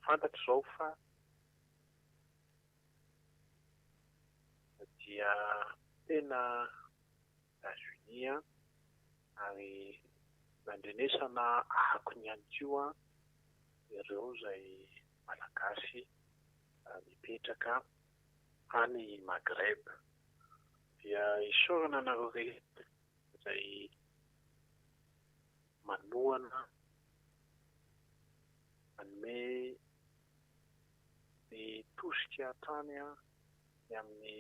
Fantatra izao fa dia tena Etats-Unis ary nandrenesana akony ihany koa ireo izay Malagasy mipetraka any Maghreb. Dia isaorana anareo rehetra izay manohana, manome ny tosika hatrany ny amin'ny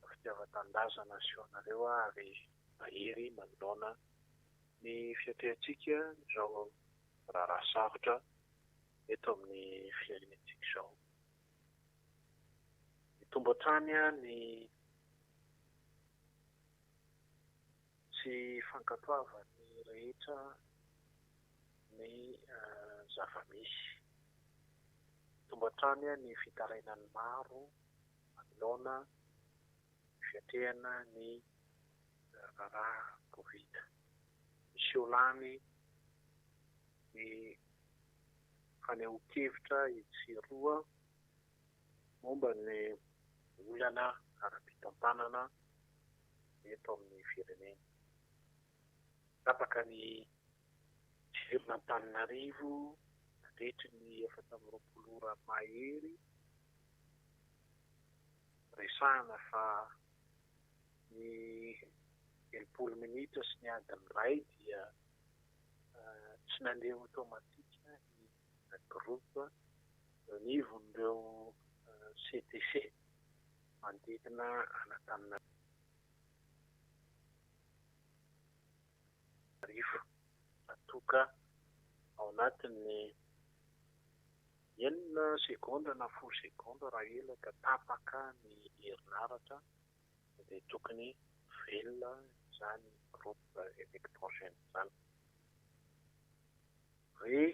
fitiavan-tanindrazana asehonareo ary mahery manoloana ny fiatrehantsika izao raharaha sarotra eto amin'ny firenentsika izao. Mitombo hatrany ny tsy fankatoavan'ny rehetra ny zava-misy. Mitombo hatrany ny fitarainan'ny maro manoloana ny fiatrehana ny raharaha Covid. Miseho lany ny fanehoan-kevitra etsy sy eroa momba ny olana ara-pitantanana eto amin'ny firenena. Tapaka ny jiron'Antananarivo nandritry ny 24 ora mahery, resahana fa ny 30 minitra sy ny adiny iray dia tsy nandeha automatique ny groupe eo anivon'ireo CTC manodidina an'Antananarivo raha toa ka ao anatin'ny enina segondra na folo segondra raha ela ka tapaka ny herinaratra dia tokony velona izany groupe électrogène izany. Re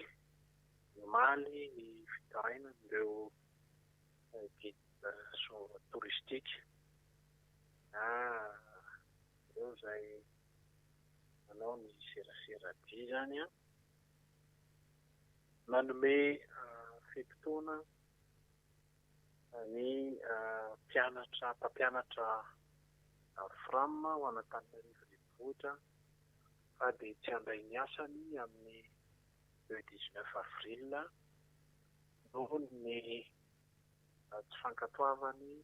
omaly ny fitarainan'ireo guide touristique na ireo izay manao ny serasera dia izany an, nanome fe-potoana ny mpianatra mpampianatra Fram ho an'Antananarivo Renivohitra fa dia tsy handray ny asany amin'ny. Le 19 avril noho ny tsy fankatoavany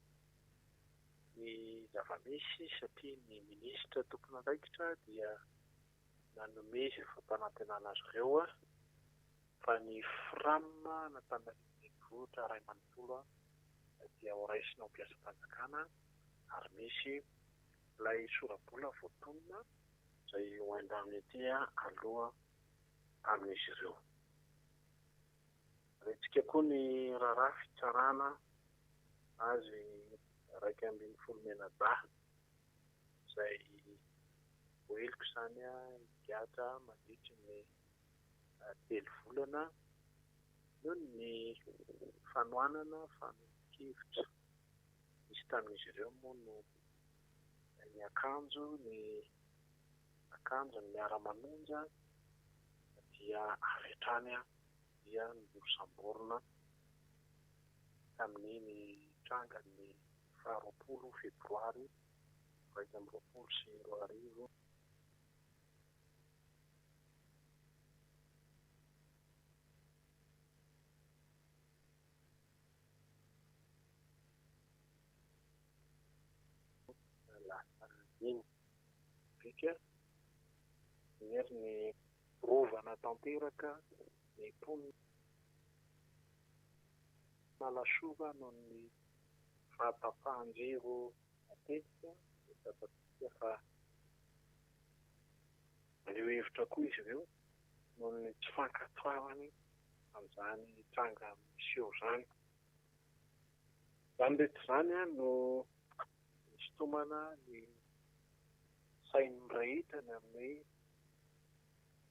ny zava-misy satria ny minisitra tompon'andraikitra dia nanome fampanantenana azy ireo fa ny Fram an'Antananarivo Renivohitra iray manontolo dia ho raisina ho mpiasam-panjakana ary misy ilay sora-bola voatonona izay ho indemnité aloa amin'izy ireo. Rentsika koa ny raharaha fitsarana azy 11 mianadahy izay voaheloka izany higadra mandritry ny telo volana noho ny fanohanana fanehoan-kevitra. Nisy tamin'izy ireo moa no niakanjo ny akanjon'ny miara-manonja dia avy hatrany dia nosamborina tamin'iny tranga ny faha 20 febroary 2021 lasa iny. Vika very ny rovana tanteraka ny mponina Alasora noho ny fahatapahan-jiro matetika. Fantatsika fa maneho hevitra koa izy ireo noho ny tsy fankatoavany an'izany tranga miseho izany. Izany rehetra izany no nisintomana ny sain'ny rehetra ny amin'ny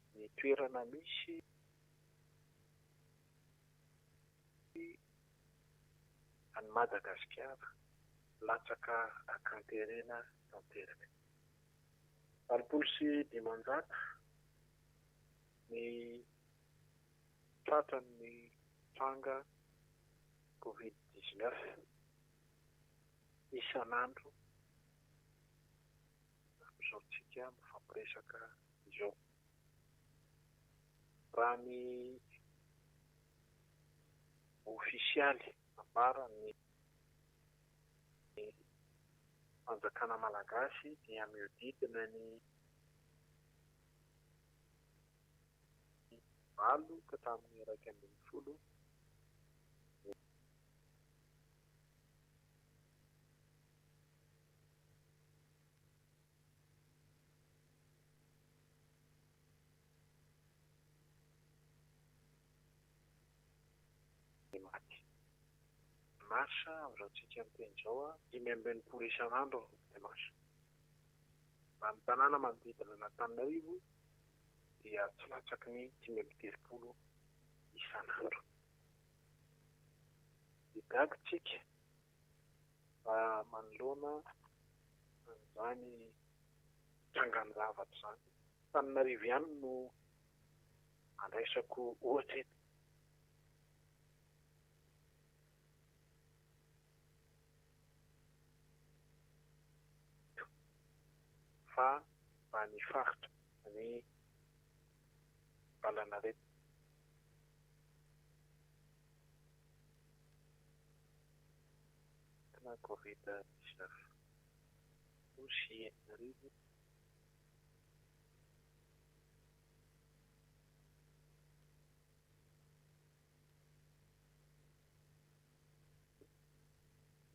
hoe ny toerana misy an'i Madagasikara latsaka an-kanterena tanteraka. 580 ny tratran'ny tranga Covid 19 isan'andro amin'izao tsika mifampiresaka izao. Raha ny ofisialy nambaran'ny fanjakana malagasy dia mihodidina ny 8 ka hatramin'ny 11 ny maty. Marsa amin'izao tsika miteny izao, 65 isan'andro ny marsa. Raha ny tanàna manodidina an'Antananarivo dia tsy latsaky ny 35 isan'andro. Dia gaga tsika raha manoloana an'izany trangan-javatra izany. Antananarivo ihany no andraisako ohatra eto. Fa raha ny faritra ny valanaretina Covid 19 6000.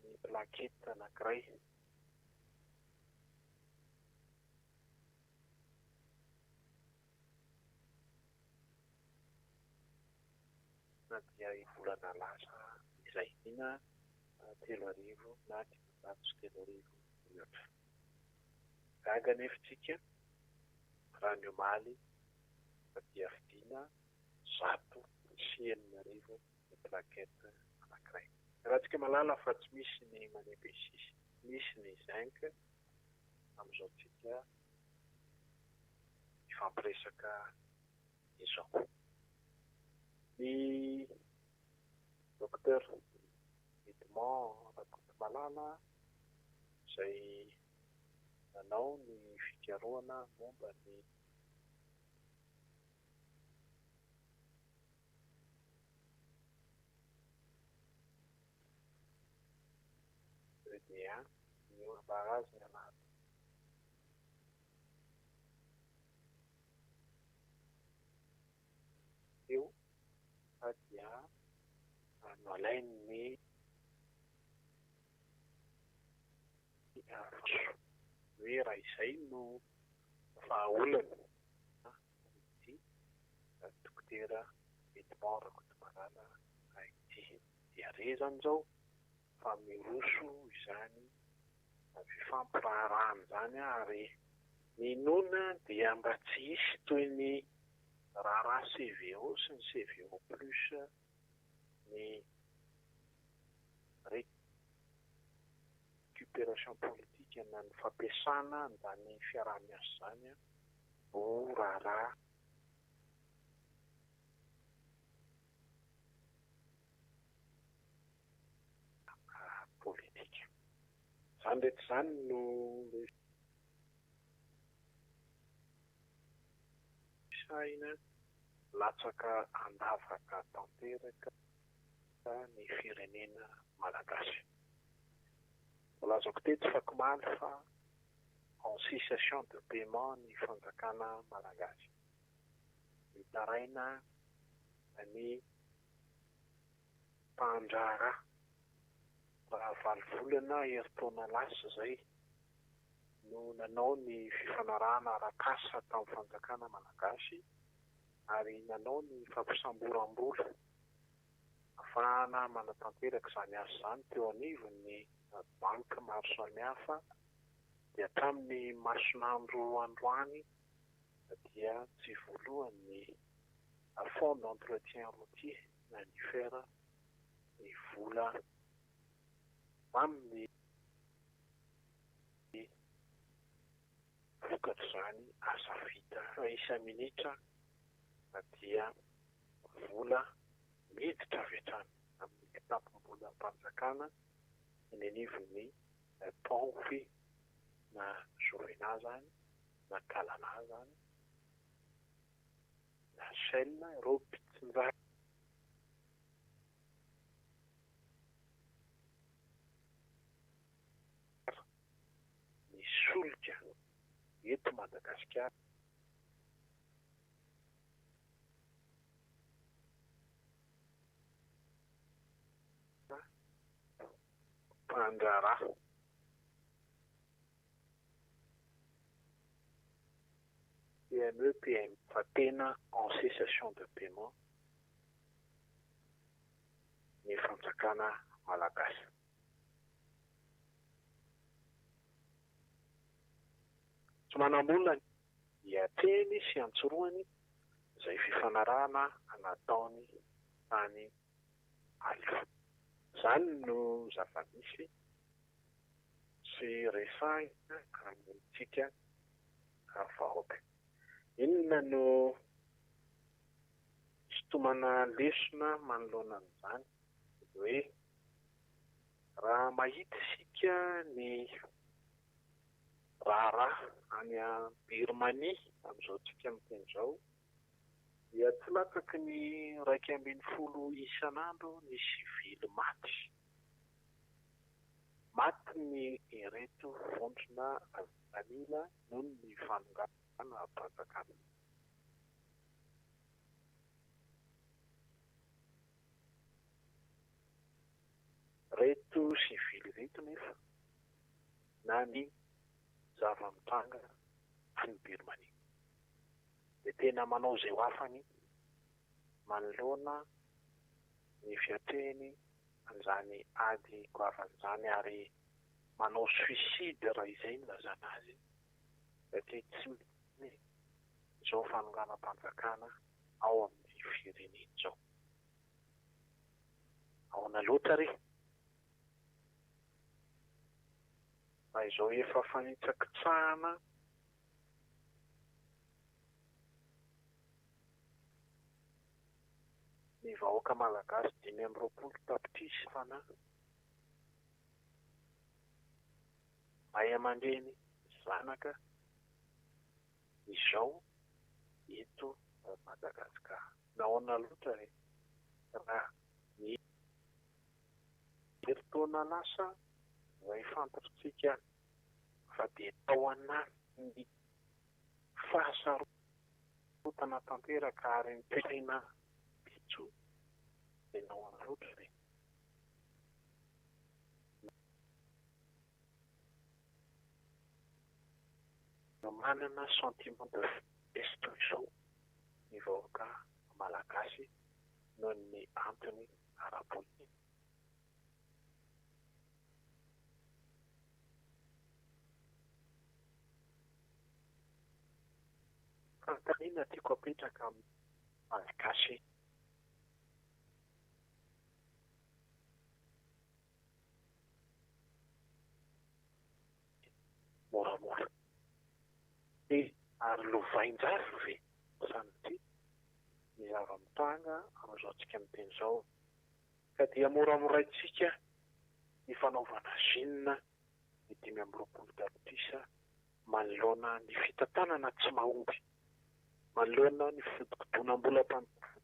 Ny plaquette anankiray. Na dia volana lasa izay. Na 3000 na 3500 mihoatra. Gaga anefa isika raha ny omaly fa dia vidiana 106 ny plaquette anankiray. Raha tsika mahalala fa tsy misy ny manebesisy, tsy misy ny zinc amin'izao tsika hifampiresaka izao. Ny Docteur Edmond Rakotomalala izay nanao ny fikarohana momba ny. azy ny alahady teo fa dia nalain'ny hoe raha izay no vahaolana ity Dokotera Edmond Rakotomalala ity. Dia re izany izao fa miroso izany fifampiraharahana izany ary ny inoana dia mba tsy hisy toy ny raharaha CVO sy ny CVO plus ny récupération politique na ny fampiasana an'izany fiaraha-miasa izany ho raharaha politika. Izany rehetra izany no resahina latsaka an-davaka tanteraka ny firenena malagasy. Voalazako teto fakomaly fa en cessation de paiement ny fanjakana malagasy. Mitaraina ny mpandraharaha. Raha valo volana herintaona lasa izay no nanao ny fifanarahana arak'asa tamin'ny fanjakana malagasy ary nanao ny fampisamboram-bola ahafahana manatanteraka izany asa izany teo anivon'ny banky maro samihafa dia hatramin'ny mason'andro androany dia tsy voalohany ny fonds d'entretien routier na ny fer ny vola amin'ny vokatr'izany asa vita isa-minitra dia vola miditra avy hatrany amin'ny kitapom-bolam-panjakana eny anivon'ny paompy na Jovena izany na Kalana izany na Shell ireo mpitsinjara ny solika eto Madagasikara. Mpandraharaha. PME, PMI, fa tena en cessation de paiement ny fanjakana malagasy. Tsy manam-bola ny atrehiny sy antsorohany izay fifanarahana nataony tany aloha. Izany no zava-misy sy resahina amintsika vahoaka. Inona no hisintomana lesona manoloana an'izany? Ny hoe raha mahita isika ny raharaha any Birmanie amin'izao tsika miteny izao dia tsy latsaky ny 11 isan'andro ny sivily maty. Maty ireto vondrona miaramila noho ny fanonganam-panjakana. Ireto sivily ireto nefa na ny zava-mitranga any Birmanie dia tena manao izay ho afany manoloana ny fiatrehiny an'izany ady goavana izany ary manao suicide raha izay no ilazana azy satria tsy mety izao fanonganam-panjakana ao amin'ny firenena izao. Ahoana loatra re? Raha izao efa fanitsakitsahana ny vahoaka malagasy 25 tapitrisa fanahy, ray aman-dreny, zanaka izao eto Madagasikara. Nahoana loatra re raha ny herintaona lasa izay fantatritsika. Fa dia tao anatin'ny fahasarotana tanteraka ary ny toe-tsaina bitro dia nahoana loatra ve? No manana sentiment de faiblesse toy izao ny vahoaka malagasy noho ny antony ara-politika. Fanontaniana tiako apetraka amin'ny Malagasy. Moramora. Dia ary lovain-jafy ve sanatria ny zava-mitranga amin'izao tsika miteny izao? Ka dia moramoraintsika ny fanaovana gym ny 25 tapitrisa manoloana ny fitantanana tsy mahomby, manoloana ny fiodikodonam-bolam-panjakana,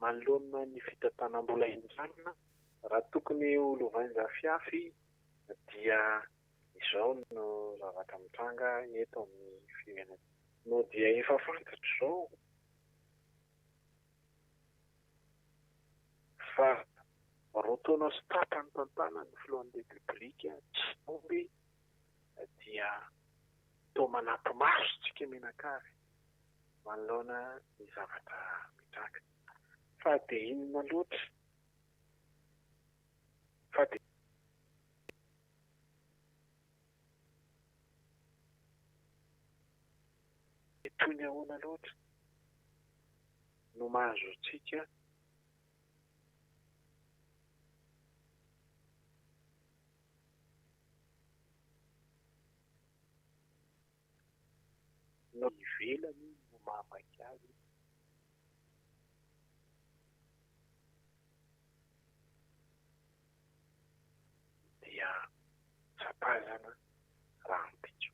manoloana ny fitantanam-bola indramina. Raha tokony ho lovain-jafiafy dia izao no zavatra mitranga eto amin'ny firenena. No dia efa fantatra izao fa roa taona sy tapany tantanan'ny filohan'ny Repoblika tsy omby dia toa manampi-maso tsika mianakavy manoloana ny zavatra mitranga. Fa dia inona loatra? Fa dia. Toy ny ahoana loatra no mahazo antsika no ivelany no mahamaika azy? Dia tsapazana rahampitso.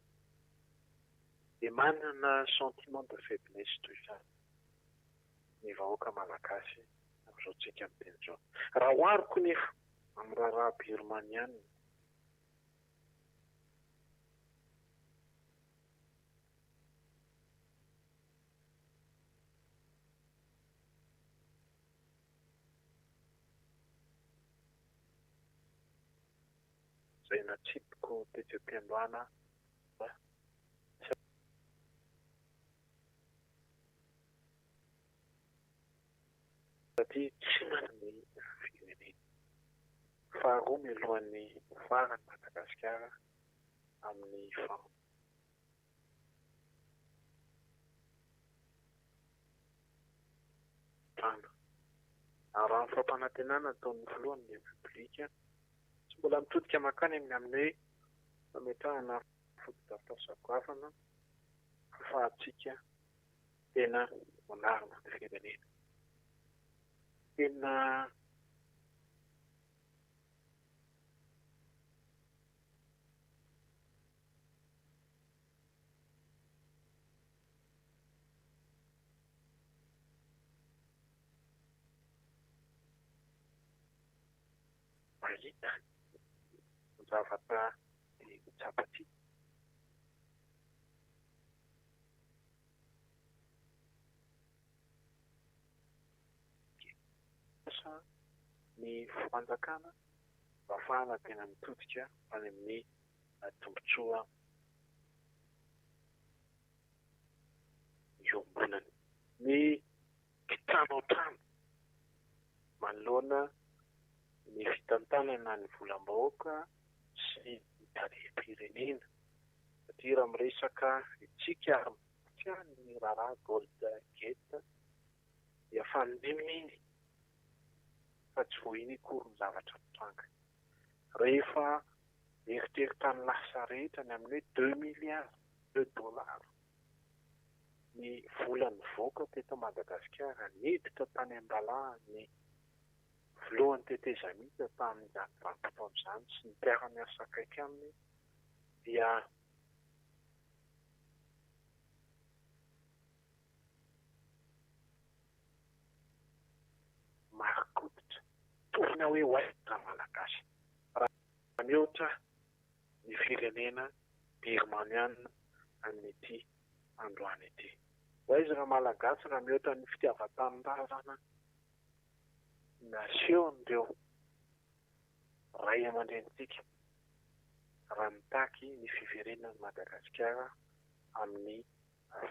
Dia manana sentiment de faiblesse toy izany ny vahoaka malagasy amin'izao tsika miteny izao. Raha ohariko nefa amin'ny raharaha birmaniana, izay natsipiko tetsy am-piandohana satria tsy manana ny firenena. Faharoa mialohan'ny ho farany Madagasikara amin'ny fahantrana. Ary raha ny fampanantenana ataon'ny filohan'ny Repoblika, tsy mbola mitodika mankany amin'ny amin'ny hoe fametrahana fotodrafitrasa goavana ahafahantsika tena manarina ny firenena. Tena mahita ny zavatra tsapantsika. Asa ny fanjakana mba ahafahana tena mitodika any amin'ny tombontsoa iombonana. Ny kitranoantrano manoloana ny fitantanana ny volam-bahoaka sy ny harem-pirenena satria raha miresaka isika ary mampatsiahy ny raharaha Gold Gate dia fanindiminy iny fa tsy vao iny akory ny zavatra mitranga. Rehefa mieritreritra ny lasa rehetra ny amin'ny hoe deux milliards de dollars ny vola nivoaka teto Madagasikara niditra tany am-balahan'ny filohan'ny tetezamita tamin'izany vanim-potoana izany sy ny mpiara-miasa akaiky aminy dia Marin-koditra. Torina hoe ho aiza Ramalagasy. Raha mihoatra. ny firenena Birmaniana amin'ity androany ity. Ho aiza Ramalagasy raha mihoatra ny fitiavan-tanindrazana nasehon'ireo ray aman-drenintsika raha mitaky ny fiverenan'i Madagasikara amin'ny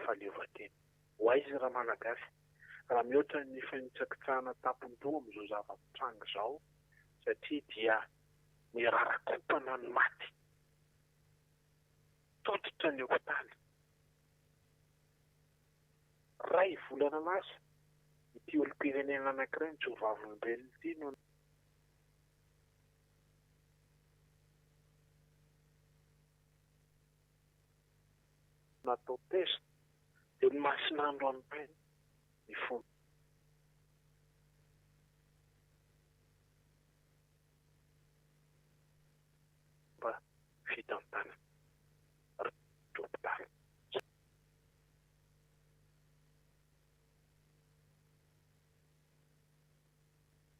fahaleovantena. Ho aiza Ramalagasy raha mihoatra ny fanitsakitsahana tampon-doha amin'izao zava-mitranga izao satria dia nirarakompana ny maty. Tototra ny hopitaly. Iray volana lasa, ity olom-pirenena anankiray nijoro vavolombelona ity no natao test dia ny masin'andro an'ray ny fomba. Fitantanana ry hopitaly.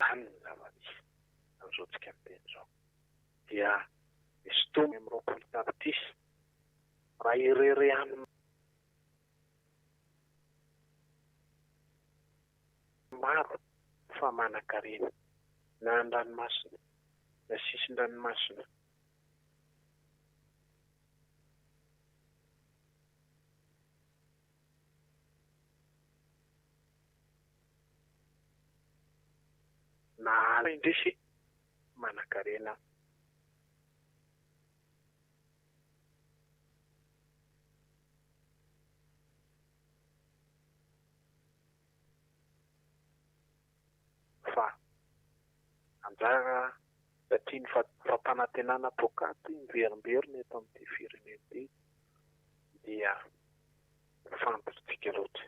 Izany ny zava-misy amin'izao tsika miteny izao. Dia misy tony amin'ny 20 tapitrisa raha irerehan'ny maro fa manankarena na an-dranomasina na sisin-dranomasina. Na indrisy manankarena. Fa anjara satria ny fampanantenana poakaty miverimberina eto amin'ity firenena ity dia fantatsika loatra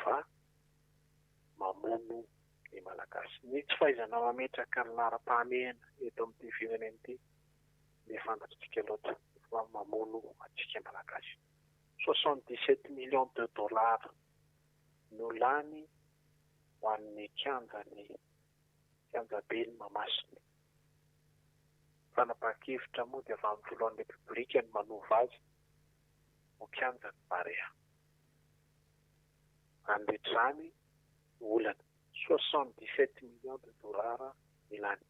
fa mamono ny Malagasy. Ny tsy fahaizana mametraka ny laharam-pahamehana eto amin'ity firenena ity dia fantatsika loatra fa mamono antsika Malagasy. 77 millions de dollars no lany ho an'ny kianjan'ny kianjaben'i Mahamasina. Fanapahan-kevitra moa dia avy amin'ny filohan'ny Repoblika no manova azy ho kianjan'ny Barea. Izany rehetra izany no olana. 77 millions de dollars ny lany.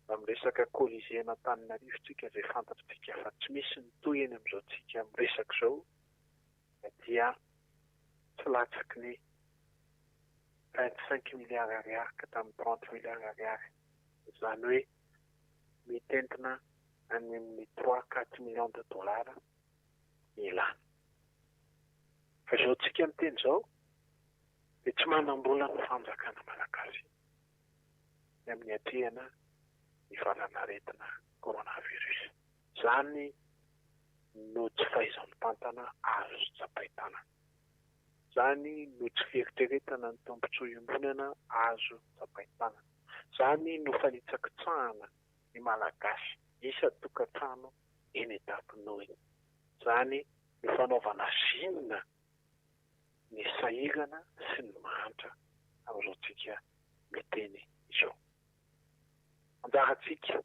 Raha miresaka Colisée an'Antananarivo tsika izay fantatritsika fa tsy misy ny tohiny amin'izao tsika miresaka izao dia tsy latsaky ny 25 milliards ariary ka hatramin'ny 30 milliards ariary. Izany hoe mitentina any amin'ny trois quatre millions de dollars ny lany. Fa izao tsika miteny izao dia tsy manam-bola ny fanjakana malagasy ny amin'ny atrehana ny valanaretina coronavirus. Izany no tsy fahaiza-mitantana azo tsapain-tanana. Izany no tsy fieritreretana ny tombontsoa iombonana azo tsapain-tanana. Izany no fanitsakitsahana ny Malagasy isan-tokantrano eny an-tampon-dohany. Izany no fanaovana zinona ny sahirana sy ny mahantra amin'izao tsika miteny izao. Anjarantsika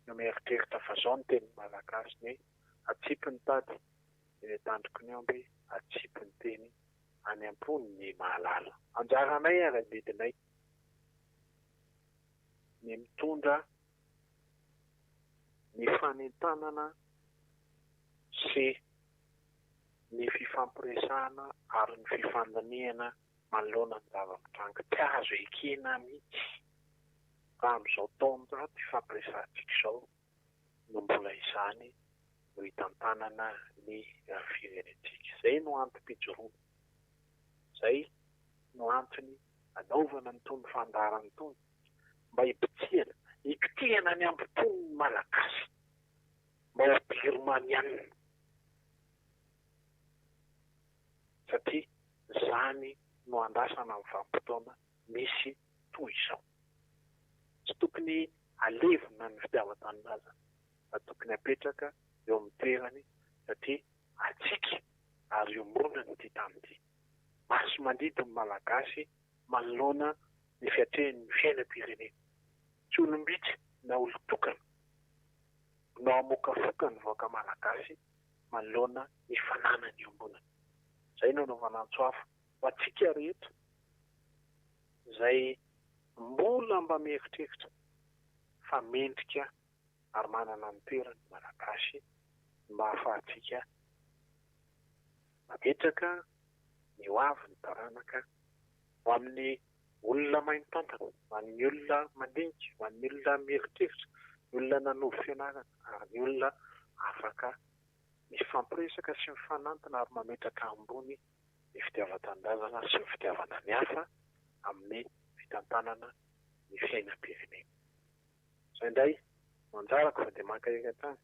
no mieritreritra fa zao ny tenin'ny Malagasy ny hoe atsipy ny tady eny an-tandroky ny omby, atsipy ny teny any am-pon'ny mahalala. Anjaranay ary adidinay ny mitondra ny fanentanana sy ny fifampiresahana ary ny fifandinihana manoloana ny zava-mitranga. Tsy azo ekena mihitsy raha amin'izao taonjato ifampiresahantsika izao no mbola izany no hitantanana ny firenentsika. Izay no antom-pijoroana. Izay no antony anaovana an'itony fandaharana itony mba hibitsihana, hikitihana ny hambom-pon'ny Malagasy mba ho Birmaniana. Satria izany no andrasana amin'ny vanim-potoana misy toy izao. Tsy tokony alevina ny fitiavan-tanindrazana fa tokony apetraka eo amin'ny toerany satria antsika ary iombonana ity tany ity. Maso mandidy ny Malagasy manoloana ny fiatrehiny ny fiainam-pirenena. Tsy olom-bitsy na olon-tokana. no hamokafoka ny vahoaka malagasy manoloana ny fananany iombonana. Izay no anaovana antso avo ho antsika rehetra izay mbola mba mieritreritra fa mendrika ary manana ny toerany ny Malagasy mba hahafahantsika mametraka ny ho avin'ny taranaka ho amin'ny olona mahay mitantana, ho an'ny olona mandinika, ho an'ny olona mieritreritra, ny olona nanovo fianarana ary ny olona afaka mifampiresaka sy mifanantona ary mametraka ambony ny fitiavan-tanindrazana sy ny fitiavana ny hafa amin'ny fitantanana ny fiainam-pirenena. Izay indray no anjarako fa dia mankahery hatrany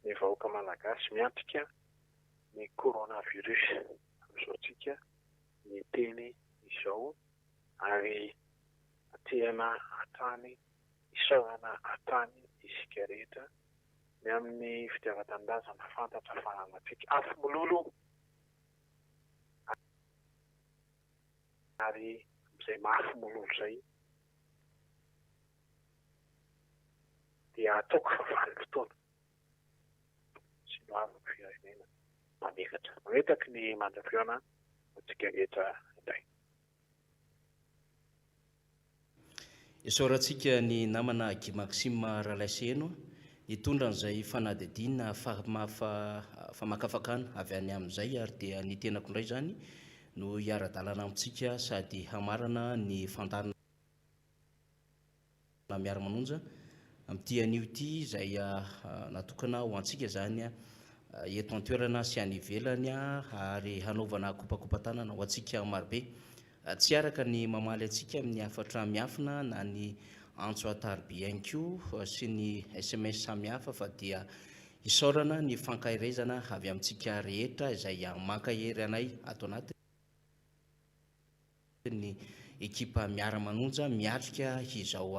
ny vahoaka malagasy miatrika ny coronavirus amin'izao tsika miteny izao ary atrehana hatrany isaorana hatrany isika rehetra ny amin'ny fitiavan-tanindrazana fantatra fa ananantsika afo mololo ary amin'izay maha afo mololo izay dia ataoko fa vanim-potoana sy ny hoavin'ny firenena mamiratra. Mametraky ny mandra-pihaona antsika rehetra indray. Isaorantsika ny namana Guy Maxime Ralaiseheno nitondra an'izay fanadihadiana famakafakana avy any amin'izay ary dia ny tenako indray izany no hiara-dalana amintsika sady hamarana ny fandaharana Miara-manonja amin'ity anio ity izay natokana ho antsika izany eto an-toerana sy any ivelany ary hanaovana kopakopa-tanana ho antsika marobe. Tsy araka ny mamaly antsika amin'ny hafatra miafina na ny antso an-tariby ihany koa sy ny sms samihafa fa dia isaorana ny fankaherezana avy amintsika rehetra izay mankahery anay ato anaty ny ekipa Miara-manonja miatrika izao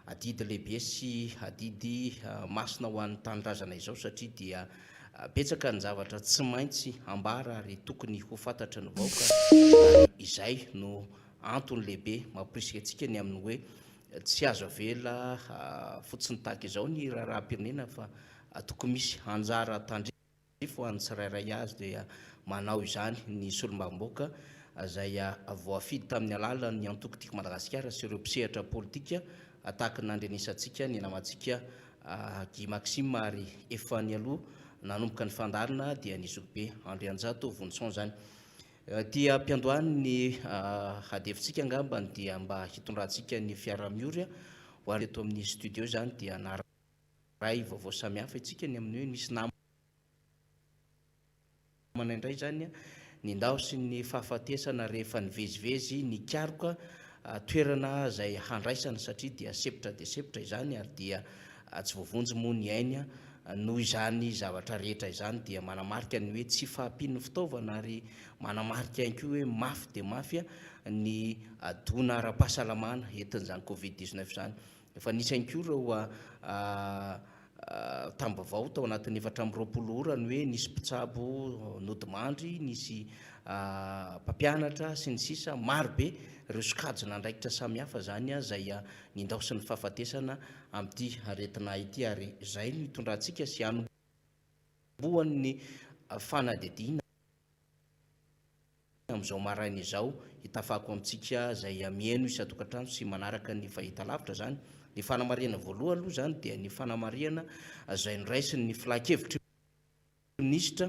adidy lehibe sy adidy masina ho an'ny tanindrazana izao satria dia betsaka ny zavatra tsy maintsy ambara ary tokony ho fantatry ny vahoaka ary izay no antony lehibe mamporisika antsika ny amin'ny hoe tsy azo avela fotsiny tahaka izao ny raharaham-pirenena fa tokony misy anjara tandrify Ho an'ny tsirairay azy dia manao izany ny solombavambahoaka izay voafidy tamin'ny alalan'ny antoko Tiako Madagasikara sy ireo mpisehatra politika tahaka ny nandrenesantsika ny namantsika Guy Maxime ary efa nialoha nanomboka ny fandaharana dia ny zokibe Andrianjato Vonison izany. Ity am-piandohan'ny adihevitsika angambany dia mba hitondrantsika ny fiaraha-miory ho an'ny eto amin'ny studio izany dia Ray vaovao samihafa isika ny amin'ny hoe nisy namana indray izany nindaosin'ny fahafatesana rehefa nivezivezy nikaroka toerana izay handraisana satria dia sempotra dia sempotra izany ary dia tsy voavonjy moa ny ainy noho izany zavatra rehetra izany dia manamarika ny hoe tsy fahampian'ny fitaovana ary manamarika ihany koa hoe mafy dia mafy ny dona ara-pahasalamana entin'izany covid 19 izany. Efa nisy ihany koa ireo tam-baovao tao anatin'ny 24 ora ny hoe nisy mpitsabo nodimandry, nisy mpampianatra sy ny sisa Maro be ireo sokajin'andraikitra samihafa izany izay nindaosin'ny fahafatesana amin'ity aretina ity ary izay no hitondrantsika sy hanombohan'ny fanadihadiana. Amin'izao maraina izao, hitafako amintsika izay mihaino isan-tokantrano sy manaraka ny fahitalavitra izany. Ny fanamarihana voalohany aloha izany dia ny fanamarihana izay noraisin'ny Filankevitry ny Minisitra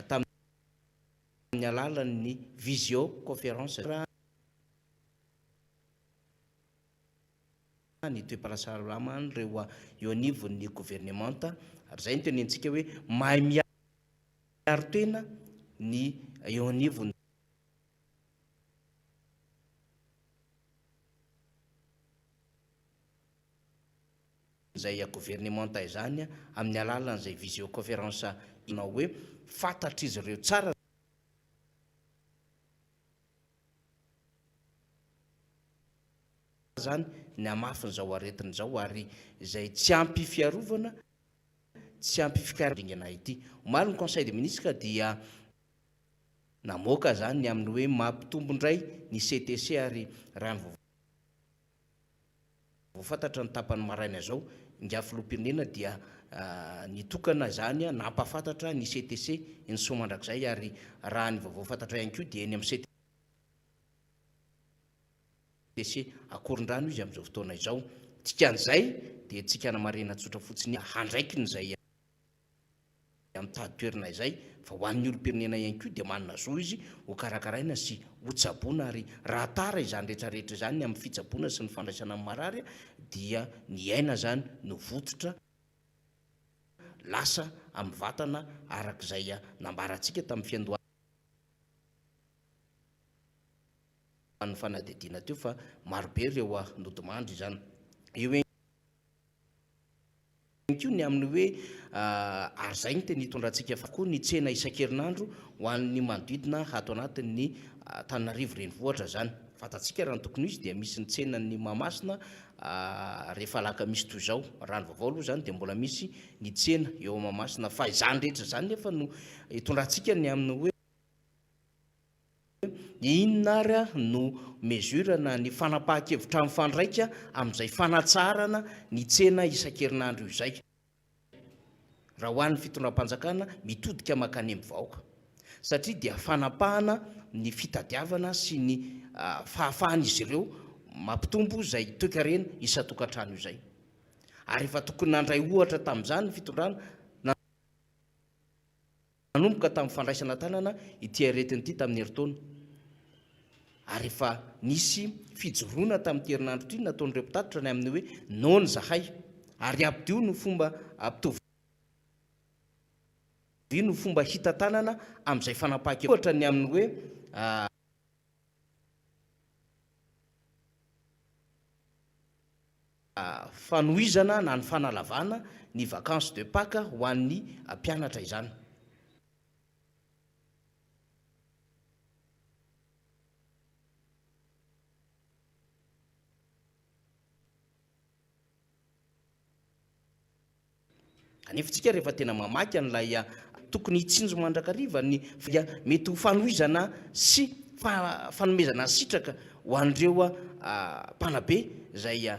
tamin'ny alalan'ny visio conférence ny toe-pahasalaman'ireo eo anivon'ny governemanta ary izay no tenentsika hoe mahay miaro tena ny eo anivon'ny izay governemanta izany amin'ny alalan'izay visio conférence manao hoe fantatr'izy ireo tsara izany ny hamafin'izao aretina izao ary izay tsy ampy fiarovana, tsy ampy fikaringana ity. Omaly ny Conseil des ministres dia namoaka izany ny amin'ny hoe mampitombo indray ny CTC ary raha ny vaovao fantatra ny tapany maraina izao, ingahy filoham-pirenena dia Nitokana izany nampahafantatra ny CTC eny Soamandrakizay ary raha ny vaovao fantatra ihany koa dia eny amin'ny CTC Akorondrano izy amin'izao fotoana izao. Dikan'izay dia tsika hanamarihana tsotra fotsiny handraikiny izay mitady toerana izay fa ho an'ny olom-pirenena ihany koa dia manana zo izy ho karakaraina sy ho tsaboina ary raha tara izany rehetra rehetra izany ny amin'ny fitsaboana sy ny fandraisana ny marary dia ny aina izany no vototra lasa amin'ny vatana araka izay nambarantsika tamin'ny fiandohan'ny fanadihadiana teo fa marobe ireo nodimandry izany eo ihany koa ny amin'ny hoe ary izay no tena hitondrantsika fa koa ny tsena isan-kerinandro ho an'ny manodidina ato anatin'ny Antananarivo renivohitra izany. Fantatsika raha ny tokony ho izy dia misy ny tsenan'ny Mahamasina rehefa alakamisy toy izao. Raha ny vaovao aloha izany dia mbola misy ny tsena eo Mahamasina fa izany rehetra izany nefa no hitondrantsika ny amin'ny hoe Inona ary no mesure na ny fanapahan-kevitra mifandraika amin'izay fanatsaharana ny tsena isan-kerinandro io izay? Raha ho an'ny fitondram-panjakana, mitodika mankany amin'ny vahoaka. Satria dia fanapahana ny fitadiavana sy ny fahafahan'izy ireo mampitombo izay toekarena isan-tokantrano izay. Ary efa tokony nandray ohatra tamin'izany ny fitondrana, Nanomboka tamin'ny fandraisana an-tanana ity aretina ity tamin'ny herintaona ary efa nisy fijoroana tamin'ity herinandro ity nataon'ireo mpitatitra ny amin'ny hoe noana izahay ary ampidio no fomba ampitovio no fomba hitantanana amin'izay fanapahan-kevitra ohatra ny amin'ny hoe fanohizana na ny fanalavana ny vacances de Pâques ho an'ny mpianatra izany. Kanefa isika rehefa tena mamaky an'ilay tokony hitsinjo mandrakariva ny dia mety ho fanohizana sy fanomezana sitraka ho an'ireo mpanabe izay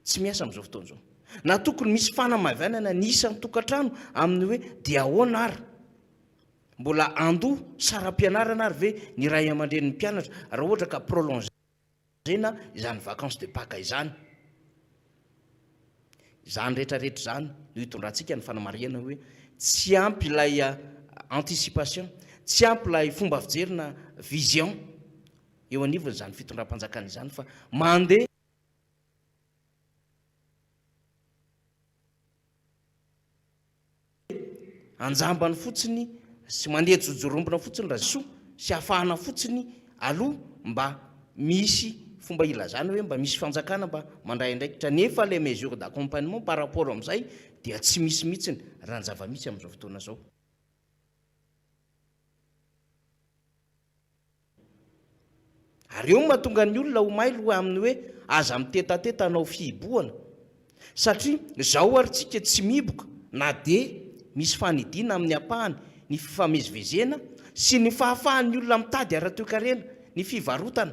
tsy miasa amin'izao fotoana izao. Na tokony misy fanamaivanana ny isan-tokantrano amin'ny hoe dia ahoana ary? Mbola handoa saram-pianarana ary ve ny ray aman-drenin'ny mpianatra raha ohatra ka prolonger Zena izany vacances de Pâques izany. Izany rehetra rehetra izany no hitondrantsika ny fanamarihana hoe tsy ampy ilay anticipation, tsy ampy ilay fomba fijery na vision eo anivon'izany fitondram-panjakana izany fa mandeha Anjambany fotsiny sy mandeha jojorombona fotsiny Rasoa sy afahana fotsiny aloha mba misy fomba ilazana hoe mba misy fanjakana mba mandray andraikitra nefa les mesures d'accompagnement par rapport amin'izay dia tsy misy mihitsiny raha ny zava-misy amin'izao fotoana izao. Ary eo no mahatonga ny olona ho mailo amin'ny hoe aza mitetateta hanao fihibohana. Satria izao ary tsika tsy mihiboka na dia misy fanidiana amin'ny ampahany ny fifamezivezena sy ny fahafahan'ny olona mitady ara-toekarena, ny fivarotana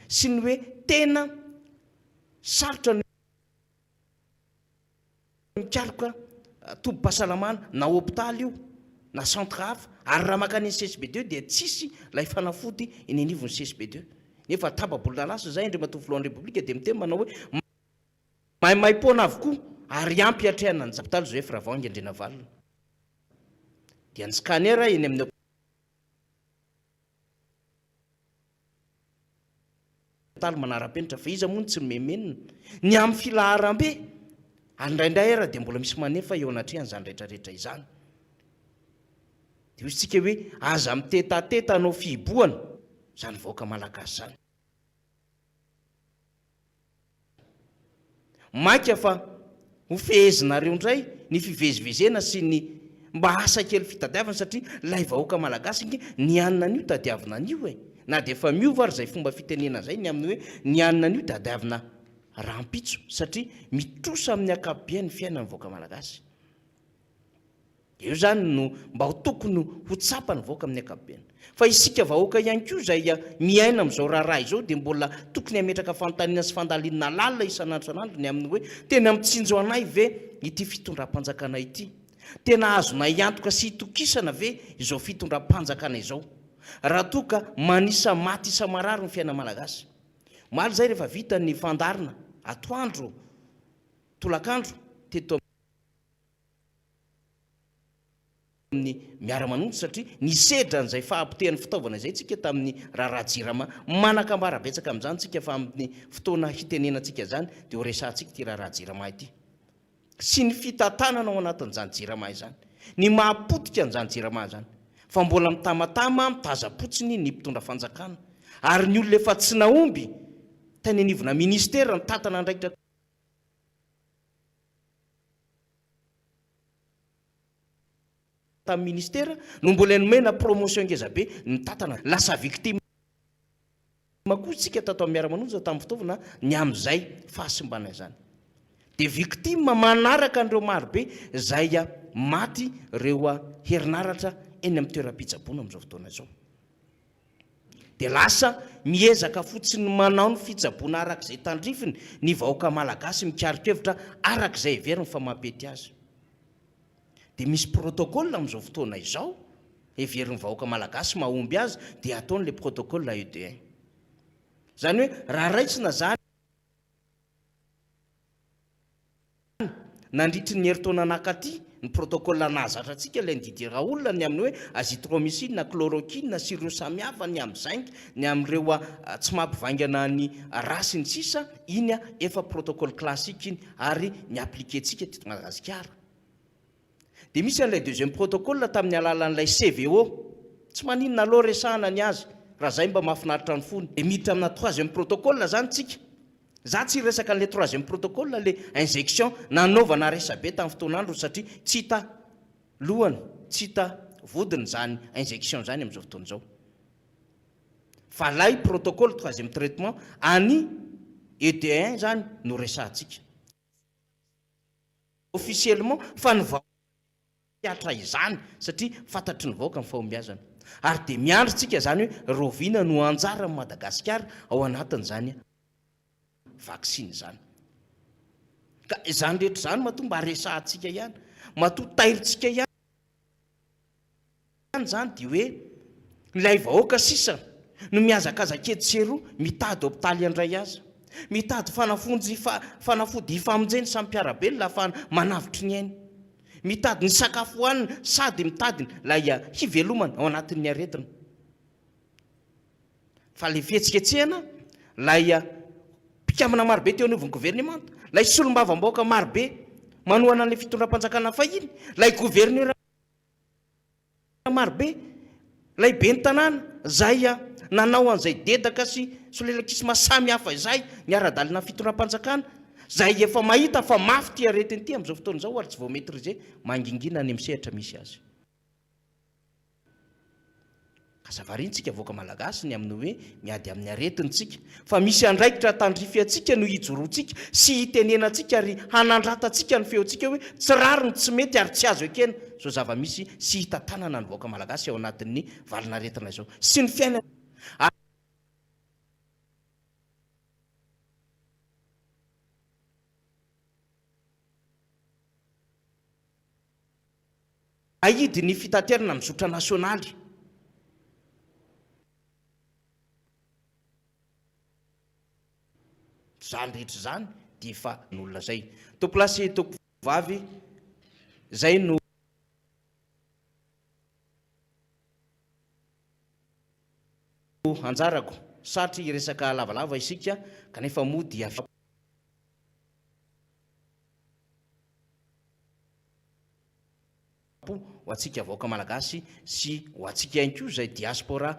sy ny hoe tena sarotra ny Mikaroka tobim-pahasalamana na hopitaly io na centre hafa ary raha mankany amin'ny CSB deux dia tsisy ilay fanafody eny anivon'ny CSB deux. Nefa tapa-bolana lasa izay Andriamatoa Filohan'ny Repoblika dia miteny manao hoe maimaimpoana avokoa ary ampy hiatrehana ny hopitaly Joseph Ravoahangy Andrianavalona dia ny scanner eny amin'ny Hopitaly manara-penitra fa iza moa no tsy mimemenina ny amin'ny filaharam-be ary indraindray ara dia mbola misy manefa eo anatrehan'izany rehetrarehetra izany. Dia hoy isika hoe aza mitetateta hanao fihibohana izany vahoaka malagasy izany. Maika fa ho fehezinareo indray ny fivezivezena sy ny mba asa kely fitadiavana satria ilay vahoaka malagasy ange ny hanina anio tadiavina anio e! Na dia efa miova ary izay fomba fitenena izay ny amin'ny hoe ny hanina anio tadiavina rahampitso satria mitrosa amin'ny ankapobeny ny fiainan'ny vahoaka malagasy. Eo izany no mba ho tokony ho tsapan'ny vahoaka amin'ny ankapobeny. Fa isika vahoaka ihany koa izay miaina amin'izao raharaha izao dia mbola tokony hametraka fanontaniana sy fandalinana lalina isan'andro isan'andro ny amin'ny hoe tena mitsinjo anay ve ity fitondram-panjakana ity? Tena azonay antoka sy itokisana ve izao fitondram-panjakana izao raha toa ka manisa maty isa-marary ny fiainan'ny Malagasy? Omaly izay rehefa vita ny fandaharana atoandro tolakandro teto amin'ny miara-manonja satria nisedra an'izay fahapotehan'ny fitaovana izay tsika tamin'ny raharaha Jirama. Manan-kambara betsaka amin'izany tsika fa amin'ny fotoana hitenenantsika izany dia ho resahantsika ity raharaha Jirama ity sy ny fitantanana ao anatin'izany Jirama izany, ny maha potika an'izany Jirama izany fa mbola mitamatama mitaza-potsiny ny mpitondra fanjakana ary ny olona efa tsy nahomby tany anivona ministera nitantana andraikitra tamin'ny ministera no mbola nomena promotion ngezabe nitantana. Lasa victime koa isika tato amin'ny Miara-manonja tamin'ny fitaovana ny amin'izay fahasimbana izany. Dia victime manaraka an'ireo marobe izay maty ireo herinaratra eny amin'ny toeram-pitsaboana amin'izao fotoana izao. Dia lasa miezaka fotsiny manao ny fitsaboana araka izay tandrifiny ny vahoaka malagasy mikaro-kevitra araka izay heveriny fa mampety azy. Dia misy protocole amin'izao fotoana izao heverin'ny vahoaka malagasy mahomby azy dia ataony ilay protocole ED1. Izany hoe raha raisina izany nandritry ny herintaona nankaty ny protocole nahazatra antsika ilay an'i Didier Raoul ny amin'ny hoe azithromycine na chloroquine sy ireo samihafa ny amin'ny zinc ny amin'ireo tsy mampivaingana ny rà sy ny sisa iny efa protocole classique iny ary ny appliquer-tsika teto Madagasikara. Dia misy an'ilay deuxième protocole tamin'ny alalan'ilay CVO. Tsy maninona aleo resahana ny azy raha zay mba mahafinaritra ny fony. Dia miditra amina troisième protocole zany tsika. Za tsy hiresaka an'ilay troisième protocole le injection nanaovana resabe tamin'ny fotoan'androny satria tsy hita lohany, tsy hita vodiny zany injection zany amin'izao fotoana izao. Fa lay protocole troisième traitement any ED1 zany no resahantsika. Officiellement fa ny vahoaka hatra izany satria fantatry ny vahoaka ny fahombiazana. Ary dia miandry tsika izany hoe rahoviana no anjaran'i Madagasikara ao anatin'izany vaksiny izany. Ka izany rehetra izany matoa mba resahantsika ihany, matoa tairintsika ihany. Izany dia hoe ilay vahoaka sisa no mihazakazaka etsy sy eroa mitady hopitaly handray azy, mitady fanafonjy fanafody hifamonjeny samy mpiara-belona ahafahana manavotry ny ainy, mitady ny sakafo hohanina sady mitady ilay hivelomana ao anatin'ny aretina. Fa ilay fihetsiketsehana, ilay mpikambana marobe teo anivon'ny governemanta, ilay solombavambahoaka marobe manohana an'ilay fitondram-panjakana fahiny, ilay governora Marobe ilay ben'ny tanàna izay nanao an'izay dedaka sy solelakisma samy hafa izay niara-dalana fitondram-panjakana izay efa mahita fa mafy ity aretina ity amin'izao fotoana izao ary tsy vao maitriser mangingina any amin'ny sehatra misy azy. Aza variana tsika vahoaka malagasy ny amin'ny hoe miady amin'ny aretina tsika fa misy andraikitra tandrify antsika no hijoroantsika sy hitenenantsika ary hanandratantsika ny feontsika hoe tsy rariny, tsy mety ary tsy azo ekena izao zava-misy sy hitantanana ny vahoaka malagasy ao anatin'ny valin'aretina izao sy ny fiainana Ahidy ny fitaterana amin'ny zotra nasionaly. Izany rehetra izany dia efa nolazainy. Tompolahy sy tompovavy, izay no. Anjarako. Satry hiresaka lavalava isika, kanefa moa dia. Po ho antsika vahoaka malagasy sy ho antsika ihany koa izay diaspora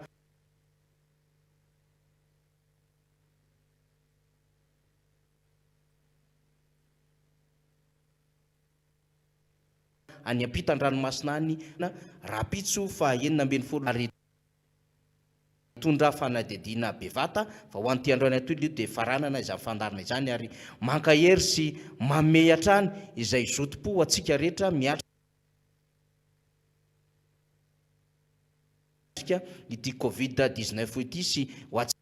any ampitan-dranomasina any rahampitso faha 16 ary Mitondra fanadihadiana bevata fa ho an'ity androany atoy aloha dia faranana izany fandaharana izany ary mankahery sy manome hatrany izay zotom-po ho antsika rehetra miatrika. miatrika ity Covid 19 ity sy ho antsika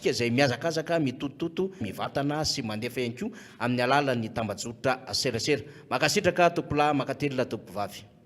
izay mihazakazaka mitotototo mivantana sy mandefa ihany koa amin'ny alalan'ny tambajotra serasera. Mankasitraka tompolahy, mankatelina tompovavy.